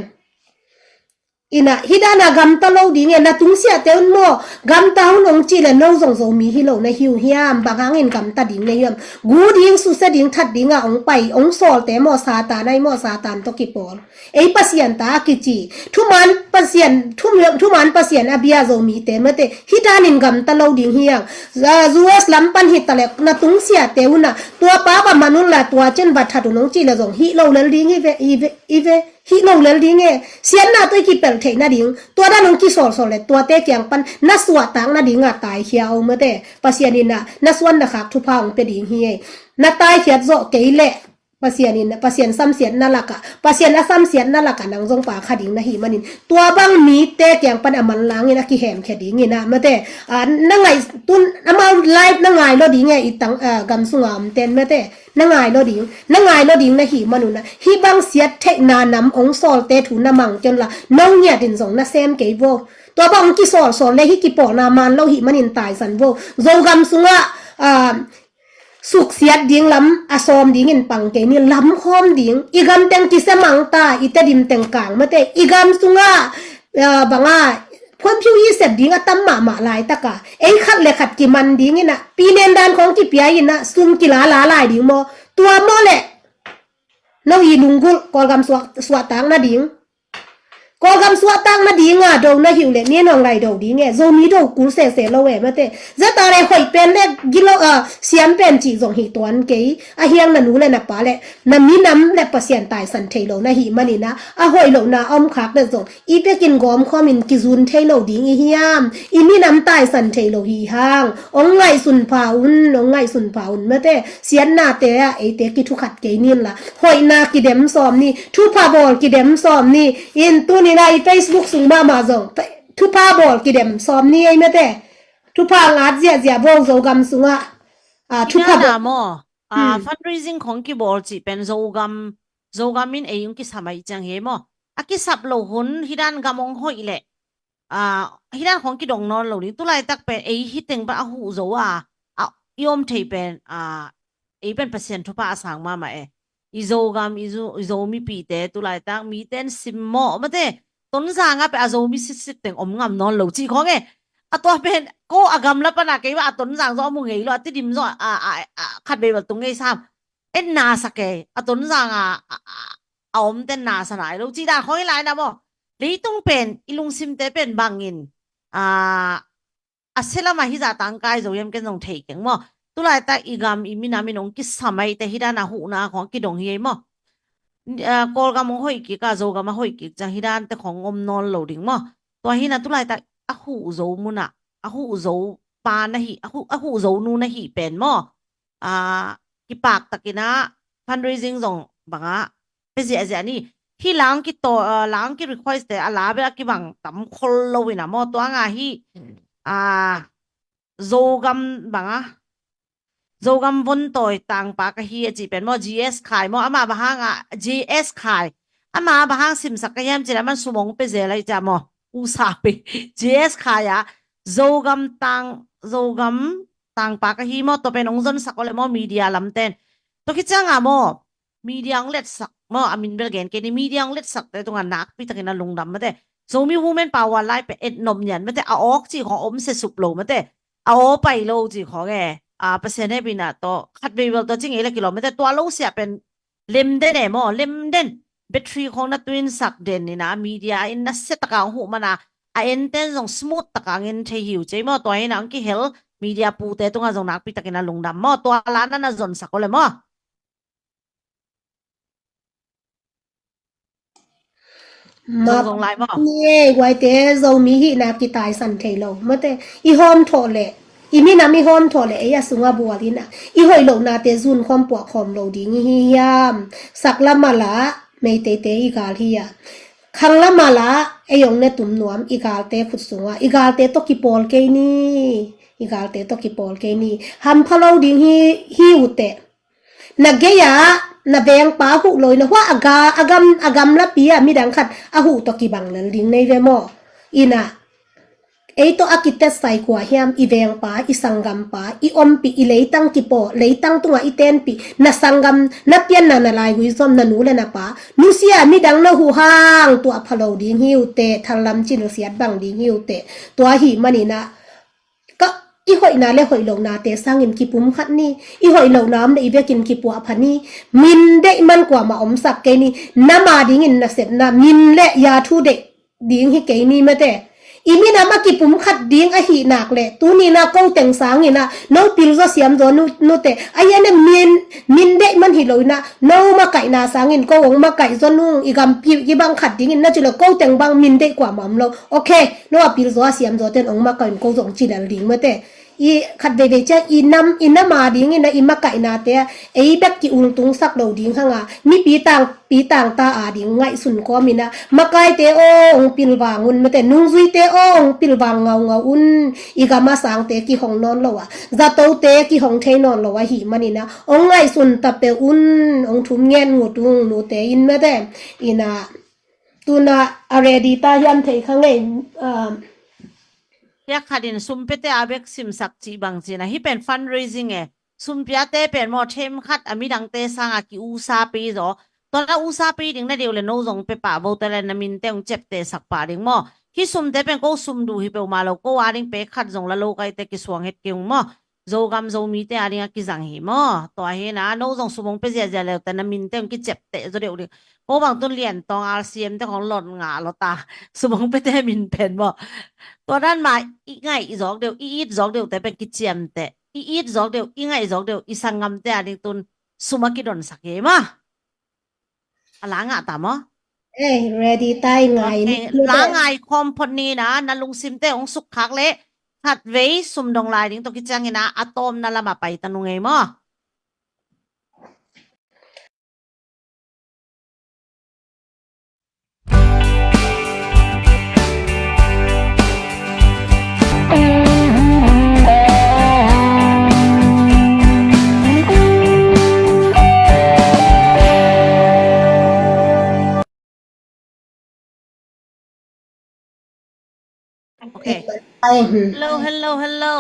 Ina, hih dana gamta lo ding e, na tungsiahte un maw, gamta un hong cih le no zong Zomi hi lo na hi uh hiam, bang hangin gamta ding na hiam, gu ding, susia ding, that dinga hong pai, hong sawlte maw, Satan ai maw, Satan tawh kipawl. Ei Pasian ta a kici, thuman Pasian, thum-, thuman Pasian a bia Zomite mate, hih danin gamta lo ding hiang, ah, U S lam pan hi ta le, na tungsiahte un a, tua pa va man un la, tua cin va that un hong cih le zong, hih lo lel ding hi ve, hi ve, hi ve. Hih lo lel ding e, siatna tawh i kipelh theih nading, tua dan hong kisawlsawl le, tuate kiang pan na suahtak nading a taikhia om mate, Pasian in a, na suan na khak thupha hong pia ding hi e. Na taikhiat zawh kei leh, Pasian in, Pasian samsiatna lakah, Pasian a samsiatna lakah nang zong pa kha ding na hih manin, tua bang mite kiang pan a manlangin a kihemkhia dingin a, mate, a, na ngaih, tun, amau live na ngai lo ding e, i tang, a, gam sunga om ten, mate. Na ngai lo ding, na ngai lo ding na hih manun a, hih bang siat theihna nam hong sawlte thu na mang kei un la, no ngiat in zong na sem kei vo. Tua bang hong kisawlsawl le hih kipawlna man lo hih manin taisan vo. Zogam sungah, ah, suksiat ding lam a sawm dingin pang kei ni, lam khawm ding. I gam teng kisia mang ta, i Tedim teng kang mate. I gam sungah, ah, banga, phuanphiu i sep ding a tam mahmah laitaka, ei khat le khat kiman dingin a, pinen dan khawng kipia in a, sum kilala lai ding maw? Tua maw le, no i lunggulh, Kawlgam suah, suahtak nading. Kawlgam suahtak nadinga do na hi uh le, ni nong lai do ding e, Zomi do kul sese lo e, mate. Zeta le hoih pen le, gilo, a, siam pen cih zong hi tuan kei, a hiang na nu le na pa le, na minam le Pasian taisan thei lo na hih manin a, a hoih lohna a om khak le zong, i bekin gawm khawmin kizun thei lo ding i hiam, i minam taisan thei lo hi hang, hong ngaihsun pha un, hong ngaihsun pha un mate, siatnate ah, eite kithukhat kei nin la, hoihna kidem sawm ni, thupha bawl kidem sawm ni, in tuni la i Facebook sung mahmah zong, thupha bawl kidem sawm ni ei mate, thupha ngat ziahziah bawl Zogam sungah, ah, thupha bawl. Maw, ah, hmm, fundraising khong kibawl cih pen Zogam, Zogam in ei hong kisam ahi ciang hi maw. A kisap lo hun, hih dan gam hong hoih leh, ah, hih dan khong kidong nawn lo ding. Tulaitak pen ei hih teng bang a huh zo a, a, i om thei pen, ah, ei pen Pasian thupha a sang mahmah e. I Zogam, i Zo, i Zo mipite, tulaitak mite in sim maw, mate, Tonzang ah pen a Zomi sitsit teng om ngam nawn lo cih khong e. A tua pen, ko a gamla pana kei bang a Tonzang zaw a mu ngei lo, a Tedim zaw a, a, a, a khat vei bel tung ngei sam. En na sa kei, a Tonzang a, a, a, a om ten na sa nai lo, cih dan khong i lai na maw. Leitung pen, i lungsimte pen bangin, a, a sia lamah hih zah tangkai zo hiam ken zong thei keng maw. Tulaitak i gam i minam in hong kisam ahih teh hih dan a huhna khong a kidong hi ei maw. Ah, Kawlgam hong hoih kik a, Zogam a hoih kik ciang hih dante khong om nawn lo ding maw. Tua hi na tulaitak a huh zo munah, a huh zo pa na hih, a huh, a huh zo nu na hih pen maw. Ah, kipak takin a fundraising zong bangah pia ziahziah ni. Hih lang kitaw, ah, lang ki request te a la bel a kibang tam khol lo in a maw, tua nga hih, ah, Zogam bangah, Zogam vontawi tangpa ka hi a cih pen maw, G S Khai maw, amah bang hang a, G S Khai, amah bang hang simsak ka hiam cih leh aman sum hong pia zel ahi ciah maw, u sa pi, G S Khai a, Zogam tang, Zogam tangpa ka hi maw, tua pen hong zonsak aw le maw, media lamten. Tua khit ciang a maw, media hong letsak maw, a min bel gen kei ni, media hong letsak te tungah nakpi takin a lungdam mate. Zomi Women Power lai pen et nop nian mate, a awk cih khong om sia sup lo mate, a aw pai lo cih khong e. A, Pasian hehpihna tawh khat vei bel tua cih ngei le kilawm mate, tua lo sia pen lem den e maw, lem den. Battery khong na tuinsak den in a, media in na sia taka hong huh man a, a enten zong smooth taka hong en thei hi uh cei maw, tua hi na hong kihel media pute tungah zong nakpi takin a lungdam maw, tua la na na zonsak aw le maw. Zong, zong lai maw. Ni ei, guaite, Zomi hihna kitaisan thei lo mate, i hawm thawh leh, i minam i hawm thawh leh, ei a sungah bual in a, i hoih lohnate zun khawm puah khawm lo ding i hi hiam. Sak lam a la, Meiteite i gal hi a. Khang lam a la, ei hong ne tum nuam, i galte khut sungah, i galte tawh kipawl kei ni, i galte tawh kipawl kei ni. Hampha lo ding hi, hi uh teh. Na gei-ah, na vengpa huh lo in a, hua a ga, a gam, a gamlapi ah midang khat a huh tawh kibang lel ding nei ve maw. In a, Ei tawh a kitetsai kua hiam, i vengpa, i sanggampa, i ompih, i leitang kipaw, leitang tungah i tenpih, na sanggam, na pianna, na laigui zom, na nu le na pa, nusia, midang na huh hang, tua pha lo ding hi uh teh, thallam cin siat bang ding hi uh teh, tua ahih manin ah, ka, i hoihna le hoih lohnate sangin kipumkhat ni, i hoih lohna om le i vekin kipuahpha ni, min deih man kuamah omsak kei ni, nam adingin nasepna, min le ya thu deih ding hi kei ni mate. I minam a kipumkhat ding ahih nak leh, tuni-in ah ko teng sangin ah, no pilzaw siamzaw nu, nute. Ahi a ne min, min deih man hi lo-in ah, no makaihna sangin ko hong makaihzaw nung, i gam pi, i bang khat dingin na ci lo, ko teng bang min deih kuamah om lo. Ok, no a pilzaw a siamzaw ten hong makaih un ko zong ci lel ding mate. I khat veivei ciang i nam, i nam adingin ah i makaihnate ah, ei bek ki-ultungsak lo ding hang a, mipi tang, pi tangta ading ngaihsun kawmin ah, makaite aw hong pilvang un mate, nungzuite aw hong pilvang ngaungau un, i gam a sangte kihong nawn lo a, zatote kihong thei nawn lo ahih manin ah, hong ngaihsun ta peuh un, hong thum ngen ngut ung nute in mate, in ah, tu-in ah a ready ta hiam thei kha ngei, ah, Hiah khatin sum piate a bek simsak cih bang ci-in ah, hih pen fundraising e. Sum piate pen maw, themkhat a midangte sangah ki-usa pei zaw. Tua na usa pei ding na deih uh leh no zong pia pah vo, tua leh na minte hong ciaptehsak pah ding maw. Hih sumte pen ko sum duh hi peuhmah lo, ko ading pek khat zong la lo kaite kisuang het kei ung maw. Zogam Zomite ading a kizang hi maw. Tua hi-in ah, no zong sum hong pia ziahziah le uh teh na minte hong kiciapteh zaw deuh ding. Ko bang tun Lian Tawng R C M te khong lawt ngah lawt a, sum hong piate min pen maw. Tua dan mah i ngaih zawk deuh, i it zawk deuhte pen kiciamteh. I it zawk deuh, i ngaih zawk deuh, i sanggamte ading tun sum a kidonsak hi maw. A la ngah ta maw? Eh, ready ta, i ngai ni. Ok, la ngai khawm phot ni-in ah, na lungsimte hong sukkhak leh, khatvei sum dong lai ding tawh kiciangin ah, a tawpna lamah pai ta nung ei maw. Ok. Hello, hello, hello.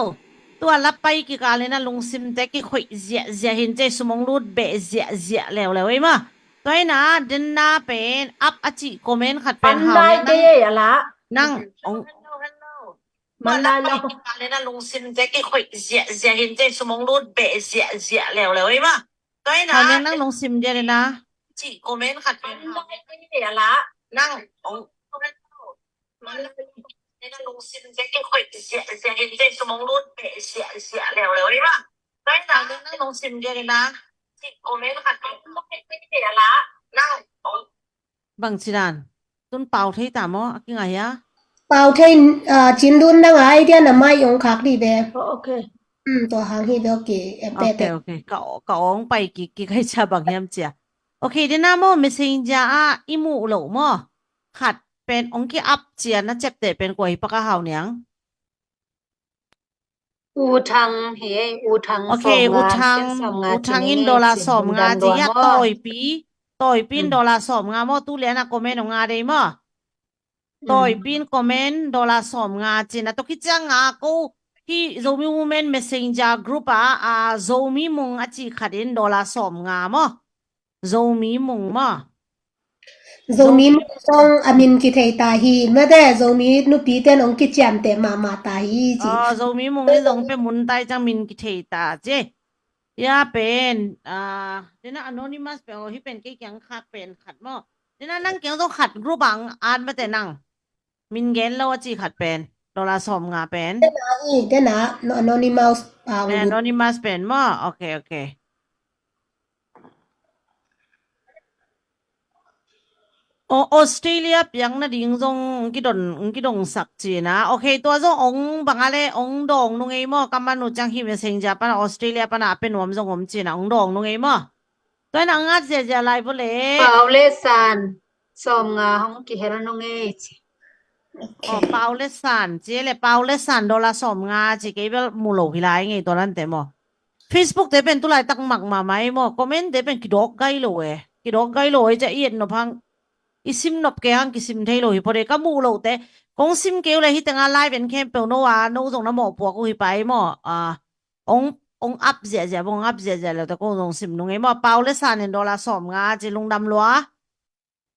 Tua la pai kikal in ah lungsimte kikhoih ziahziah hi in, ci-a sum hong lut beh ziahziah leuleu ei maw. Tua hi-in ah, denna pen up a cih comment khat pen hau ni nang. Nang hong Tua la pai kikal in ah lungsimte kikhoih ziahziah hi in, ci-a sum hong lut beh ziahziah leuleu ei maw. Tua hi-in ah, nang lungsim dia dena. Cih comment khat pen hau ni nang hong Bang ci dan. Tun pau thei ta maw, a kingah hia? Pau thei, ah, Cin Lun nang a idea na mai ong khak di ve. Oh, ok. Hmm, tua hang hi ve, ok. Ok, ok. Ka, ka ong pai kik, kik hai cia bang hiam cia. Ok, dena maw, messenger ah i muh loh maw. Khat pen ong ki-up cia na ciapteh pen kua hi, Pak a Hau Niang? U Thang hi, U Thang. Ok, U Thang, U Thang in dollar sawmnga ci hia, Tawipi, Tawipi in dollar sawmnga maw, tu lian a comment ong nga dei maw. Tawipi in comment dollar sawmnga ci-in a, tua khit ciang a ko hi Zomi Women Messenger group ah, a, Zomi Mung a ci khat in dollar sawmnga maw. Zomi Mung maw. Zomi Mung zong a min kithei ta hi, mate, Zomi nupi ten ong kiciamteh mahmah ta hi, ci. Oh, Zomi Mung in zong pe mun tai ciang min kithei ta, ci. Hia pen, ah, dena anonymous pen, oh, hi pen kei kiang khak pen khat maw. Dena nang kiang zong khat group ang at mate nang. Min gen lo a ci khat pen. Dollar sawmnga pen. Dena i, dena, no, anonymous, ah, eh, anonymous pen maw. Ok, ok. Aw, Australia piang nading zong kidon, kidongsak ci-in a. Ok, tua zong ong bang a le, ong dawng nung ei maw. Ka man uh ciang hi Messenger pan a, Australia pan a a pe nuam zong om ci-in a, ong dawng nung ei maw. Tua in a ngat ziahziah lai vua le. Pau le San sawmnga hong kihel nung ei ci. Ok. Aw, Pau le San ci le, Pau le San dollar sawmnga ci, kei bel mu lo hi lai ngei tua lante maw. Facebook te pen tu laitak mak mahmah ei maw. Comment te pen kidawk gai lo e. Kidawk gai lo e, cia i et nop hang. I sim nop kei hang kisim thei lo hi phot e, ka muh loh te. Kong sim kei uh le hih tengah live en khempeuh no a, no zong na mawhpuak uh hi pai maw? A, ong, ong ap ziahziah, ong ap ziahziah lo te kong zong sim nung e maw? Pau le San in dollar sawmnga ci, lungdam lua.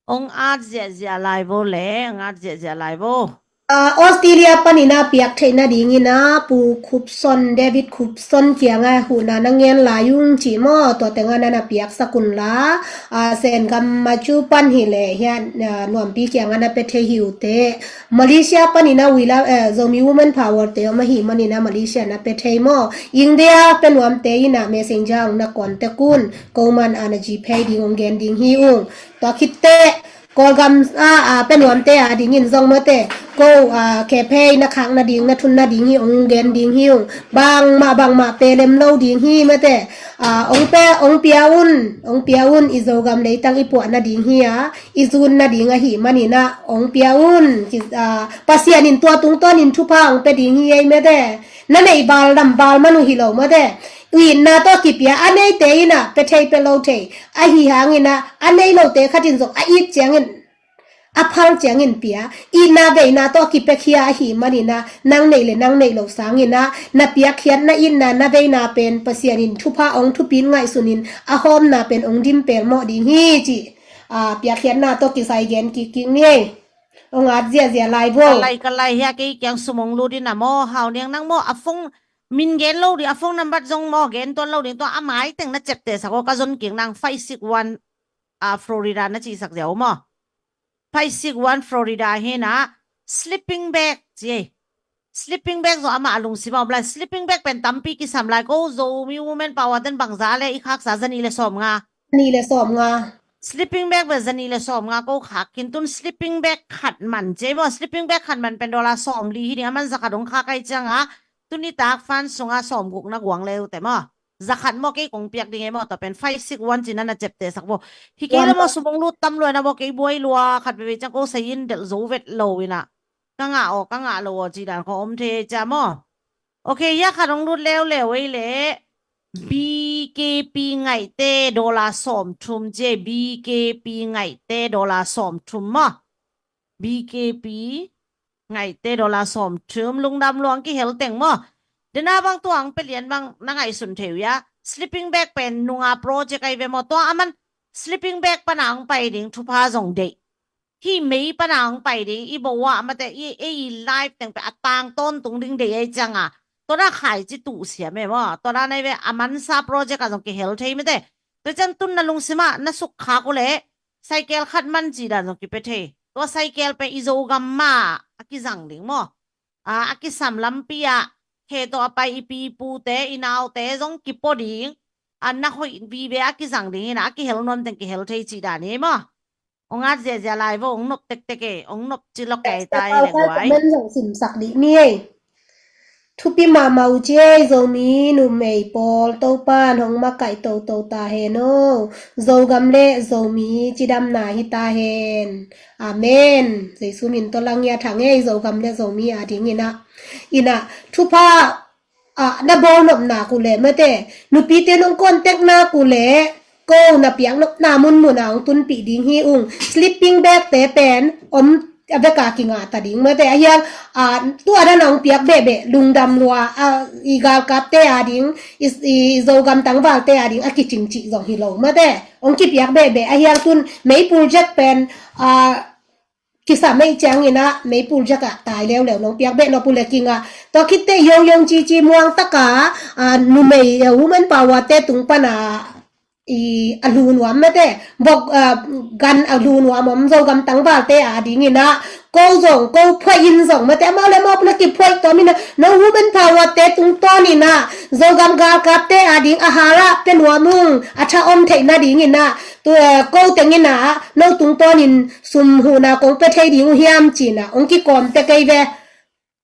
Ong at ziahziah lai vo le, ong at ziahziah lai vo. Ah, Australia panin a piak theih nadingin a Pu Khupson, David Khupson kiangah huhna na ngen lai ung ci maw? Tua tengah na na piaksak un la, ah, Sengam Macu pan hi le hiah, ah, Nuampi kiangah na pia thei hi uh teh. Malaysia panin a We Love, eh, Zomi Women Power te om ahih manin a Malaysia na pia thei maw? India pia nuam te in a Messenger ong na contact un, ko man a na GPay ding ong gen ding hi ung. Tua khit teh Kawlgam a, a pia nuamte a dingin zong mate, ko, a, kephei na khak nading, na thun nading hi, ong gen ding hi ung. Bangmah, bangmah pe lem lo ding hi mate. A, ong pe, ong pia un, ong pia un, i Zogam leitang i puah nading hi a, i zun nading ahih manin a, ong pia un. Ki, a, Pasian in tua tungtawnin thupha ong pe ding hi ei mate. Na neih bal dam bal man uh hi lo mate. Itna tawh kipia, a neite in a, pe thei pe lo thei. Ahi hangin a, a nei lote khat in zong a it ciangin, a phal ciangin pia. Itna veina tawh kipiakhia ahih manin a, nang neih le nang neih lo sangin a, na piakkhiatna itna na veina pen Pasian in thupha ong thupit ngaihsunin a hawmna pen ong dim pelmawh ding hi ci. A, piakkhiatna tawh kisai gen kikkik ni ei. Ong at ziahziah lai vo. Ka lai, ka lai hia, kei kiang sum ong lut in a maw, Hau Niang nang maw, a phone min gen lo ding, a phone number zong maw, gen tuan lo ding, tua a mai teng na ciaptehsak aw, ka zon kik nang five six one, a, Florida na cisak ziau maw. Five six one Florida hi na, sleeping bag ci ei. Sleeping bag zong amah a lungsim a om lai, sleeping bag pen tampi kisam lai, ko Zomi Women Power ten bangza le i khaksa, zanih le sawmnga. Zanih le sawmnga. Sleeping bag pen zanih le sawmnga ko khak khin tun sleeping bag khat man ci ei maw, sleeping bag khat man pen dollar sawmli hi ding, a man zakhat ong khak ai ciang a, tuni tak fund sunga sawmguk na guang le uh teh maw. Zakhat maw kei kong piak ding ei maw, tua pen five six one ci na na ciaptehsak vo. Hi kei le maw, sum ong lut tam lua na maw, kei buai lua khat veve ciang ko sai in delh zo vet lo in a. Ka ngah aw, ka ngah lo aw ci dan khong om thei cia maw. Ok, hia khat ong lut leuleu ei le. BKP ngaihte dollar sawmthum ci ei, BKP ngaihte dollar sawmthum maw. BKP ngaihte dollar sawmthum, lungdam lua, ong kihel teng maw. Dena bang tua ong pia lian bang na ngaihsun thei uh hia. Sleeping bag pen nunga project ai ve maw, tua a man sleeping bag pana ong pai ding thupha zong deih. Hih mei pana ong pai ding, i bo a mate, i, i life teng pen a tang tawntung ding deih ai ciang a, tua na khaici tuh siam ei maw. Tua na nai ve, a mansa project a zong kihel thei mate. Tua ciang tun na lungsim ah na sukkhak uh leh cycle khat man ci dan zong kipia thei. Tua cycle pen i Zogam mah a kizang ding maw. A, a kisam lampi ah khe tawh a pai i pipute, i naute zong kipua ding. A na hoih vive a kizang ding hi na, a kihel nuam teng kihel thei ci dan hi maw. Ong at ziahziah lai vo, ong nop tektek e, ong nop ci lok kei ta e le guai. Comment zong simsak dih ni ei. Thupi mahmah uh ci ei, Zomi numei pawl Topan hong makaih toto ta hen aw. Zogam le Zomi cidamna hi ta hen. Amen. Jesu min tawh lang ia thang ei, Zogam le Zomi a ding in a. In a, thupha, a, na bawl nopna uh leh mate, nupite nong contact na uh leh, ko na piak nopna munmun a ong tunpih ding hi ung. Sleeping bag te pen om a vek a kingah ta ding mate. A hiang, a, tua dan a ong piak behbeh, lungdam lua, a, i galkapte a ding, i, i Zogam tangvalte a ding a kicing cih zong hi lo mate. Ong kipiak behbeh, a hiang tun meipul jack pen, a, kisam ei ciangin a, meipul jack ah tai leuleu nong piak beh nop uh leh kingah. Tua khit teh yong yong cici muang tak a, a, numei, a, woman power te tung pan a, i, a lu nuam mate, bok, a, gan a lu nuam om Zogam tangvalte a ding in a, ko zong, ko phuai in zong mate, amau le amau na kiphuai tawm in a, no woman power te tungtawn in a, Zogam galkapte a ding a hal ah pia nuam ung, a tha om theih nading in a, tu, a, ko teng in a, no tungtawn in sum huhna kong pia thei ding uh hiam ci in a, ong kikawm tek ei ve.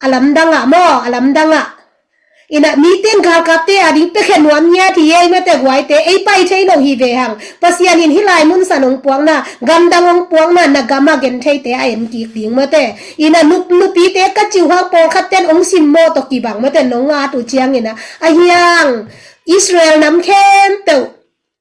A lamdang ah maw, a lamdang ah. In a, mite in galkapte a ding piakhia nuam ngiat hi ei mate guaite, ei pai thei lo hi ve hang. Pasian in hih lai mun san ong puakna, gamdang ong puakna, na gam a gentheite a en kik ding mate. In a, nup, nupite ka ci uh hang pawlkhat ten ong simmawh tawh kibang mate nong at uh ciangin a. A hiang, Israel nam khempeuh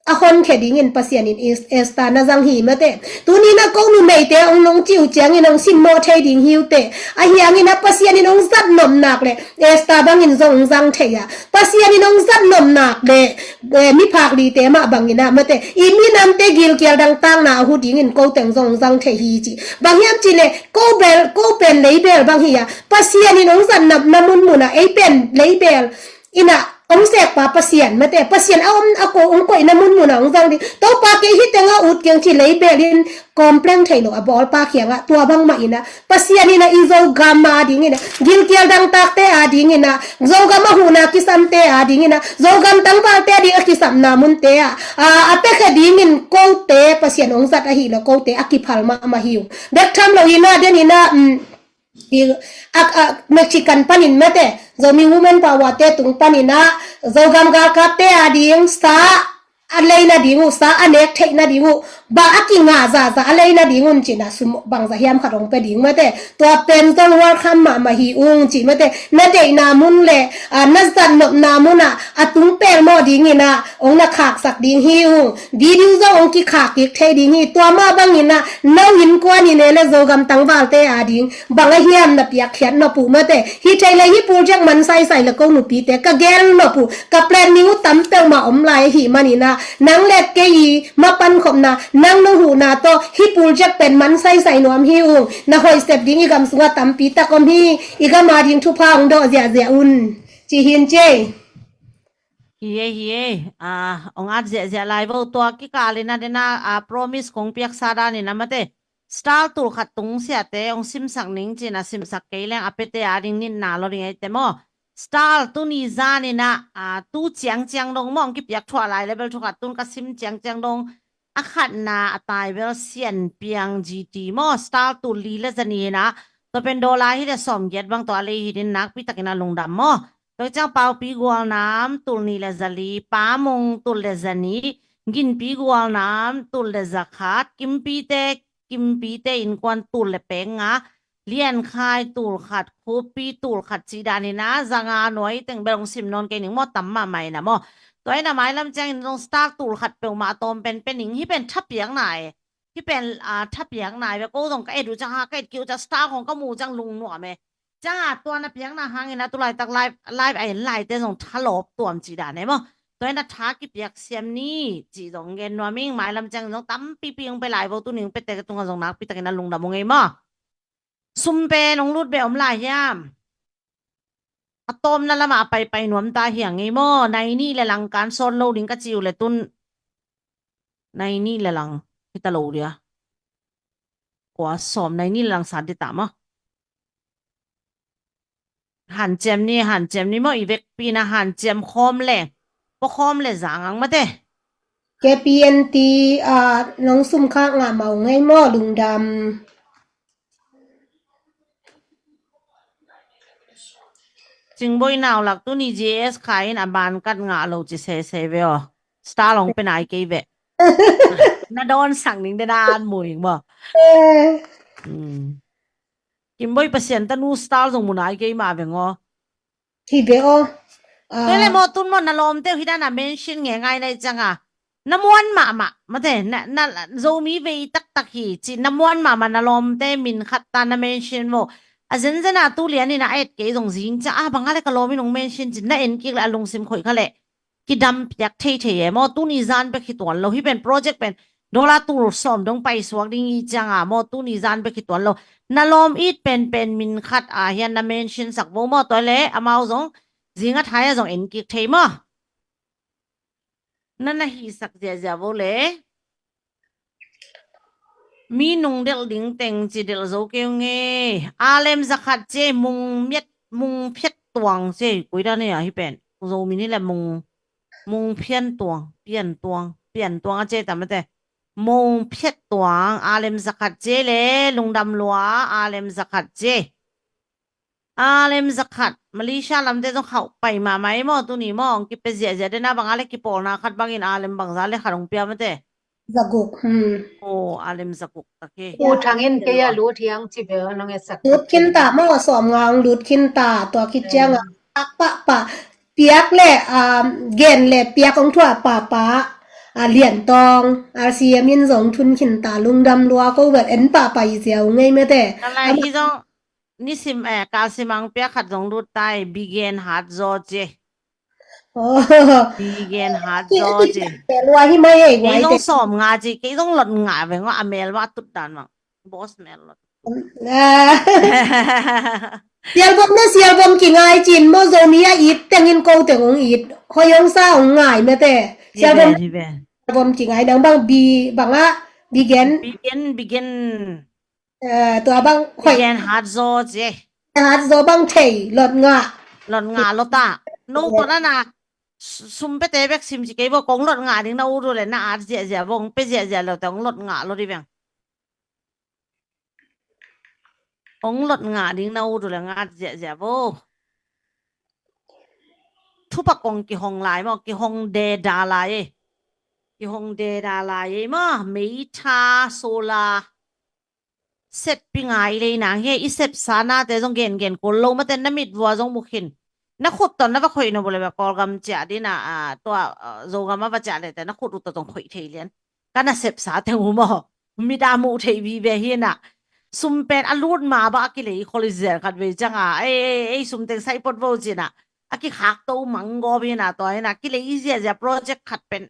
a honkhia dingin Pasian in Es-, Esther na zang hi mate. Tuni-in ah ko numeite hong nong ci uh ciangin hong simmawh thei ding hi uh teh. Ahi hangin ah Pasian in hong zat nop nak leh Esther bangin zong hong zang thei a. Pasian in hong zat nop nak leh, eh, miphak lite mah bangin ah mate, i minamte gilkial dangtakna a huh dingin ko teng zong hong zang thei hi ci. Bang hiam cih leh ko bel, ko pen leibel bang hi a. Pasian in hong zat nopna munmun ah ei pen leibel in ah hong sekpa Pasian mate, Pasian a om a ko hong koihna munmun ah hong zang ding. Topa, kei hih teng ah ut keng ci leibel in complain thei lo a bawlpa kiangah tua bangmah in ah Pasian in ah i Zogam a dingin ah, gilkial dangtakte a dingin ah, Zogam a huhna kisamte a dingin ah, Zogam tangvalte a ding a kisapna munte ah, a, a piakhia dingin kote Pasian hong zat ahih leh kote a kiphal mahmah hi uh. Bek tham lo in ah, den in ah, um, i, a, a, Mexican panin mate, Zomi Women Power te tung panin ah, Zogam galkapte a ding sa a leina ding uh, sa a nek theihna ding uh, bang a kingah zahzah a leina ding un ci-in ah sum bangzah hiam khat hong pia ding mate. Tua pen zong welcome mahmah hi ung ci mate. Na deihna mun leh, a, na zat nopna mun ah a tung pelmawh dingin ah hong na khaksak ding hi ung. Video zong hong kikhak kik thei ding hi. Tua mah bangin ah no innkuan in e leh Zogam tangvalte a ding bang a hiam na piakkhiat nop uh mate. Hi thei leh hih project man saisai leh ko nupite ka gel nop uh, ka plan ding uh tam peuhmah om lai ahih manin ah, nang leh kei i mapankhopna, nang nong huhna tawh hih project pen man saisai nuam hi ung. Na hoih sep ding i gam sungah tampi tak om hi. I gam a ding thupha hong dawh ziahziah un ci hi in ci ei. Hi e, hi e. A, hong at ziahziah lai vo. Tua kikal in ah den ah, a, promise kong piaksa dan in ah mate, Star tul khat tung siate hong simsak ning ci-in ah simsak kei leng a piate a ding nitna lo ding ei teh maw. Star tuni zan in ah, a, tu ciangciang dong maw, hong kipiak thuah lai leh bel thu khat tun ka sim ciangciang dong. A khatna a tai bel Sian Piang G T maw, star tul li leh za nih in ah, tua pen dollar hi leh sawmgiat bang tua a lei hi ding, nakpi takin ah lungdam maw. Tua ciang Paupi Gualnam tul nih leh za li, Pa Mung tul leh za nih, Ginpi Gualnam tul leh za khat, Kimpite, Kimpite innkuan tul leh pek nga, Liankhai tul khat, Khupi tul khat cih dan in ah, za nga nuai teng bel hong sim nawn kei ning maw, tam mahmah in ah maw. Tua in ah mailam ciangin zong star tul khat peuhmah a tawm pen pia ning. Hih pen tha piakna e. Hih pen, a, tha piakna e. Ko zong ka et uh ciang ha, ka et kik uh ciang star khawng ka muh uh ciang lungnuam e. Ciang a tua na piakna hangin ah tu laitak live, live a en laite zong tha lawp tuam cih dan e maw. Tua in ah tha kipiak siam ni cih zong gen nuam ing. Mailam ciangin zong tampipi hong pia lai vo, tuni hong piate ka tungah zong nakpi takin ah lungdam ung ei maw. Sum pen hong lut beh om lai hiam? A tawpna lamah a paipai nuam ta hi a ngei maw. Nai nih leh lang kan sawt lo ding ka ci uh leh tun nai nih leh lang hi ta lo dia. Kua sawm, nai nih leh lang sat ding ta maw. Hanciam ni, hanciam ni maw, i vekpi in ah hanciam khawm leng, pua khawm leh zang ang mate. K P N T, a, nong sum khak ngah mah ung ei maw, lungdam. Cingboi Naulak, tuni G S khai in a ban kat ngah lo ci sese ve aw. Star hong pia nai kei ve. Na dawn sak ning den a an mu ing maw. Eh. Hmm. Kimboi, Pasian tanu star zong mu nai kei mah veng aw. Hi ve aw. Ah. Tua leh maw tun maw na lawmte uh hih dan a mention ngeingai na hih ciang a, na muan mahmah mate, na, na Zomi vei taktak hi cih na muan mahmah, na lawmte min khat ta na mention maw. A zenzen a tu lian in a et kei zong zing ciang a, bang a leh ka lawm in hong mention cih na en kik leh a lungsim khoih kha leh kidam piak theithei e maw. Tuni zan bek hi tuan lo. Hih pen project pen dollar tul sawm dong paisuak ding i ciang a maw, tuni zan bek hi tuan lo. Na lawm it penpen min khat a hian na mention sak vo maw. Tua leh amau zong zing a thai a zong en kik thei maw. Na na hihsak ziahziah vo leh. Mi nung delh ding teng ci delh zo kei ung e. Alem zakhat ci e, Mung Miat, Mung Phiat Tuang ci e, koi dan e a hih pen. Zomi ni leh Mung, Mung Phian Tuang, Pian Tuang, Pian Tuang a ci e ta mate. Mung Phiat Tuang, alem zakhat ci e leh, lungdam lua, alem zakhat ci e. Alem zakhat, Malaysia lamte zong khauh pai mahmah ei maw, tuni maw, hong kipia ziahziah den a, bang a leh kipawlna khat bangin alem bangzah leh khat hong pia mate. Zaguk, hmm. Oh, alem zaguk tak hi. U Thang in kei a lut hi ang ci ve aw, nong etsak. Lut khin ta maw, sawm nga hong lut khin ta, tua khit ciang a, hmm, pak pak pak, piak leh, um, gen leh piak hong thuah pahpah. A Lian Tawng, R C M in zong thun khin ta, lungdam lua, ko bel en pahpah i ziau ngei mete. Kalai hi zong, nisim, eh, kalsimang pia khat zong lut tai, Bigen Hat Zaw ci. Oh. Bigen Hat Zaw ci. Lua hi mai ei, kei zong sawm nga ci, kei zong lot nga veng a mel va tut dan mang. Boss mel lot. Ah. Sialbom na sialbom kingai cin maw, Zomi a it tengin ko teng ong it. Hoi ong sa ong ngai mete. Sialbom, sialbom kingai nang bang bi bang a Bigen. Bigen, Bigen. Eh, tua bang hoi. Bigen Hat Zaw ci. Hat Zaw bang thei lot nga. Lot nga lo ta. No ko na na. Sum pete bek sim ci kei bo, kong lot nga ding na ut uh le na at ziahziah bo, kong pe ziahziah lo te kong lot nga lo di beng. Ong lot nga ding na ut uh le nga ziahziah bo. Thupak kong kihong lai maw, kihong deda lai e. Kihong deda lai e maw, meitha, solar. Seppi ngai lei nang hi, i sepsa nate zong gengen kul lo mate, na mit vua zong mu khin. Na khut tawh na va khoih nop uh le ve, Kawlgam ciah dina, a, tua, a, Zogam a va ciah lete na khut uh tawh zong khoih thei lian. Ka na sepsa teng uh maw, mit a muh theih vive hi na. Sum pen a lut ma bang a kilei khol i zel khat vei cianga, ei, ei, ei, sum teng sai pot vo cina. A kikhak to mang gawp hi na, tua hi na, kilei i ziazia project khat pen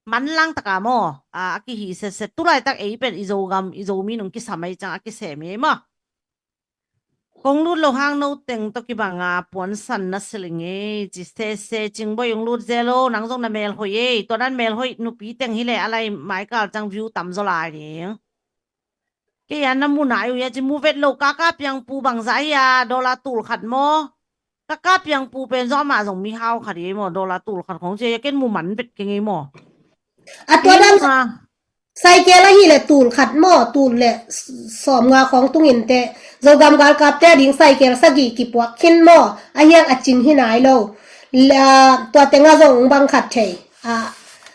manlang taka maw, a, a kihi setset. Tulaitak ei pen i Zogam, i Zomi nung kisam ei ciang a kisem hi ei maw. Kong lut lo hang no teng tawh kibanga puansan na siling ei, ci sese, Cing Boi ong lut zel o, nang zong na mel hoih ei, tua nan mel hoih nupi teng hi le a lai maikal ciang view tam zaw lai ding. Kei a na mu nai uh hia ci, mu vet lo, Kaka Piangpu bangzah hia, dollar tul khat maw. Kaka Piangpu pen zong amah zong mihau khat hi ei maw, dollar tul khat khong ci a, ken mu man vet keng ei maw. A tua dan cycle ahi le tul khat maw, tul le sawm nga khong tungin te, Zogam galkapte a ding cycle sagih kipuak khin maw, a hiang a cing hi nai lo. Tua tenga zong bang khat thei. A,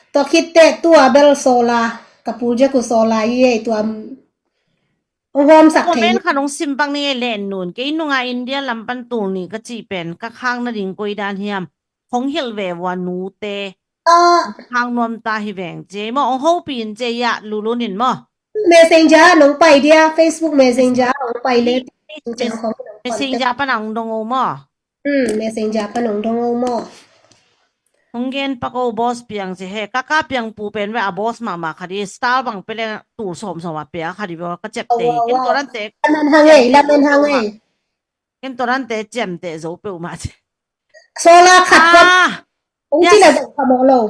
tua khit te tua bel solar, ka pul jek uh solar hi ei, tua ong hawmsak thei. Comment khat ong sim bang ni ei, Len Nun. Kei nunga India lam pan tul nih ka cih pen ka khak nading koi dan hiam? Khong hilh ve vua nute. Ah. Khak nuam ta hi veng ci ei maw, ong hopih in ci ei a, Lulun in maw. Messenger nong pai dia, Facebook Messenger nong pai le. Messenger pan ong dong o maw. Hmm, Messenger pan ong dong o maw. Hong gen pak o, boss piang ci he. Kaka Piangpu pen ve a boss mahmah khat hi, style bang pe leng tul sawmsawm a pia khat hi ve, ka ciapte hi. Ken tua dante, lamen hang ei, lamen hang ei. Ken tua dante ciamteh zo peuhmah ci. Solar khat kong ci le zong phamawh lo.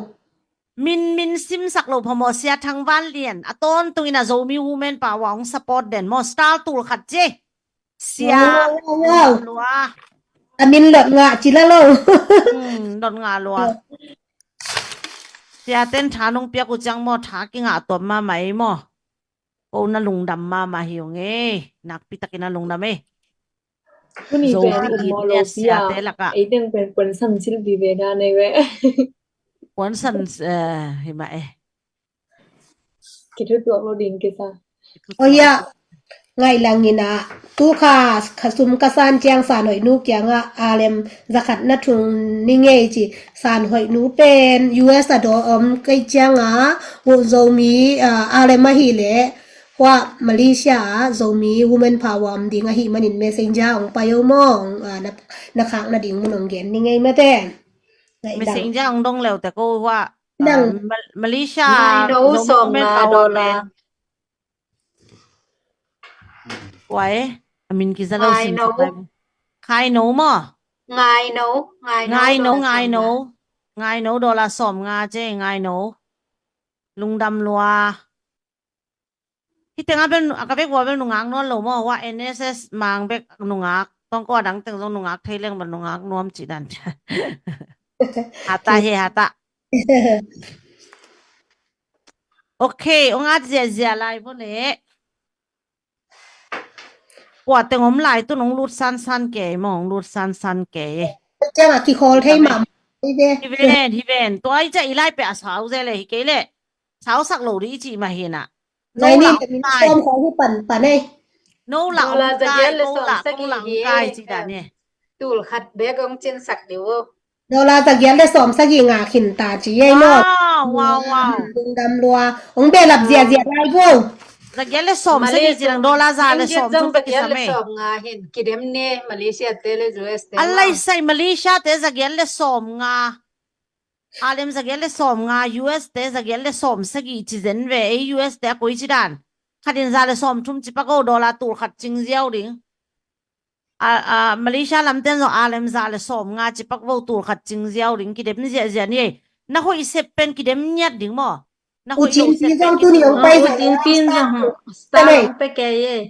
Min, min simsak lo phamawh, Sia Thang Van Lian. A tawntungin a Zomi Women Power hong support den maw, style tul khat ci. Sia. Wow, wow, wow. Lua. A min lot ngah ci la lo. Hmm, lot ngah lua. Sia ten tha nong piak uh ciang maw, tha kingah tuam mahmah ei maw. Ko na lungdam mahmah hi ung ei. Nakpi takin a lungdam ei. Tuni pen pun maw lo pia. Sia te lakah. Ei teng pen puansan sil vive dan ei ve. Puansan, eh, hi mah ei. Kithutuak lo ding kisa. Oh ya, ngaih langin a, tu kha, kha sum ka san ciang san hoih nu kiangah R M zakhat na thung ni ngei ci, san hoih nu pen U S a daw om kei ciangah, uh Zomi, ah, R M ahih leh, hua Malaysia ah Zomi Women Power om ding ahih manin Messenger ong pai o maw, ah, na, na khak nading mun ong gen ni ngei mate. Ngaih lang. Messenger ong dong leute ko hua, ah, Mal-, Malaysia Zomi Women Power pen. Wai, a min kiza lo sim sak lai. Ngai no maw? Ngai no, ngai no, ngai no. Ngai no dollar sawm nga ci, ngai no. Lungdam lua. Hih tengah bel, a ka vek vua bel nungak nuam lo maw, hua N S S mang bek nungak. Tawngko a dang teng zong nungak thei leng bel nungak nuam cih dan. Hata he, hata. Ok, ong at ziahziah lai bo leh. Kua teng om lai tun ong lut sansan kei maw, ong lut sansan kei. Ciang a kikhawl thei mah. Hi ven, hi ven. Tua i ciah i lai peh a sau zel e, hi kei leh. Sausak lo dih i cih mah hi na. No lam kai. Sawm khawng hi pan, pan ei. No lam kai, ko la, ko la kai ci dan e. Tul khat bek ong cinsak dih uh. Dollar zagiat le sawm sagih nga khin ta ci ei maw? Wow, wow, wow. Lungdam lua. Hong behlap ziahziah lai bo. Zagiat le sawm sagih ci nang dollar za le sawm thum bek kisam ei. Sawm nga hin kidem ne Malaysia te le U S te. A lai sai Malaysia te zagiat le sawm nga. Alem zagiat le sawm nga, U S te zagiat le sawm sagih ci zen ve ei U S te a koi ci dan. Khatin za le sawm thum ci pak o dollar tul khat cing ziau ding. A, a, Malaysia lamten zong alem za le sawm nga ci pak vo tul khat cing ziau ding kidem ziahziah ni ei. Na hoih sep pen kidem ngiat ding maw? Na hoih lo sep pen kidem ngiat ding. Ucin pi zong tuni hong pai zong. Ucin pi zong star hong pe kei ei.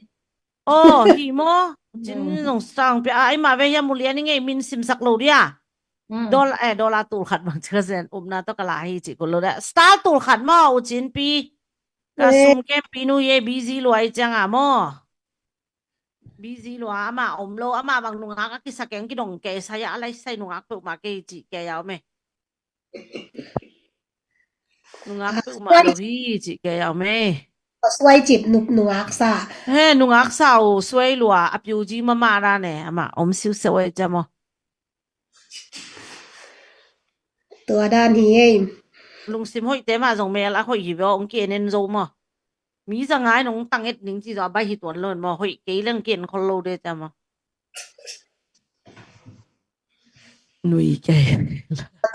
Oh, hi maw? Ucin zong star hong pe a, ai mah ve hiam ulian i ngei min simsak lo dia. Dollar, eh, dollar tul khat bang ci ka zen upna tawh ka la hi ci kul lo dia. Star tul khat maw ucin pi. Ka sum kem pi nu ye busy lua i ciang a maw? Busy lua amah om lo, amah bang nungak a kisa keng kidong kei sa ya a lai sai nungak peuhmah kei ci kei a om e. Nungak peuhmah lo hi ci kei a om e. Suai cip nungak sa. He, nungak sa uh suai lua a piu ji mama dan e, amah om siusiau e ciam aw. Tua dan hi ei. Lungsim hoihte mah zong mel a hoih hi ve aw, hong ki-en en zo maw? Mi za ngai nong tang et ning ci zaw a bai hi tuan lo maw? Hoih kei leng ki-en khol lo de ca maw? Nui kei.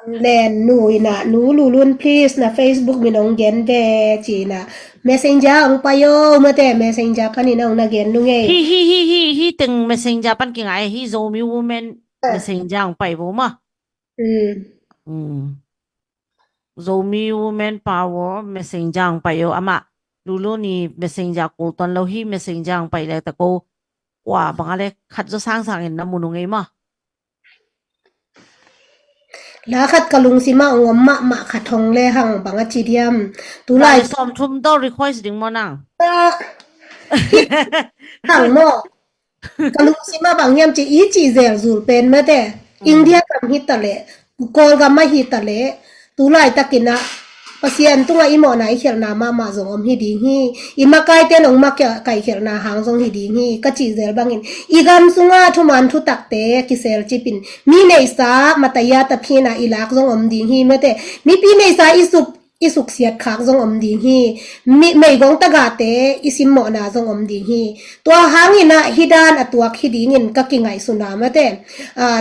Len nu ina nu Lulun please na Facebook min ong gen ve ci ina Messenger ong pai o mate Messenger panin ong na gen nu ngei. Hi hi hi hi hi teng Messenger pan kingai hi Zomi Women Messenger ong pai vo ma. Zomi Women Power Messenger ang pai o amah. Lulu ni Messenger kul tuan lo hi Messenger ang pai le ta ko. Kua bang a le khat zo sang sang in na mu nung ei ma. La khat ka lungsim a ong om mahmah khat hong le hang bang a ci diam. Tulai sawm thum do request ding maw nang. Hang maw. Ka lungsim a bang hiam ci i ci zel zul pen mate. India gam hi ta leh, Kawlgam a hi ta leh, tu laitakin ah Pasian tungah i mawhna i khialhna mahmah zong om hi ding hi. I makaite nong makaihkhialhna hang zong hi ding hi. Ka cih zel bangin i gam sungah thuman thutakte kisel cipin mi neihsa mataya taphinah i lak zong om ding hi mate. Mipi neihsa i sup i suksiat khak zong om ding hi. Meigong tagahte i simmawhna zong om ding hi. Tua hangin ah hi dan a tuak hi dingin ka kingaihsun a mate.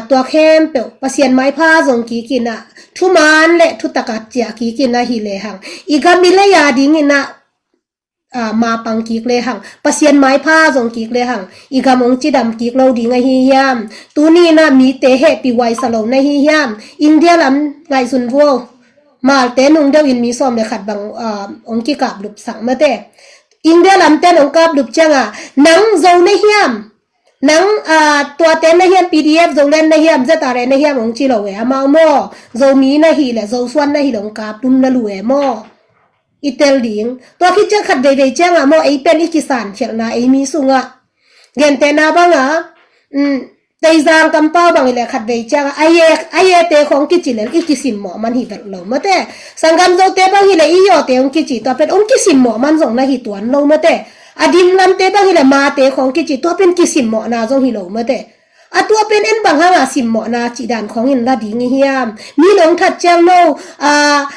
Tua khempeuh Pasian maipha zong kikin ah thuman le thutak a ciah kikin ah hi lehang i gam i lei a dingin ah mapang kik lehang Pasian maipha zong kik lehang i gam ong cidam kik lo ding ahi hiam? Tuni in ah mite hehpih huaisa lo na hi hiam? India lam ngaihsun vuo. Malte nung deuh in mi sawm le khat bang ong kikaplup sak mate. India lamten ong kaplup cianga nang zo na hiam? Nang tuate na hiam, P D F Zoland na hiam, Z R A na hiam ong ci lo e amau maw? Zomi na hi le Zosuan na hi le ong kaplum na lu e maw? I tel ding tua khit ciang khat veivei cianga maw ei pen i kisan khialhna ei mi sungah gentehna banga Teizang kampau bang i le khat vei cianga a ye a yete khong kici lel i kisimmawh man hi vet lo mate. Sanggam Zote bang hi le i yawte ong kici tua pen ong kisimmawh man zong na hi tuan lo mate. A dimlamte bang hi le mate khong kici tua pen kisimmawhna zong hi lo mate. A tua pen en bang hanga simmawhna cih dan khongin la ding i hiam? Mi nong that ciang no a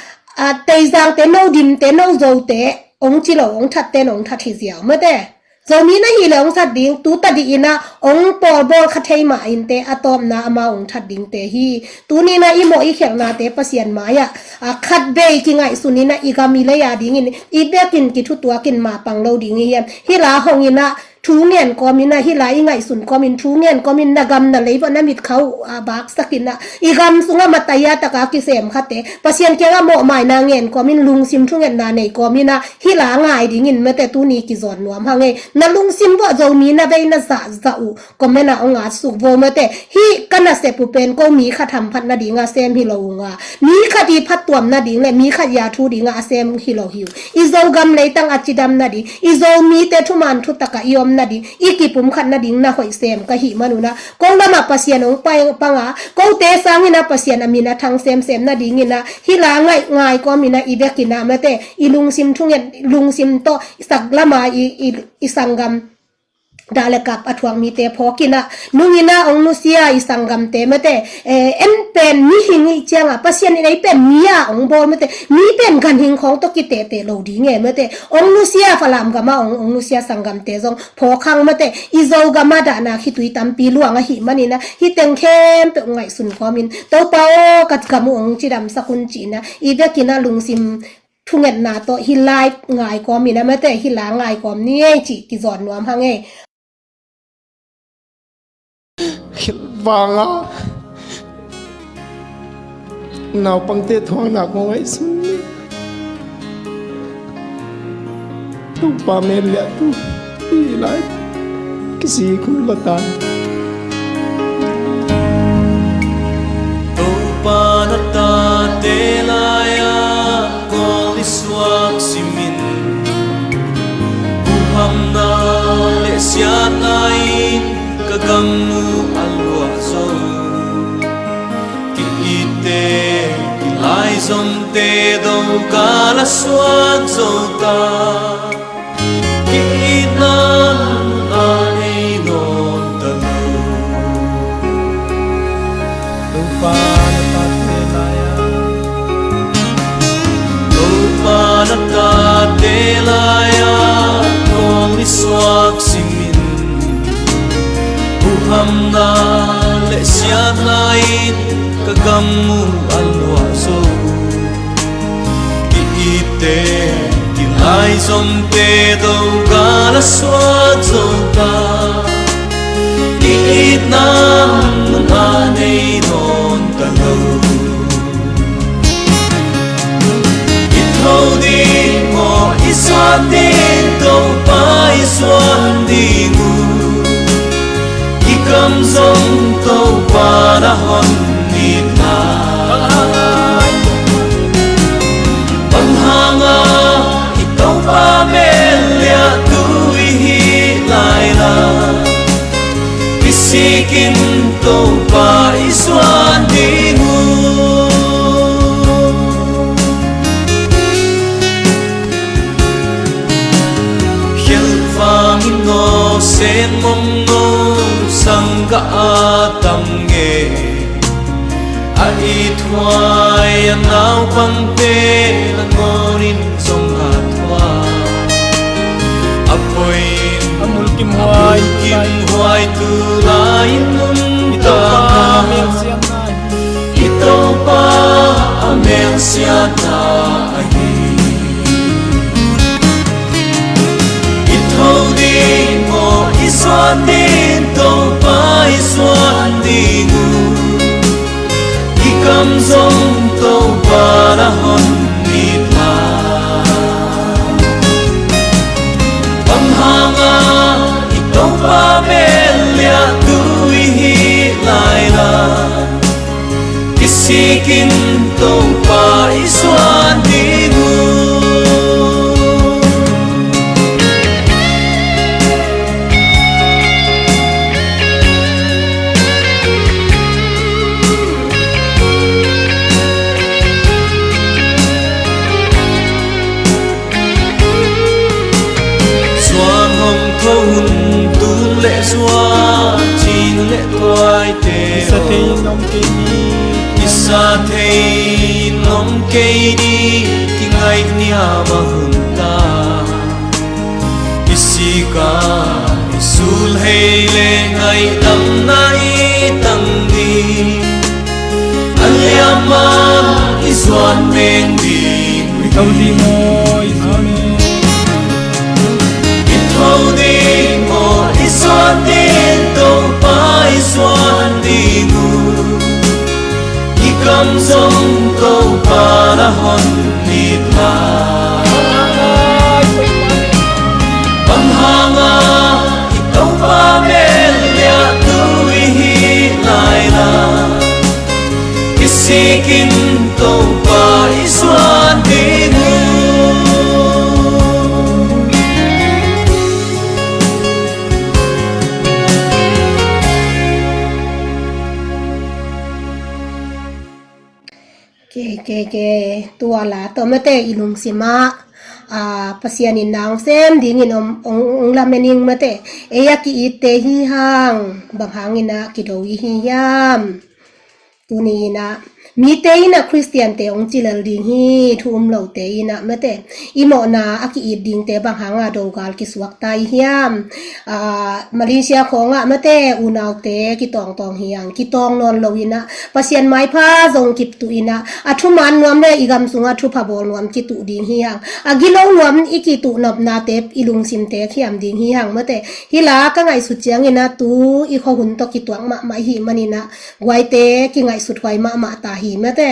Teizangte no dimte no Zote ong ci lo ong thatte nong that hi ziau mate. Zomi na hi le ong that ding tu tadih inah ong pawlbawl kha thei mah inte a tawpna amau ong that dingte hi. Tuni inah i mawh i khialhnate Pasian mai-ah khat vei kingaihsun inah i gam i lei a dingin i bekin kithutuakin mapang lo ding i hiam? Hi la hong inah thu ngen kawm inah hi la i ngaihsun kawmin thu ngen kawmin na gam na lei vawh na mitkha uh a baksak inah i gam sungah mataya taka kisem khate Pasian kiangah mawhmaina ngen kawmin lungsim thungetna nei kawm inah hi la ngai dingin mate tuni kizawn nuam hang ei. Na lungsim vawh Zomi na vei na zahzah uh comment ah ong atsuk vo mate. Hih ka nasep uh pen ko mi khat hamphat nadinga sem hi lo unga mi khat i phattuam nading le mi khat ya thu dinga a sem hi lo hi uh. I Zogam leitang a cidam nading i Zomite thuman thutaka i om nading i kipumkhat nading na hoih sem ka hih manunah ko lamah Pasian ong pai panga kote sangin a Pasian a min a thang semsem nadingin a hi la ngaih ngai kawmin a i vekin a mate i lungsim thunget lungsim tawh sak lama i, i, i sanggam dah le kap a thuak mite phawk in ah, nung in ah hong nusia i sanggamte mate, eh, en pen mihing i hih ciangah Pasian in ei pen mi a hong bawl mate, mi pen ganhing khawng tawh kitehteh lo ding e mate, hong nusia Falam gamah hong, hong nusia sanggamte zong phawk hang mate, i Zogam ah dahna khitui tampi luang ahih manin ah, hih teng khempeuh ngaihsun kawmin, Topa aw, ka gam uh hong cidamsak un ci-in ah, i vekin ah lungsim thungetna tawh hih lai ngai kawmin ah mate, hih la ngai kawm ni ei cih kizawn nuam hang ei. Khel vanga naupangte thuakna kong ngaihsun ni. Topa mel liah tu i lai kisi khun latan. Topa na tate lai-a kawl i suak simin, huhamna le siatna in ka gam uh a luah zo. Ki-itte kilaizomte do ka la suak zo ta. Ki-itna nunah nei nawn ta lo. Topa na tate lai-a, Topa na tate lai-a kawl i suak simin, huhamna le siatna in ka gam uh a luah zo. Ki-itte kilaizomte do ka la suak zo ta. Ki-itna nunah nei nawn ta lo. I tho ding maw, i zuan ding, Topa i zuan ding uh. I kam zong Topa na hon nitna. Bang hanga i Topa mel liah tu i hih laila, kisikin Topa i zuan ding uh. Khelvang in nawsen mong no sang ka a tam nge. A ithuai a naupangte nangawn in zong a thuak. A poi in a mulkimhuai tu lai-in nuntakna. I Topa a melsiatna ahi. I tho ding maw, i zuan ding, Topa i zuan ding uh. I kam zong Topa na hon nitna. Bang hanga i Topa mel liah tu i hih laila, kisikin Topa i zuan ding uh. Zuan hong tho hun, tun le zuan, cin le tuaite. Kisa thei in om kei ni. Kisa thei in om kei ni, kingaih niam a hun ta. I sika i sul hei le, ngaihdamna i tang ni. A liama i zuan meng ding. I tho ding maw, i zuan ding. I tho ding maw, i zuan ding, Topa i zuan ding uh. I kam zong Topa na hon nitna. Bang hanga i Topa mel liah tu i hih laila, kisikin Topa i zuan ding uh. Ke, ke, ke, tua la tawh mate i lungsim ah, a, Pasian in na hong sem dingin om, hong, hong lamen ing mate. Ei a ki-itte hi hang, bang hangin ah kido i hi hiam? Tuni in ah, mite in ah Khristiante hong ci lel ding hi, thu um lote in ah mate. I mawhna a ki-it dingte bang hanga do gal kisuak ta i hiam? A, Malaysia khawngah mate, unaute kitawngtawng hi hang, kitawng nawn lo in ah, Pasian maipha zong kituh in ah, a thuman nuam le i gam sungah thupha bawl nuam kituh ding hi hang. A gilo nuam i kituh nopnate i lungsimte khiam ding hi hang mate. Hi la ka ngaihsut ciangin ah tu i khuahun tawh kituak mahmah i hih manin ah, guaite kingaihsut huai mahmah ta hi mate.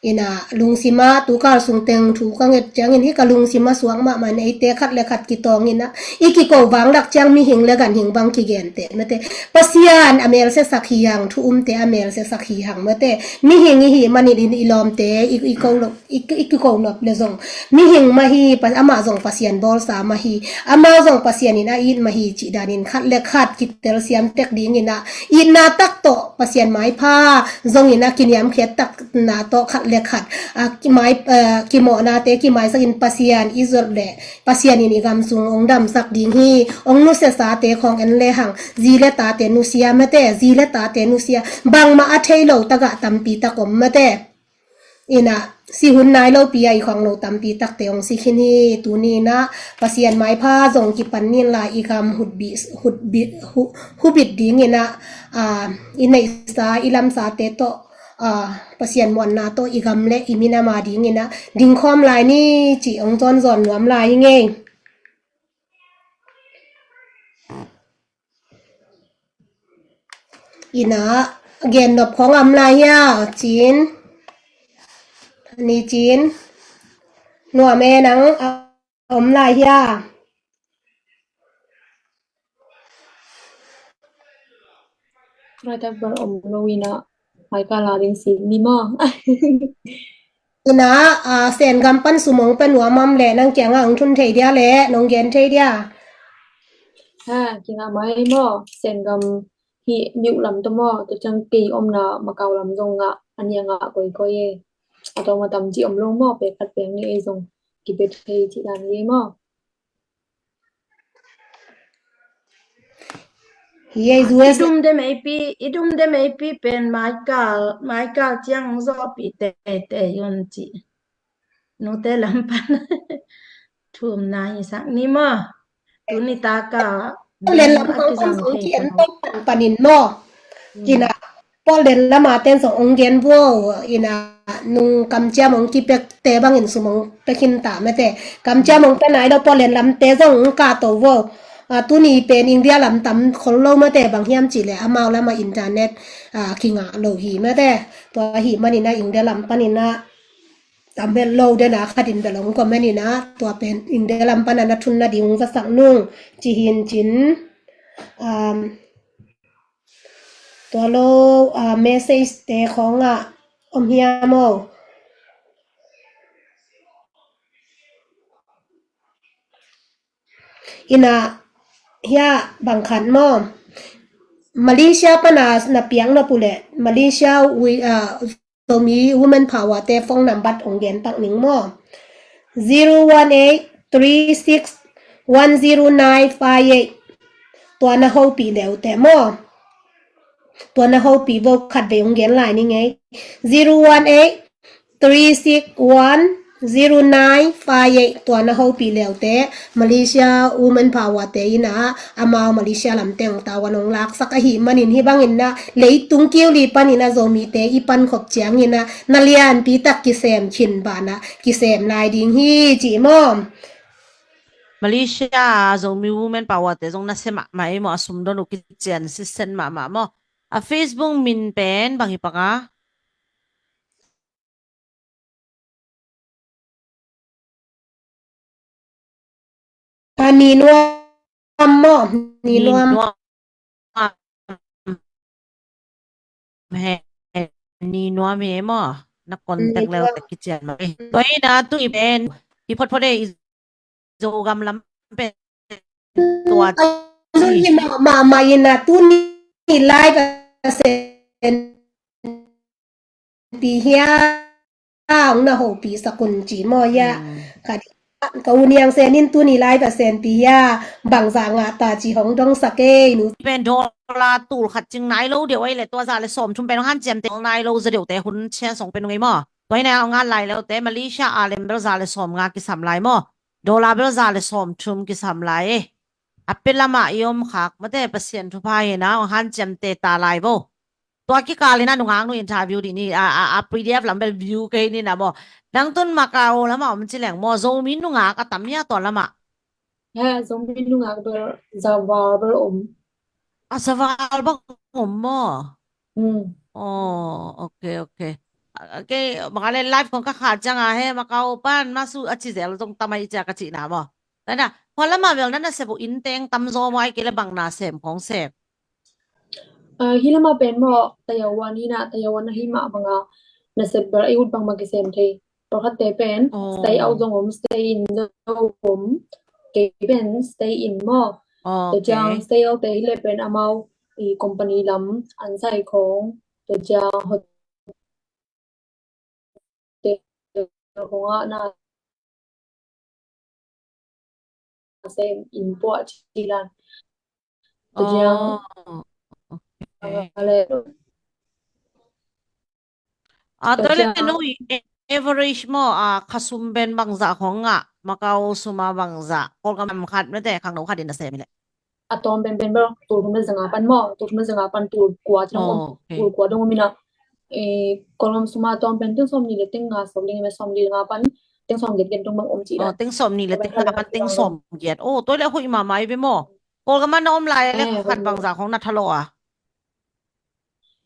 In ah lungsim ah tu kal sung teng thu ka nget ciangin hih ka lungsim ah suak mahmah in eite khat le khat kitawng in ah, i kiko vang lak ciang mihing le ganhing bang kigente mate. Pasian a melsiasak hi hang, thu umte a melsiasak hi hang mate. Mihing i hih manin i lawmte i, i ko lo, i, i kiko nop le zong mihing mah hi, pa-, amah zong Pasian bawlsa mah hi, amau zong Pasian in a it mah hi cih danin khat le khat kitelsiam tek dingin ah, itna tak tawh Pasian maipha zongin ah kiniamkhiat takna tawh khat le khat, a, kimai, a, kimawhnate kimaisakin Pasian i zot le Pasian in i gam sung hong damsak ding hi. Hong nusiasate khawng en le hang, zi le tate nusia mate, zi le tate nusia, bangmah a thei lo tagah tampi tak om mate. In ah si hun nai lopi a i khawng lo tampi takte hong si khin hi. Tuni in ah Pasian maipha zong kipan nin la, i gam hutbit, hutbit, hu-, hubit dingin ah, a, i neihsa i lamsate tawh, a, Pasian muanna tawh i gam le i minam a dingin ah dingkhawm lai ni cih hong zawnzawn nuam lai hi ngei. In ah gen nop khawng a om lai hia, Cin? Ni Cin, nuam e, nang a om lai hia? Rai tak bal om lo in ah, mai ka la ding si ni maw? In ah, a, Sengam pan sum hong pia nuam a om leh nang kiangah hong thun thei dia leh nong gen thei dia? Ha, kingah mai maw, Sengam hih Myo lam tawh maw, tua ciang kei omna Macau lam zong ngah, a nia ngah koikoi e. A tawm a tam cih om lo maw, pek khat pek nih ei zong kipia thei cih dan hi e maw. Hi ei, U S. I dum dem eipi, i dum dem eipi pen maikal, maikal ciang zawhpih teitei un ci. Nute lam pan thumna hisak ni maw. Tuni taka len lam a khawng kizang hong thei kian pan tawh pan panin maw. Hmm. Ina, Portland lama ten zong hong gen vo, ina, nung kamciam hong kipekte bangin sum hong pia khin ta mate. Kamciam hong pia nai lo Portland lamte zong hong kahto vo. A, tuni pen India lam tam khol lo mate, bang hiam cih leh amau lama internet, a, kingah lo hi mate. Tua ahih manin ah India lam panin ah tam het lo den a, khat in bel hong comment in ah, tua pen India lam pan ah na thun nading hong zasak nung ci hi in cin. Um, Tua lo, ah, message te khawngah om hiam aw? Ina, hia bang khat maw? Malaysia pana na piak nop uh leh, Malaysia wi, ah, Zomi Women Power te phone number hong gen pak ning maw? Zero one eight three six one zero nine five eight. Tua na hopih le uh teh maw? Tua na hopih vo, khat vei hong gen lai ning ei. Zero one eight three six one zero nine five eight. Tua na hopih le uh teh, Malaysia Women Power te in ah, amau Malaysia lam teng tua hong laksak ahih manin, hih bangin ah leitung kiu li panin ah Zomite i pankhop ciangin ah na lianpi tak kisem khin banah kisem lai ding hi ci maw? Malaysia Zomi Women Power te zong na sem mahmah ei maw, a sumdon uh kician sisen mahmah maw? A Facebook min pen bang hi pak a? A, Ni Nuam maw? Ni Nuam. Ni Nuam. He, Ni Nuam he maw? Na contact le uh teh kician mah. Tua hi na, tu i pen i photphot e, i Zogam lam pen tua ci. Nun hi mah, mah, mah in ah tuni live a sen pi hia, ong na hopih sak un ci maw hia. Hmm. Khat, Ka U Niang Sen in tuni live a senpi hi a, bangzah ngah ta ci hong dongsak ei nu. Pen dollar tul khat cing nai lo deuh ei le, tua za le sawm thum pen hanciam te nai lo za deuh te hun chia song pen ngei maw. Tua hi na ngat lai lo te Malaysia a lem bel za le sawm nga kisam lai maw. Dollar bel za le sawm thum kisam lai ei. A pe lamah i om khak mate Pasian thupha hi na hanciam te ta lai bo. Tua kikal in a nungak nu interview dih ni a, a, a P D F lam bel view kei ni na maw. Nang tun Macau lamah om ci leng maw, Zomi nungak a tam hia tua lamah? He, Zomi nungak bel za val bel om. A za val bang om maw? Hmm. Oh, okay, okay. A, kei bang a le live khong ka khat ciang a he Macau pan masu a ci zel zong tam a i cia ka cihna maw. Nana, hua lamah bel nana sep uh inn teng tam zaw maw, ai kei le bang na sem khong sep? Ah, hi lamah pen maw, Taiwan hi na, Taiwan ahi mah banga nasep bel ei ut bangmah kisem thei. Pawlkhatte pen stay out zong om, stay in zong om. Kei pen stay in maw. Tua ciang stay out te hi le pen amau i company lam an sai khong, tua ciang hotel khong ah na sem in puah ci lan. Tua ciang a le Ah, tua le no i average maw, ah, khasum pen bangzah khong ngah, Macau sum a bangzah, Kawlgam khat mate khangno khat in a sem i le. A tawm pen pen bel tul thum le zanga pan maw, tul thum le zanga pan tul kua ci dong om, tul kua dong om ina. Eh, Kawlgam sum a tawm pen teng sawm ni le teng nga sawm ding me sawm ni le nga pan teng sawm giat giat dong bang om ci dan. Teng sawm ni le teng nga pan teng sawm giat. Oh, tua le hoih mahmah i ve maw. Kawlgam a na om lai le khat bangzah khong na thalawh a.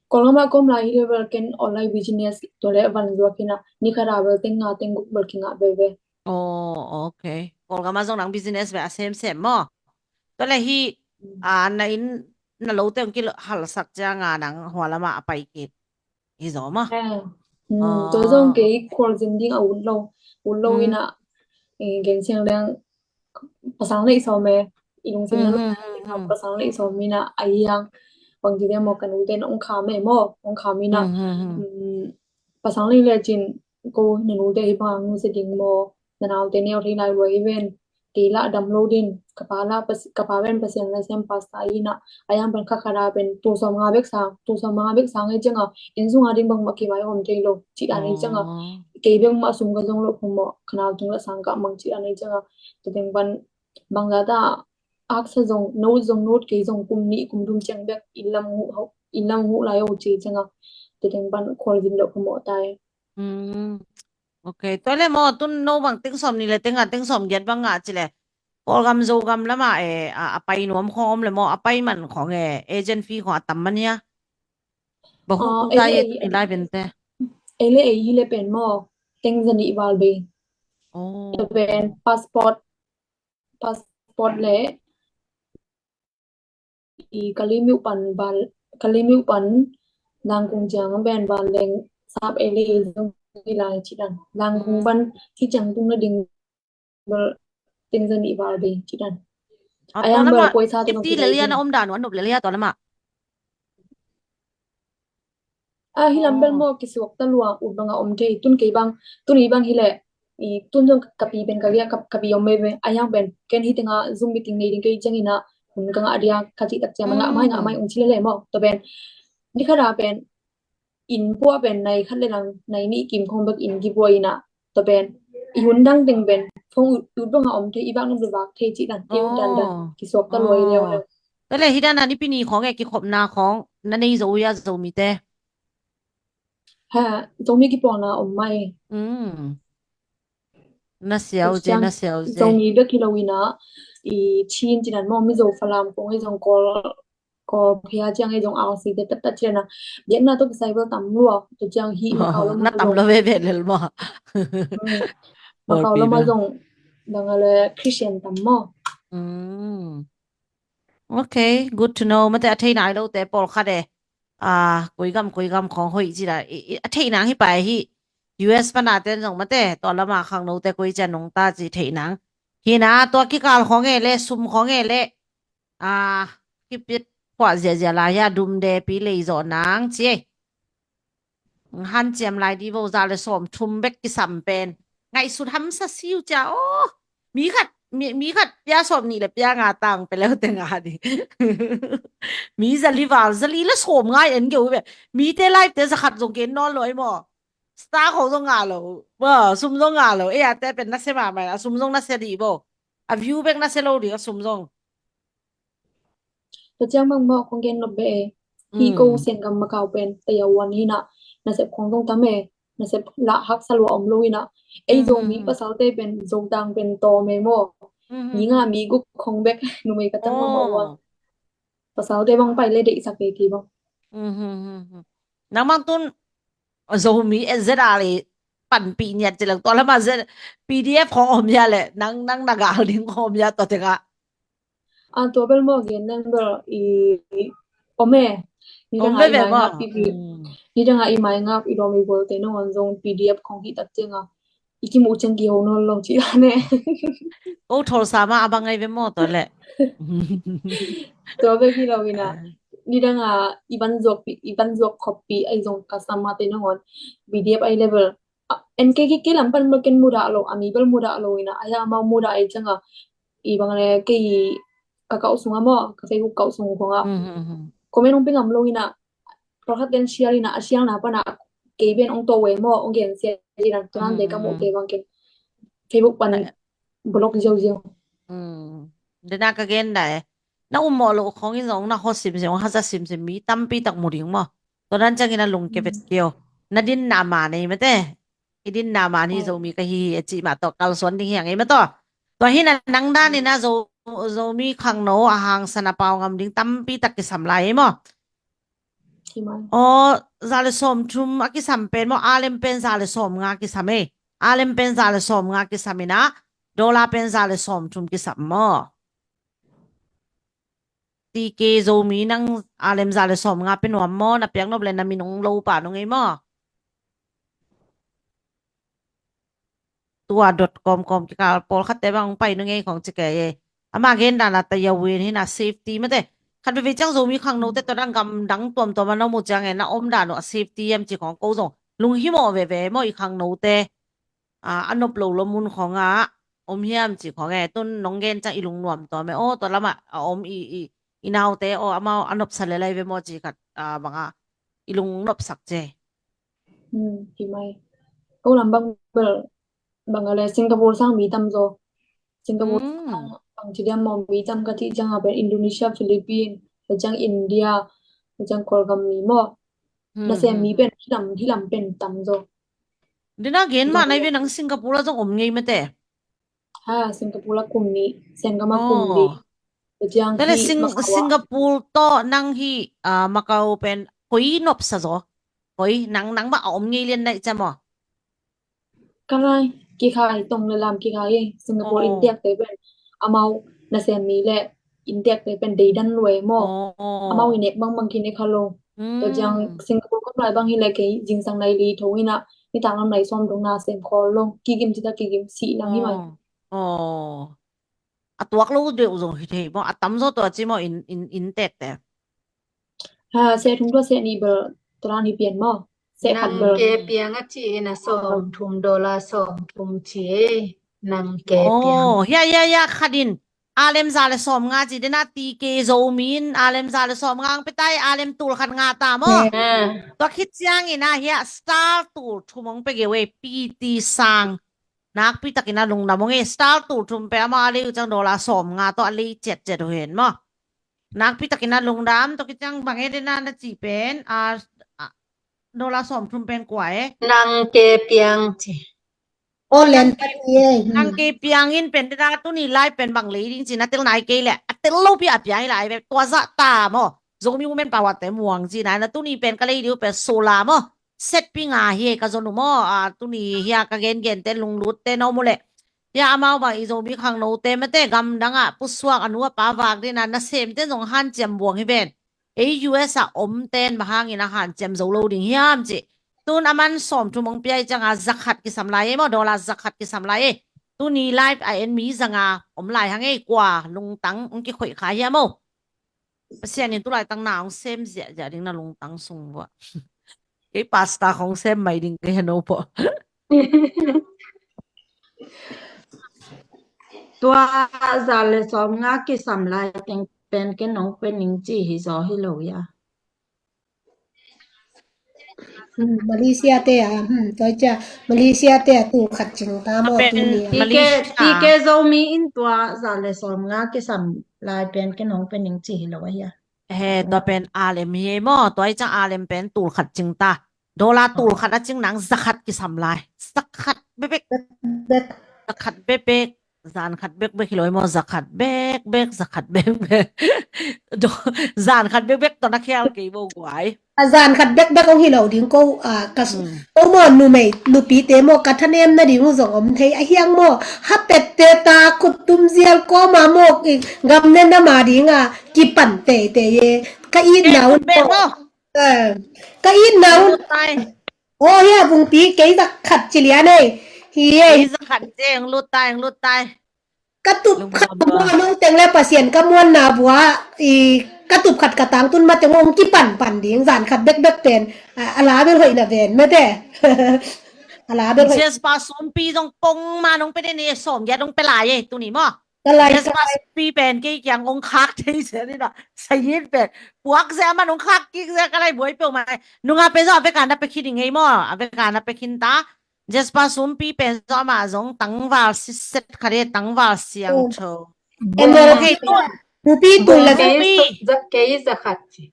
Kawlgam a ka om lai hi le bel ken online business tua le van zuak hi na, ni khat a bel teng nga teng guk bel kingah veve. Oh, okay. Kawlgam a zong nang business ve a semsem maw. Tua le hi, a, na inn na lo teng kihalsak ciang a nang hua lamah a pai kik hi zaw maw. Tua zong kei khualzin ding a ut lo, ut lo ina, eh, gen siang leng pasang neih sawm e, i lungsim na pasang neih sawm ina a hiang bangci te maw, ka nute na ong kham e maw, ong kham ina. Pasang neih lecin ko na nute hi bang nusia ding maw, na naute neu thei lai lua hi ven, kei lah dam lo din, ka pa lah, ka pa ven Pasian la siam pastor ina, a hiang pen khakhara pen tul sawm nga bek sang, tul sawm nga bek sang e cianga inn sunga ding bangmah kimai om thei lo cih dan e cianga, kei bek mah sum ka zong lo phu maw, ka nau tung lah sang kah mang cih dan e cianga, tua teng pan bangzah ta aksa zong, note zong note kei zong kum nih kum thum ciang bek inn lam nguh lai o ci cianga, tua teng pan khualzin lo phu maw tai. Ok, tua le maw tun no bang teng sawm ni le teng nga teng sawm giat bang nga ci le Kawlgam Zogam lama e, a, a pai nuam khawng om le maw, a pai man khawng e, agent fee khawng a tam man hia? Bang khawng tu ta ye tuni lai bente. Ei le ei hi le pen maw, teng za nih val bei. Tua pen passport, passport le i Kalaymyo pan van, Kalaymyo pan Dangkung ciang pen vanleng sap ei le ei zong hi lai ci dan. Dangkung pan hi ciang tung na ding bel teng za nih val bei ci dan. A yang bel poisa te ti le lia na om dan wan nop le lia tua lama. A hi lam bel maw kisuak ta lua ut banga om thei, tun kei bang, tun i bang hi le, i tun zong ka pi pen ka lia, ka pi om veve, a yang pen ken hi tenga Zoom meeting nei ding kei ciang ina hun ka ngah dia ka cih tak ciang a ngah mai ngah mai ong ci le le maw. Tua pen ni khat a pen inn puah pen nai khat le lang nai nih kim khong bek inn kipuah ina, tua pen i hun dang teng pen phone ut banga om thei, i vak nop le vak thei cih dan, i ut dan dan kisuak ta lua i leu leu. Tua le hi dan a nipi ni khawng e kikhopna khawng na nei zo uh hia Zomite? Ha, Zomi kipawlna om mai. Na siau je, na siau je. Zomi bek hi lo ina, i Chin ci dan maw, Mizo Falam khawng e zong Kawl, Kawl phia ciang e zong R C te tat tat ci dan a. Biakna tawh kisai bel tam lua, tua ciang hi Macau lama na tam lo veve lel maw. Macau lama zong dang a le Christian tam maw. Ok, good to know. Mate a thei nai lote pawlkhat e. A, koi gam, koi gam khawng hoih ci la. A theih nang hi pai hi. U S pana ten zong mate tua lama khangnote koi cia nungta ci theih nang. Hi na, tua kikal khawng e le, sum khawng e le. A, kipit khuah ziazia lai hia, dumde pi lei zawh nang ci e. Hanciam lai di vo, za le sawm thum bek kisam pen. Ngaihsut hamsa siu cia aw. Mi khat, mi, mi khat pia sawm nih le pia nga tang pe leu te nga ding. Mi zali val, zali le sawm nga en geu ve. Mite live te za khat zong gen nawn lo ei maw. Star khong zong nga lo. Maw, sum zong nga lo. Ei a te pen nasia mahmah, a sum zong nasia dih maw. A view bek nasia lo ding a sum zong. Tua ciang bang maw kong gen nop beh e. Hi ko Sengam Macau pen Taiwan hi na, nasep khong zong tam e. Nasep lah haksa lua om lo hi na. Ei Zomi pasalte pen Zotang pen tawm e maw. Mi nga mi guk khong bek numei ka tam maw maw. Pasalte bang pai le deihsak e ki bang. Nang bang tun Zomi e zet a le panpih niat ci leng tua lama zet P D F khong om hia le nang, nang na gal ding khong om hia tua tengah. A tua bel maw gen nang bel i om e. Nidang a i mai ngap i, nidang a i mai ngap i lawm i gualte nangawn zong P D F khong hih tak ciang a i kimuh ciang kiho nawn lo cih la ne. Ko tholsa ma a bang ngai ve maw tua leh. Tua bek hi lo hi na. Nidang a i van zuak pi, i van zuak khop pi a i zong ka sama te nangawn P D F a i level. En kei kei lam pan bel ken mudah lo, a mi bel mudah lo hi na, a ya mau mudah a i ciang a i bang le kei ka kauh sung a maw, ka Facebook kauh sung kong a. Comment hong pe ngam lo hi na, pakhat ten share hi na, a share na pan a kei ben hong to ve maw, hong gen sia hi na, tuan de ka muh te bang ken Facebook pan block ziauziau. Dena ka gen da e. Na um mawh loh khong in zong na hot simsim, hong haza simsim mi tampi tak mu ding maw. Tua dan ciangin a lungkia vet kio. Na dinna ma nei mate. I dinna ma ni Zomi ka hi hi a cih mah tawh kalsuan ding hi a ngei mah tawh. Tua hi na nang danin a Zo, Zomi khangno a hangsan a pau ngam ding tampi tak kisam lai ei maw. Aw, za le sawm thum a kisam pen maw, alem pen za le sawm nga kisam ei. Alem pen za le sawm nga kisam ina, dollar pen za le sawm thum kisam maw. T K Zomi nang alem za le sawm nga pe nuam maw, na piak nop le na min ong lo pa nung ei maw. Tua dot com kawm kikal pawlkhatte bang pai nung ei khong ci kei ei. Ama gen dan a ta yawin hi na safety mate. Khat veve ciang Zomi khangnote tua dan gamdang tuamtuam a na mu ciang e na om dan uh a safety hiam ci khong ko zong lunghimawh veve maw i khangnote. A, a nop lo lo mun khong a om hiam ci khong e. Tun nong gen ciang i lungnuam tuam e. Aw, tua lamah a om i, i, i naute aw amau a nopsa le lai ve maw ci khat, a, bang a i lungnopsak ce. Hi mai. Ko lam bang bel bang a le Singapore sang mi tam zaw. Singapore sang bang ci diam maw mi tam ka cih ciang a pen Indonesia, Philippines, tua ciang India, tua ciang Kawlgam mi maw. Nasem mi pen hi lam, hi lam pen tam zaw. Dena gen mah nai ve nang Singapore a zong om ngei mate. Ha, Singapore a kum nih, Sengam a kum nih. Tua ciang Tale hi Sing, Macau a. Singapore tawh nang hi, ah, Macau pen koi nopsa zaw. Koi nang, nang mah a om ngei lian naih cia maw. Ka lai, kikhai, tong le lam kikhai, Singapore innteekte pen amau nasem mi le innteekte pen deidan lua e maw. Amau i nek bangbang kinek kha lo. Tua ciang Singapore kawm lai bang hi le kei zingsang nai li tho ina, nitak lam nai sawm dong na sem khawl lo. Kigim cita kigim sih nang hi mai. A tuak lo deuh zong hi thei maw, a tam zaw tua ci maw in, in, innteekte. Ha, seh thum tua seh nih bel tua dan hi pian maw. Seh khat bel. Nang ke piang a ci in a sawm thum dollar sawm thum ci e. Nang ke piang. Oh, ya, ya, ya, khat in. Alem za le sawm nga ci dena T K Zomi in alem za le sawm nga ang petai alem tul khat nga ta maw. Tua khit ciangin a hia star tul thum ang pe geu e P T Sang. Nakpi takin a lungdam ong e star tul thum pe ama a lei uh ciang dollar sawm nga tawh a lei ciatciat uh hen maw. Nakpi takin a lungdam tawh kiciang bang e dena na ci pen a, a, dollar sawm thum pen kua e. Nang ke piang ci. O len ta ci e. Nang ke piang in pen dena tuni lai pen bang lei ding ci na tel nai kei le a tel lo pi a piang i lai ve tua zah ta maw. Zomi Women Power te muang ci na na tuni pen ka lei diu pen solar maw. Setpi nga hi ka zon uh maw, a, tuni hia ka gengen te lunglut te na om uh leh. Hia amau bang i Zomi khangnote mate gamdang ah pusuak a nu a pa vak dina nasem te zong hanciam buang hi ven. Ei U S a om ten bang hangin a hanciam zo lo ding hiam ci. Tun a man sawm thum ong piai cianga zakhat kisam lai e maw, dollar zakhat kisam lai e. Tuni live a en mi zanga om lai hang ei kua lungtang ong kikhoih kha hiam o. Pasian in tulai tang na hong sem ziahziah ding na lungtang sung vua. Kei pasta khong sem mai ding kei heno pawh. Tua za le sawm nga kisam lai teng pen ken hong pe ning ci hi zaw hi lo ya. Hmm, Malaysia te a, hmm, tua cia, Malaysia te a tul khat cing ta maw, pen tu ni a. Malaysia. Tike, tike Zomi in tua za le sawm nga kisam lai pen ken hong pe ning ci hi lo a hia. He, tua pen alem hi maw, tua i cang alem pen tul khat cing ta. Dollar tul khat a cing nang za khat kisam lai. Za khat bekbek. Bek. Za khat bekbek. Zan khat bekbek hi lo i maw, za khat bekbek, za khat bekbek. Do-, zan khat bekbek tawh na khial kei bo guai. A zan khat bekbek hong hi lo ding ko, a, ka s-, ko maw numei, nupite maw ka thanem na ding uh zong om thei a hiang maw. Hapette ta khut tum zial ko ma maw, i gam ne na ma ding a kipan teitei e. Ka itna un maw. Eh, ka itna un. Lut tai. Oh, hia Vungpi, kei za khat ci lian ei. Hi ei. Kei za khat ci, lut tai, lut tai. Ka tup khat ka muan hong teng le Pasian ka muanna vua, i, ka tup khat ka tangtun ma teng hong kipan pan ding, zan khat bekbek pen, a, a la bel hoih na ven mete. A la bel hoih. Jespa sumpi zong pong ma nong pe den e, sawm giat hong pe lai e, tuni maw. Ka lai, Jespa ka lai. Sumpi pen kei kiang hong khak thei sia ni na. Sayin pen. Puak sia man hong khak kik sia ka lai buai peuh mai. Nunga pen zong a veka na pe khin i ngei maw. A veka na pe khin ta. Jespa sumpi pen zong amah zong tangval siset khat e, tangval siangtho. Ken vel, okay, tul. Ruby tul le. Ruby. Kei za khat ci.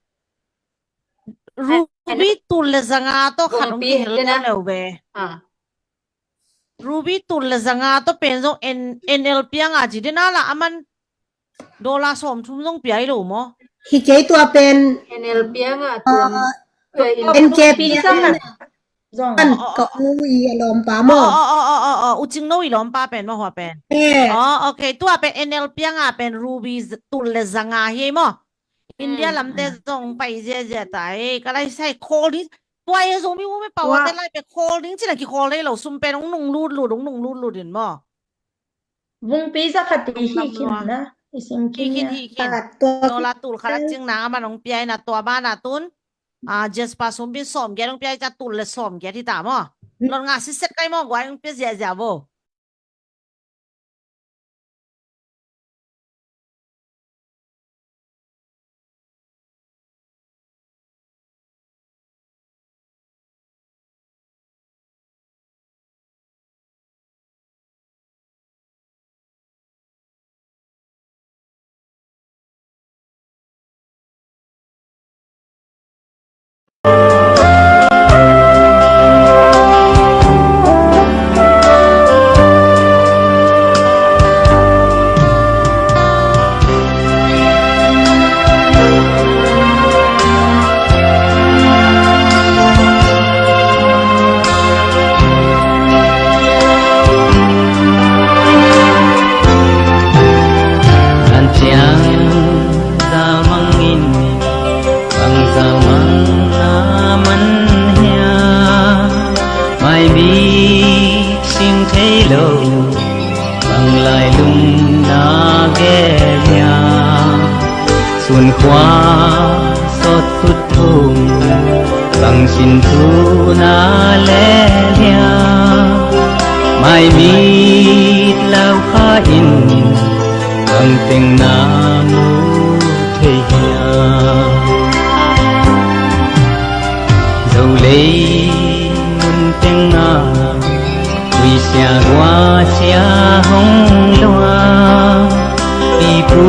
Ruby tul le zanga tawh khat hong kihel tel leu ve. Ah. Ruby tul le zanga tawh pen zong N-, N L pianga ci dena la aman dollar sawmthum zong pia i lo maw? Hi kei tua pen. N L pianga tua. Ah, N K pianga. Zong. An ka u i a lawmpa maw? Oh, oh, oh, oh, oh, oh. U Cing No i lawmpa pen maw hua pen? Eh. Oh, okay. Tua pen N L pianga pen Ruby z-, tul le zanga hi maw? India lamte zong pai ziazia ta e. Ka lai sai call ni. Tua e Zomi u me pau te lai pe call ding cina ki call dei lo sum pen ong nung lut lut, ong nung lut lut in maw? Vungpi za khat i hi khin na, i sim khin hi khin. Dollar tul khat a cing nang aman ong pia i na tua bana tun. A, Jespa sumpi sawm giat ong pia i ca tul le sawm giat hi ta maw? Not nga siset kai maw guai ong pia ziazia vo. An ciang za mangin bang za mang na man hia, mai bik sim thei lo, bang lai lung na gel hia, sun khua sawt tut thum, bang sin thu na lel hia, mai mit lau kha in, bang teng na mu thei hia. Zo lei mun teng a, ui sia gua sia hong lua, pi pu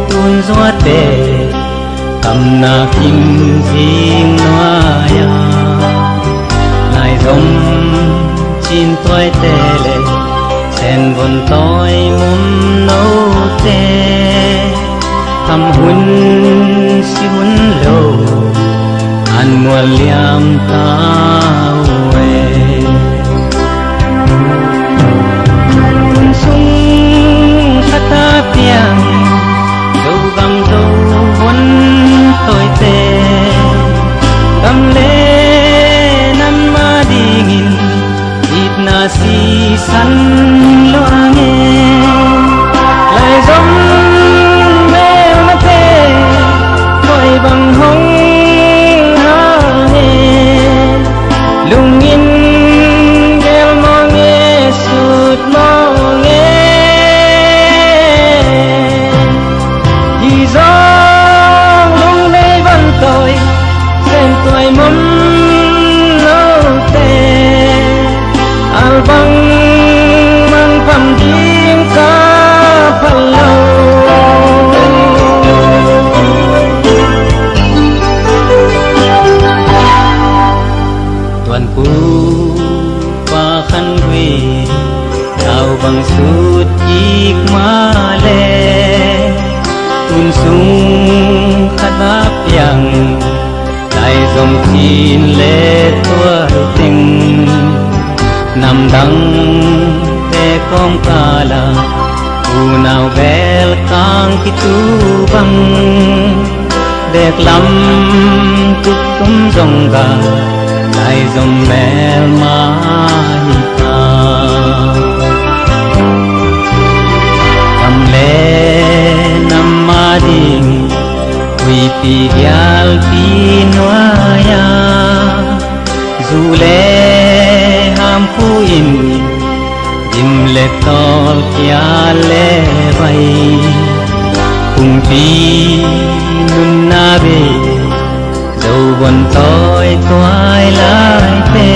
tun zuate, kamna kim zing nuai a, lai zom cin tuaite le, sen von toi mum note, tham hun si hun lo, an mual liam ta uh e. Hun sung khat a piang, Zogam Zo hun toite, gam le nam a dingin, itna sisan luang e. Lai zom mel mate, koi bang hong hang e. Lungin gel mawng e, sut mawng e. Bang sut kik mah leh, tun sung khat a piang, lai zom cin le tuai teng, namdangte kawmkal ah unau beel kang kitu bang, bek lam tup tum zong ga, lai zom mel mah hi ta. Gam le nam a ding, huipi gialpi nuai-a, zu le ham khu in, dim le tawl kia le vai, kumpi nunna bei, zo von tawi tuai laite,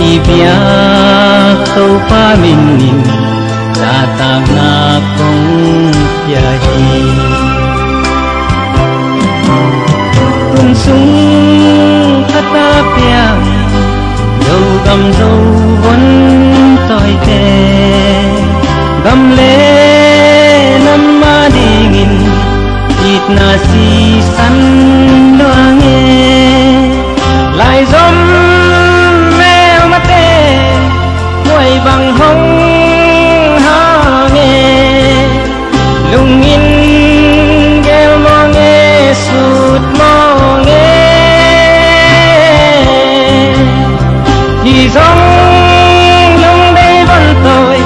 i biak Topa min in, zahtakna kong pia hi. Tun sung khat a piang, Zogam zo von tawite, gam le nam a dingin itna sisan lua nge. Lai zom melmate, huai bang hong hang e. Lungin gel mawng e, sut mawng e. Hi zong lungdei von tawi,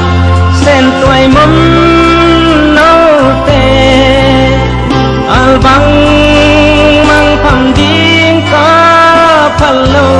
sen tuai mom note, al bang mangphang ding ka phal lo.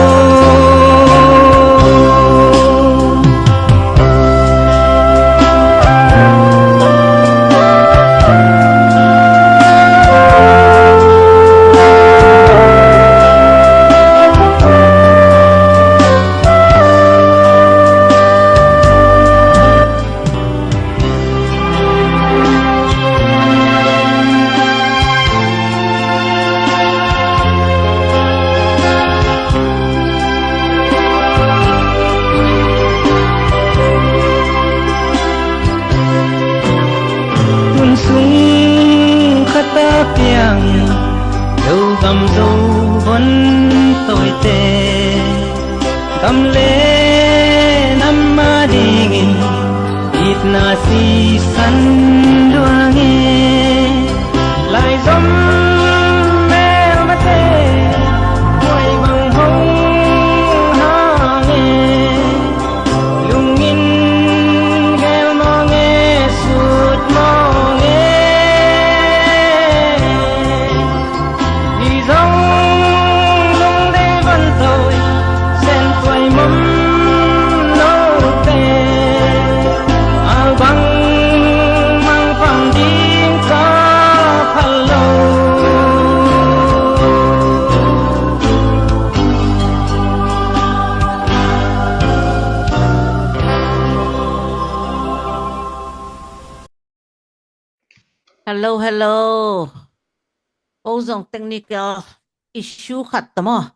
Tun sung khat a piang, Zogam zo von tawite, gam le nam a dingin itna sisan lua nge. Lai zom melmate, huai bang hong hang e. Lungin gel mawng e, sut mawng e. Hi zong lungdei von tawi, sen tuai mom note, al bang mangphang ding ka phal lo. Hello, hello. Ko zong technical issue khat ta maw.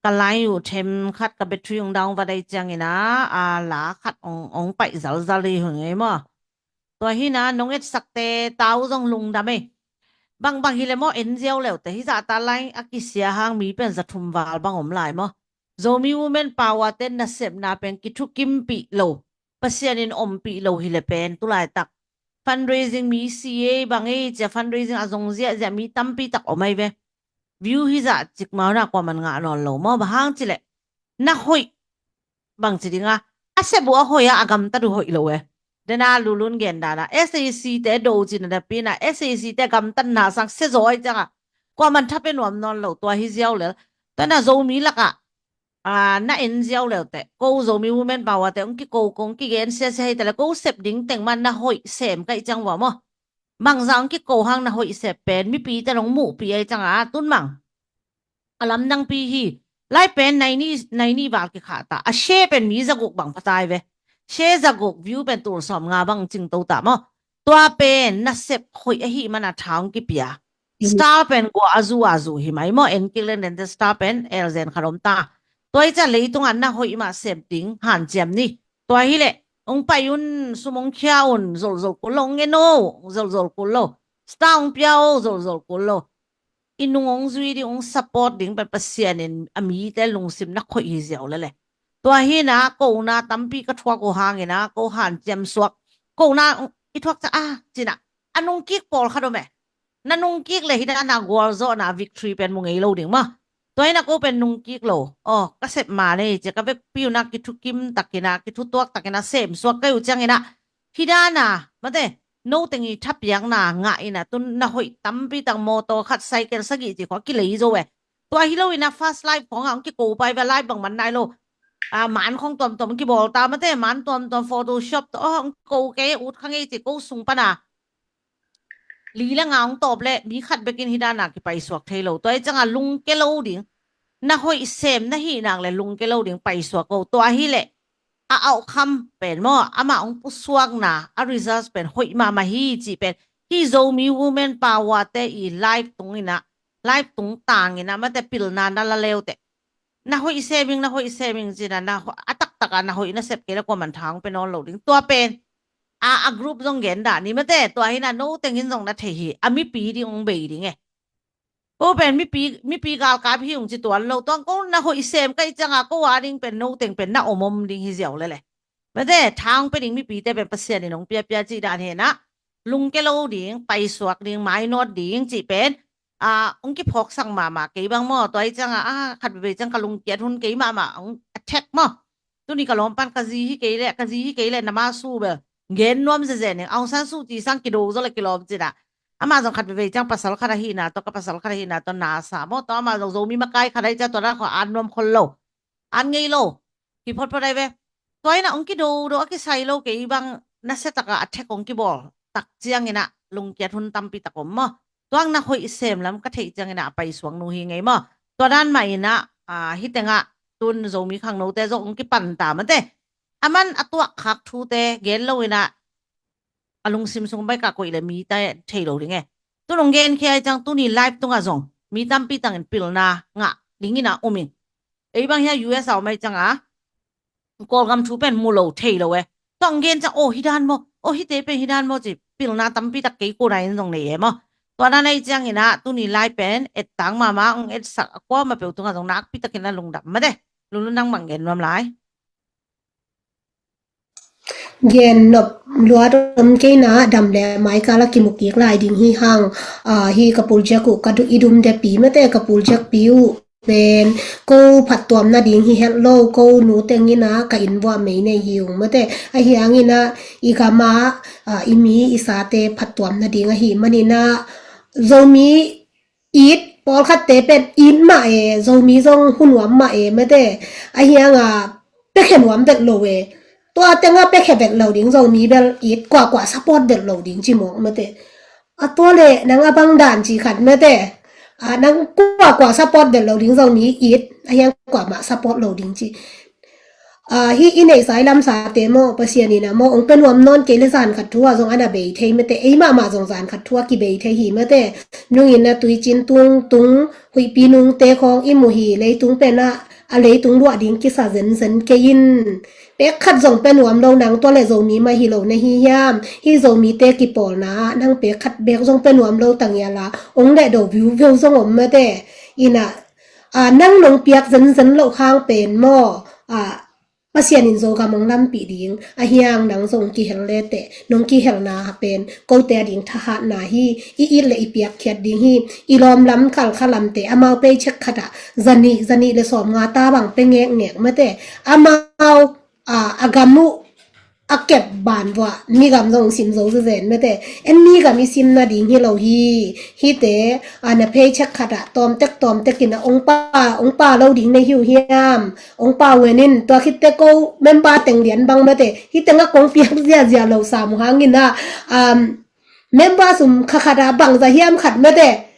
Ka line uh them khat, ka battery ong down va dai ciangin a, a la khat ong, ong paih zalzal hi hong ei maw. Tua hi na, nong etsakte tau zong lungdam ei. Bangbang hi le maw, en ziau leute. Hi zah ta line a kisia hang mi pen za thum val bang om lai maw. Zomi Women Power te nasepna pen kithukimpih lo, Pasian in ompih lo hi le pen, tulaitak fundraising mi si ei bang ei cia, fundraising a zong ziahziah mi tampi tak om ai ve. View hi zah cik mau na kuaman ngah nawn lo maw, bang hang ci le na hoih bang ci ding a, a sep uh a hoih a, a gamtat uh hoih lo e. Dena Lulun gen dan a S A C te do ci na da pi na, S A C te gamtatna sang sia zaw ai ciang a, kuaman thapen nuam nawn lo, tua hi ziau lel. Tua na Zomi lak a, a, na en ziau leute, ko Zomi Women Power te ong kiko, kong kigen sia sia hi ta le, ko sep ding teng man na hoih sem ka i ciang vua maw. Mangza ong kiko hang na hoih sep pen mipi te nong muhpi ai ciang a, tun mang a lamdangpi hi. Lai pen naini, naini val kikhah ta. A share pen mi zaguk bang pha tai ve. Share zaguk, view pen tul sawm nga bang cing to ta maw. Tua pen nasep hoih ahi man a tha ong kipia. Star pen gua a zu a zu hi mai maw. En kik leng den te star pen el zen khat om ta. Tua i ca leitung a na hoih mah sep ding hanciam ni. Tua hi le Hong pai un, sum hong khia un, zolzol kul lo, hong en o, zolzol kul lo. Star hong pia o, zolzol kul lo. I nung hong zui ding, hong support ding pen Pasian in a mite lungsim na khoih hi ziau lele. Tua hi na, kona tampi ka thuak uh hangin a, ko hanciam suak. Kona i thuak ca a, ci na, a nungkik pawlkhat om e. Na nungkik le hi na, na gualzawhna victory pen mu ngei lo ding maw. Tua hi na ko pen nungkik lo. Aw, ka sep ma nei ci, ka vekpi uh na kithukim takin a, kithutuak takin a, sem suak kei uh ciangin a, hi na, mate, no teng i thapiakna ngah in a, tun na hoih tampi tak, mawtaw khat, cycle sagih ci khua kilei zo e. Tua hi lo in a, Fast Life khong a hong kiko pai ve, live bang man nai lo. A, man khong tuamtuam hong kibawl ta, mate, man tuamtuam, Photoshop tawh, aw, hong ko kei, ut kha ngei ci, ko sung pan a li le nga hong tawp le, mi khat bekin hi na, na kipaisuak thei lo. Tua hi ciang a lungke lo ding, na hoih sem na hih nak le lungke lo ding, paisuak o. Tua hi le a outcome pen maw, amah hong pusuakna a results pen hoih mahmah hi cih pen, hi Zomi Women Power te i live tung in a, live tung tang in a, mate, pilna na la le uh teh. Na hoih sem ing, na hoih sem ing ci na, na ho-, a taktak a na hoih na sep kei le kuaman tha hong pia nawn lo ding. Tua pen a, a group zong gen dah ni, mate, tua hi na, no teng in zong na thei hi, a mipi ding hong bei ding e. Ko pen mipi, mipi galkap hi ung ci tuan lo, tua ko na hoih sem ka hih ciang a, ko a ding pen no teng pen na om om ding hi ziau lele. Mate, tha hong pia ding mipite pen Pasian in hong piapia cih dan hi na, lungke lo ding, paisuak ding, mainawt ding cih pen, a, hong kiphawksak mahmah kei bang maw. Tua hi ciang a, a, khat veve ciang ka lungkiat hun kei mahmah, hong attack maw. Tuni ka lawm pan ka zi hi kei le, ka zi hi kei le, na ma su bel gen nuam zezen ing. Aung San Suu Kyi sang kido zaw le kilawm ci na. Amah zong khat veve ciang pasal khat ahih na tawh, ka pasal khat ahih na tawh na sa maw. Tua amah zong Zomi makai khat ahi ciang tua na khua an nuam khol lo, an ngei lo, hi photphot ahi ve. Tua hi na hong kidodo a kisai lo kei bang, nasia tak a attack hong kibawl tak ciangin a lungkiat hun tampi tak om maw. Tua hang na hoih sem lam ka theih ciangin a paisuak nu hi ngei maw. Tua dan mah in a, a, hi teng a tun Zomi khangnote zong hong kipan ta, mate. A man a tuak khak thute gen lo in a, a lungsim sung baika koih le mi ta thei lo ding e. Tun hong gen khia hi ciang, tuni live tung a zong mi tampi tangin pilna ngah ding in a um ing. Ei bang hi a U S a om ahi ciang a, Kawlgam thu pen mu lo thei lo e. Tua hong gen ciang, aw, hi dan maw, aw, hite pen hi dan maw ci, pilna tampi tak kei kona in zong nei e maw. Tua dan ahi ciangin a, tuni live pen et tang mahmah, hong etsak a kuamah peuh tungah zong nakpi takin a lungdam, mate. Lunlun, nang bang gen nuam lai. Gen nop luat om kei na, dam le mai kal a kimu kik lai ding hi hang. A, hi ka pul Jack uh, ka du-, i dum depi, mate, ka pul Jack pi uh pen ko phattuam nading hi het lo, ko nu teng in a ka inn vuah mei nei hi ung, mate. Ahi hangin a, i gam a, a, i mi i sate phattuam nading ahih manin a, Zomi it, pawlkhatte pen it mah e, Zomi zong hu nuam mah e, mate. Ahi hang a, piakhia nuam vet lo e. Tua teng a piakhia vet lo ding, Zomi bel it, kuakua support vet lo ding ci mawk, mate. A, tua le nang a bang dan ci khat, mate. A, nang kuakua support vet lo ding, Zomi it, ahi hang kuamah support lo ding ci. A, hi i neihsa i lamsate maw, Pasian in a maw, hong pia nuam nawn kei le zan khat thu a zong a na bei thei, mate. Ei mahmah zong zan khat thu a kibei thei hi, mate. Nung in a tuicin tung tung, huihpi nungte khawng i mu hi, leitung pen a, a leitung luah ding kisa zenzen kei in. Pek khat zong pia nuam lo, nang tua le Zomi mah hi lo na hi hiam? Hi Zomite kipawlna ah nang pek khat bek zong pia nuam lo, tangial a hong lehdo viuveu zong om, mate. In a, a, nang nong piak zenzen loh hang pen maw, a, Pasian in Zogam hong lampih ding, ahi hang nang zong kihel le teh, nong kihelna pen kote a ding thahatna hi. I it le i piakkhiat ding hi. I lawm lam, Khalkha lamte, amau paycheck khat ah zanih, zanih le sawmnga ta bang pia ngekngek, mate. Amau, a, a gam uh a kep ban vuah mi gam zong sim zo zezen, mate. En mi gam i sim nading hi lo hi. Hite, a, na paycheck khat ah tawmtek tawmtek in a hong pa, hong pa lo ding na hi uh hiam? Hong pa uh en in, tua khit teh ko member teng lian bang, mate. Hi teng a kong piak ziazia lo sam uh hangin a, um, member sum kha khat ah bangzah hiam khat, mate.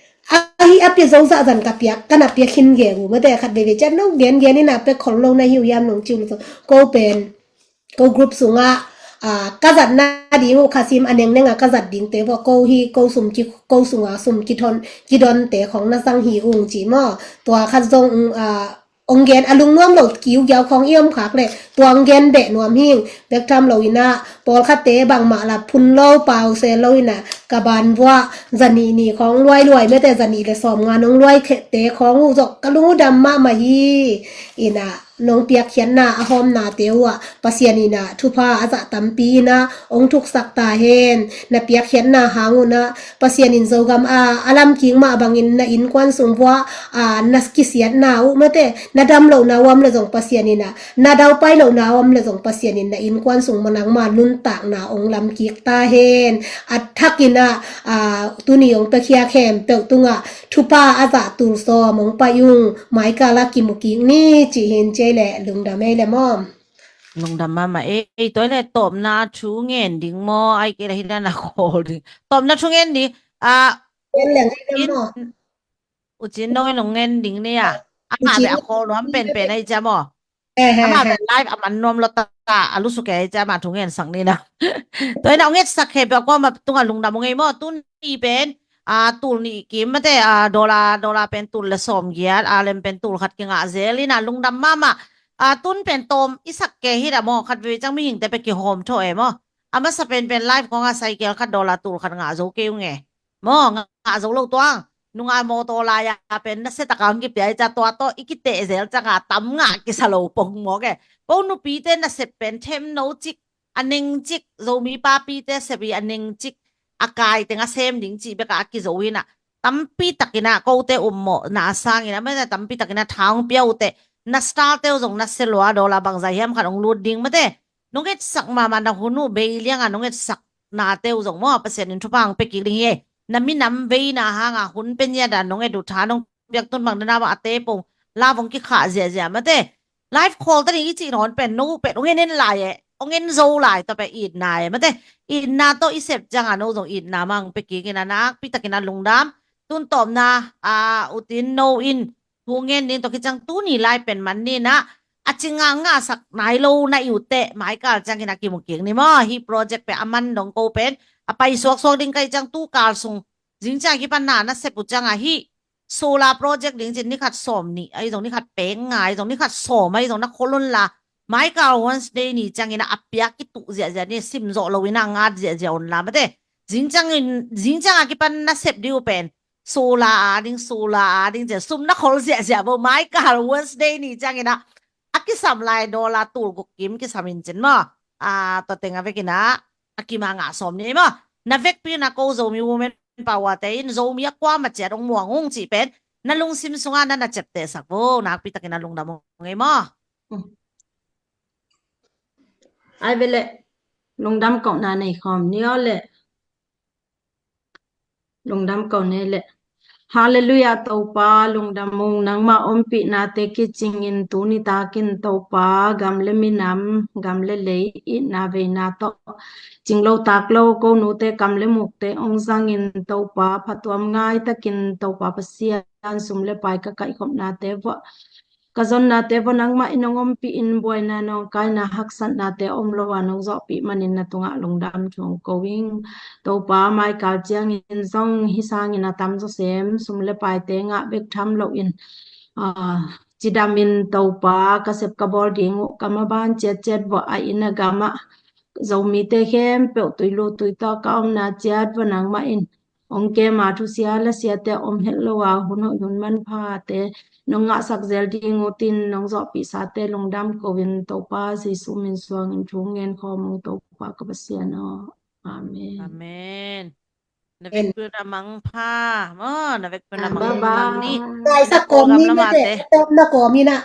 Ahi a pia zo zah zan ka piak, ka na pia khin geng uh, mate. Khat veve ciat no gengen in a pia khol lo na hi uh hiam nong ci uh lo. Ko pen ko group sungah, a, ka zat nading uh kha sim, a nengneng a ka zat dingte vua, ko hi, ko sum ki, ko sunga sum kithon, kidonte khawng na zang hi ung ci maw. Tua khat zong, a, hong gen a lungnuam lo kiugiau khawng i om khak le, Tuang gen beh nuam hing, bek tham lo inah, pawlkhatte bangmah la phun lo, pause lo inah, ka ban vuah, zanih nih khawng luai luai mete, zanih le sawm nga nong luai khete khawng uh zok, ka lung uh dam mahmah hi. Inah, nong piakkhiatna, a hawmnate uh ah, Pasian inah, thupha a zah tampi inah, ong thuksak ta hen, na piakkhiatna hang uh nah, Pasian in Zogam a, a lamkik mah bangin na innkuan sung vuah, a, na kisiatna uh mete, na dam lohna uam le zong Pasian inah, na daupai lohna uam le zong Pasian in na innkuan sung manang ma nuntakna ong lamkik ta hen. A thak inah, a, tuni ong pekhia khempeuh tungah thupha a zah tul sawm ong pai ung, maikal a kimukik ni ci hin cei le lungdam ei le mawm. Lungdam mahmah ei, ei toi le tawpna thu ngen ding maw, ai kei le hi na na khawl ding. Tawpna thu ngen ding, a, ngen leng ei le mawm. U Cin nong en ong ngen ding ni a. Ama beh a khawl nuam penpen ahi cia maw. Ama beh live a man nuam lo ta, a lusu kei ahi cia ama thu ngen sak ni na. Tua ina ong ngetsak khempeuh a kuama tungah lungdam ong ei maw. Tuni pen, a, tul nih kim mate, a, dollar, dollar pen tul le sawm giat, a lem pen tul khat kingah zel ina lungdam mahmah. A, tun pen tawm i sak kei hi da maw, khat vei ciang mihingte pe kihawm tho e maw. A masa penpen live kong a cycle khat dollar tul khat ngah zo kei ung e. Maw, ngah zo lo tuang. Nunga mawtaw lai-a pen nasia taka hong kipia i ca tua tawh i kiteh zel caka tam ngah kisa lo pong maw ke. Ko nupite nasep pen them no cik, a neng cik, Zomi papite sep i a neng cik, a kai teng a sem ding cih beka a kizo hi na. Tampi takina kote um mawh na a sangin a mete tampi takina tha hong pia uh teh. Na star teu zong nasia lua dawla bangzai hiam khat hong lut ding mate. Nong etsak mahmah na hun uh bei lianga nong etsak na teu zong maw Pasian in thupha hong pia kik ding hi. Na minam veina hanga hun pe nia dan nong et uh tha nong piak tun bang dana bang a te pong la vong kikhah ziahziah mate. Live call ta ding i cih nawn pen no uh pen ong en en lai e, ong en zo lai tawh pen itna e mate. Itna tawh i sep cianga no zong itna mang pe kik ina nakpi takina lungdam. Tun tawpna, a, U Tin no in thu ngen ding tawh kiciang tuni lai pen man ni na, a ci ngah ngahsak nai lo na i uh teh, maikal ciangin a kimu kik ni maw. Hih project pen a man dong ko pen a pai suaksuak ding ka hih ciang tu kal sung zing ciang kipan na na sep uh cianga hih solar project ding cin ni khat sawm nih, ahi zong ni khat peng nga, ahi zong ni khat sawm, ahi zong na khol un la, maikal Wednesday ni ciangin a piak kituh ziahziah ni, sim zawh lo ina ngat ziahziah un la mate. Zing ciangin, zing cianga kipan na sep ding uh pen solar a ding, solar a ding cian sum na khol ziahziah bo, maikal Wednesday ni ciangin a, a kisam lai dawla tul guk kim kisam in cin maw. A, tua teng a vekin a, a kima ngah sawm ni maw. Na vekpi na ko Zomi Women Power te in Zomi a kuama ciat ong muang ung cih pen na lungsim sunga na na ciaptehsak bo, nakpi takin a lungdam ong ei maw. Ai ve le, lungdam kohna nei khawm ni aw le. Lungdam ko ne le. Halleluiah Topa, lungdam ung, nangmah ompihnate kicingin tuni takin Topa, gam le minam, gam le lei, itna veina tawh cinglo taklo ko nute kam le mukte ong zangin Topa, phatuam ngai takin Topa Pasian, sum le pai ka kaihkhopnate vuah ka zonnate vua nangmah in ong ompih in, buaina nawngkaina haksatnate om lo a nong zawhpih manin na tungah lungdam thu ong ko ing. Topa, maikal ciangin zong hih sangin a tam zawsem sum le paite ngah bek tham loin, aa, cidamin Topa, ka sep ka bawl ding uh ka maban ciatciat vua a inn a gamah Zomite khempeuh tuilu tuitawh ka omna ciat vua nangmah in ong kema thusia lasiate om het lo a hun hoih hun manphate nong ngahsak zel ding utin nong zawhpihsate lungdam ko in Topa Jesu min suangin thu ngen khawm ung Topa ka Pasian aw. Amen. Amen. Na vekpi un a mangpha maw, na vekpi un a mangpha ni. Naisak kawm ni mate, tawpna kawm ina.